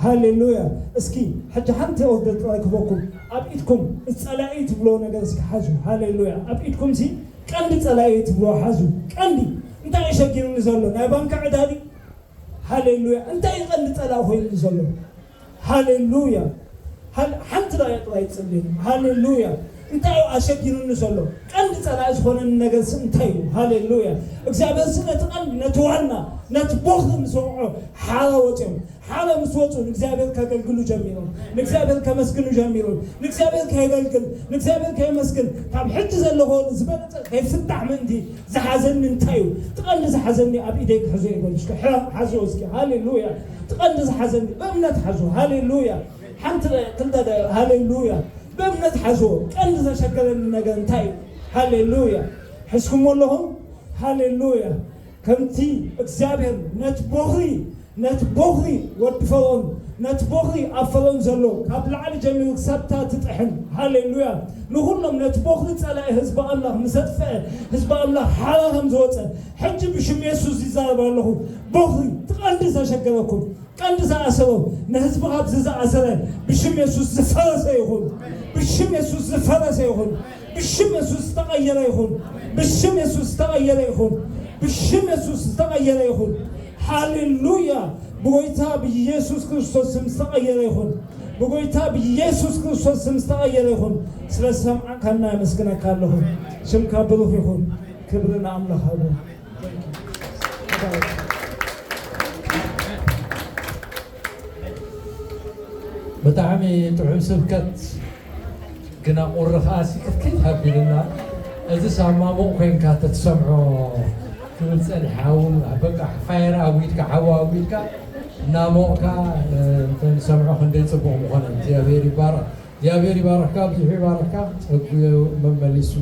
ሃሌሉያ! እስኪ ሕጂ ሓንቲ ኦርደር ጥራይ ክበኩም። ኣብ ኢድኩም ጸላኢ ትብሎ ነገር እስኪ ሓዙ። ሃሌሉያ! ኣብ ኢድኩም ሲ ቀንዲ ጸላኢ ትብሎ ሓዙ። ቀንዲ እንታይ እዩ ሸጊሩኒ ዘሎ? ናይ ባንክ ዕዳ ድዩ? ሃሌሉያ! እንታይ እዩ ቀንዲ ጸላኢ ኮይኑኒ ዘሎ? ሃሌሉያ! ሃል-፣ ሓንቲ ደቂቕ ጥራይ ጽልዩ። ሃሌሉያ! እንታይ እዩ ኣሸጊሩኒ ዘሎ? ቀንዲ ጸላኢ ዝኾነኒ ነገርስ እንታይ እዩ? ሃሌሉያ! እግዚኣብሔር ሲ ነቲ ቀንዲ፣ ነቲ ዋና፣ ነቲ ቦኽሪ ምስ ወቕዖ ሓራ ወፂኦም። ሓራ ምስ ወፁ ንእግዚኣብሔር ከገልግሉ ጀሚሮም። ንእግዚኣብሔር ከመስግኑ ጀሚሮም። ንእግዚኣብሔር ከየገልግል፣ ንእግዚኣብሔር ከየመስግን፣ ካብ ሕጂ ዘለኹ ዝበለፀ ከይፍታሕ ምእንቲ ዝሓዘኒ እንታይ እዩ? እቲ ቀንዲ ዝሓዘኒ ኣብ ኢደይ ክሕዞ ይበሉ እስኪ። ሕራ-፣ ሓዝዎ እስኪ። ሃሌሉያ! እቲ ቀንዲ ዝሓዘኒ ብእምነት ሓዝዎ። ሃሌሉያ! ሓንቲ ደ-፣ ክልተ ደ-፣ ሃሌሉያ! ብእምነት ሓዝዎ። ቀንዲ ዘሸገረኒ ነገር እንታይ እዩ? ሃሌሉያ! ሕዝኩሞ ኣለኹም? ሃሌሉያ! ከምቲ እግዚኣብሔር ነቲ ቦኽሪ፣ ነቲ ቦኽሪ ወዲ ፈርዖን፣ ነቲ ቦኽሪ ኣብ ፈርዖን ዘሎ ካብ ላዕሊ ጀሚሩ ክሳብ ታሕቲ ጥሕን። ሃሌሉያ! ንኹሎም ነቲ ቦኽሪ ጸላኢ ህዝቢ ኣምላኽ ምስ ኣጥፍአ፣ ህዝቢ ኣምላኽ ሓራ ከም ዝወጸ፣ ሕጂ ብሽም የሱስ ይዛረብ ኣለኹ። ቦኽሪ፣ እቲ ቀንዲ ዘሸገረኩም፣ ቀንዲ ዝኣሰሮ፣ ንህዝቢ ካብዚ ዝኣሰረ ብሽም የሱስ ዝፈረሰ ይኹን። ብሽም የሱስ ዝፈረሰ ይኹን። ብሽም የሱስ ዝተቐየረ ይኹን። ብሽም የሱስ ዝተቐየረ ይኹን። ብሽም የሱስ ዝተቐየረ ይኹን። ሃሌሉያ! ብጎይታ ብኢየሱስ ክርስቶስ ስም ዝተቐየረ ይኹን። ብጎይታ ብኢየሱስ ክርስቶስ ስም ዝተቐየረ ይኹን። ስለ ዝሰምዓካና የመስግነካ ኣለኹ። ሽምካ ብሩኽ ይኹን። ክብሪ ንኣምላኽ ሃቡ። ብጣዕሚ ጥዑም ስብከት፣ ግና ቁሪ ኸኣ ሲ ክትከይድ ሃቢልና። እዚ ሳብ ማሙቕ ኮይንካ ተትሰምዖ ክብል ጸኒሐ። ሓው በቃ ፋየር ኣጒድካ፣ ሓዊ ኣጒድካ እናሞቕካ፣ እ፣ እንተንሰምዖ ክንደይ ጽቡቕ ምኾነ። እግዚኣብሔር ይባረኽ። እግዚኣብሔር ይባረኽካ፣ ኣብዚሑ ይባረኽካ፣ ጸጉ መመሊሱ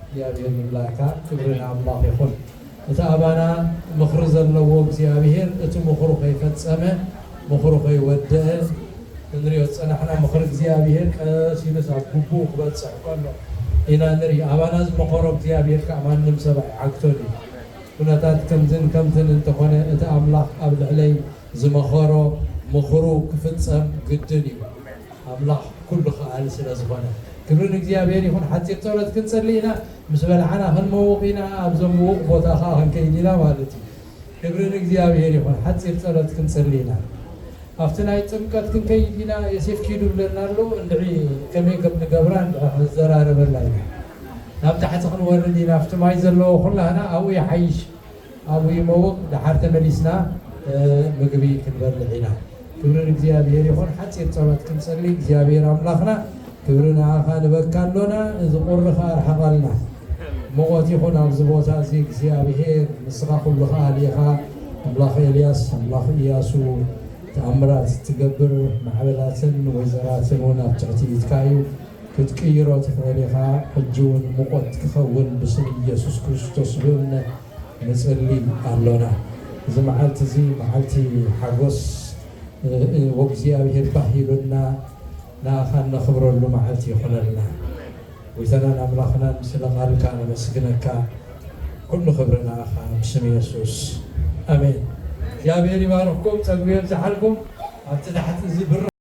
እግዚኣብሔር ይምላእካ። ክብሪ ንኣምላኽ ይኹን። እቲ ኣባና ምኽሪ ዘለዎ እግዚኣብሔር እቲ ምኽሩ ከይፈጸመ፣ ምኽሩ ከይወደአ ክንሪኦ ዝጸናሕና፣ ምኽሪ እግዚኣብሔር ቀስ ኢሉስ ኣብ ግቡኡ ክበጽሕ ከሎ ኢና ንርኢ። ኣባና ዝመኸሮ እግዚኣብሔር ከኣ ማንም ሰብ ኣይዓግቶን እዩ። ኩነታት ከምዝን ከምትን እንተኾነ፣ እቲ ኣምላኽ ኣብ ልዕለይ ዝመኸሮ ምኽሩ ክፍጸም ግድን እዩ። ኣምላኽ ኩሉ ከኣል ስለ ዝኾነ። ክብሪ ንእግዚኣብሔር ይኹን። ሓጺር ጸሎት ክንጸሊ ኢና። ምስ በላዕና ክንመውቕ ኢና። ኣብዞም ምዉቕ ቦታ ከኣ ክንከይድ ኢና ማለት እዩ። ክብሪ ንእግዚኣብሔር ይኹን። ሓጺር ጸሎት ክንጸሊ ኢና። ኣብቲ ናይ ጥምቀት ክንከይድ ኢና፣ ዮሴፍ ኪዱ ብለና ኣሎ። እንድዒ ከመይ ከም ንገብራ እንድዒ ክንዘራረበላ ኢና። ናብ ታሕቲ ክንወርድ ኢና፣ ኣብቲ ማይ ዘለዎ ኩላህና ኣብኡ ይሓይሽ፣ ኣብኡ ይመውቕ። ደሓር ተመሊስና፣ እ፣ ምግቢ ክንበልዕ ኢና። ክብሪ ንእግዚኣብሔር ይኹን። ሓጺር ጸሎት ክንጸሊ። እግዚኣብሔር ኣምላኽና፣ ክብሪ ንዓኻ ንበካ ኣሎና፣ እዚ ቁሪ ኸኣ ኣርሕቓልና። ሙቐት ይኹን ኣብዚ ቦታ እዚ እግዚኣብሔር፣ ንስኻ ኩሉ ኸኣሊ ኢኻ። ኣምላኽ ኤልያስ፣ ኣምላኽ ኢያሱ፣ ተኣምራት ትገብር፣ ማዕበላትን ወይዘራትን እውን ኣብ ትሕቲ ኢድካ እዩ። ክትቅይሮ ትኽእል ኢኻ። ሕጂ እውን ሙቐት ክኸውን ብስም ኢየሱስ ክርስቶስ ብእምነት ንጽሊ ኣሎና። እዚ መዓልቲ እዚ መዓልቲ ሓጎስ፣ እ፣ እ፣ ወእግዚኣብሔር ባህ ኢሉና ንኣኻ እነኽብረሉ መዓልቲ ይኹነልና። ጎይታናን ኣምላኽናን ስለ ቃልካ ነመስግነካ። ኩሉ ክብሪ ንኣኻ ብስም የሱስ። ኣሜን። እግዚኣብሔር ይባርኽኩም፣ ጸግኡ የብዝሓልኩም። ኣብቲ ታሕቲ እዚ ብር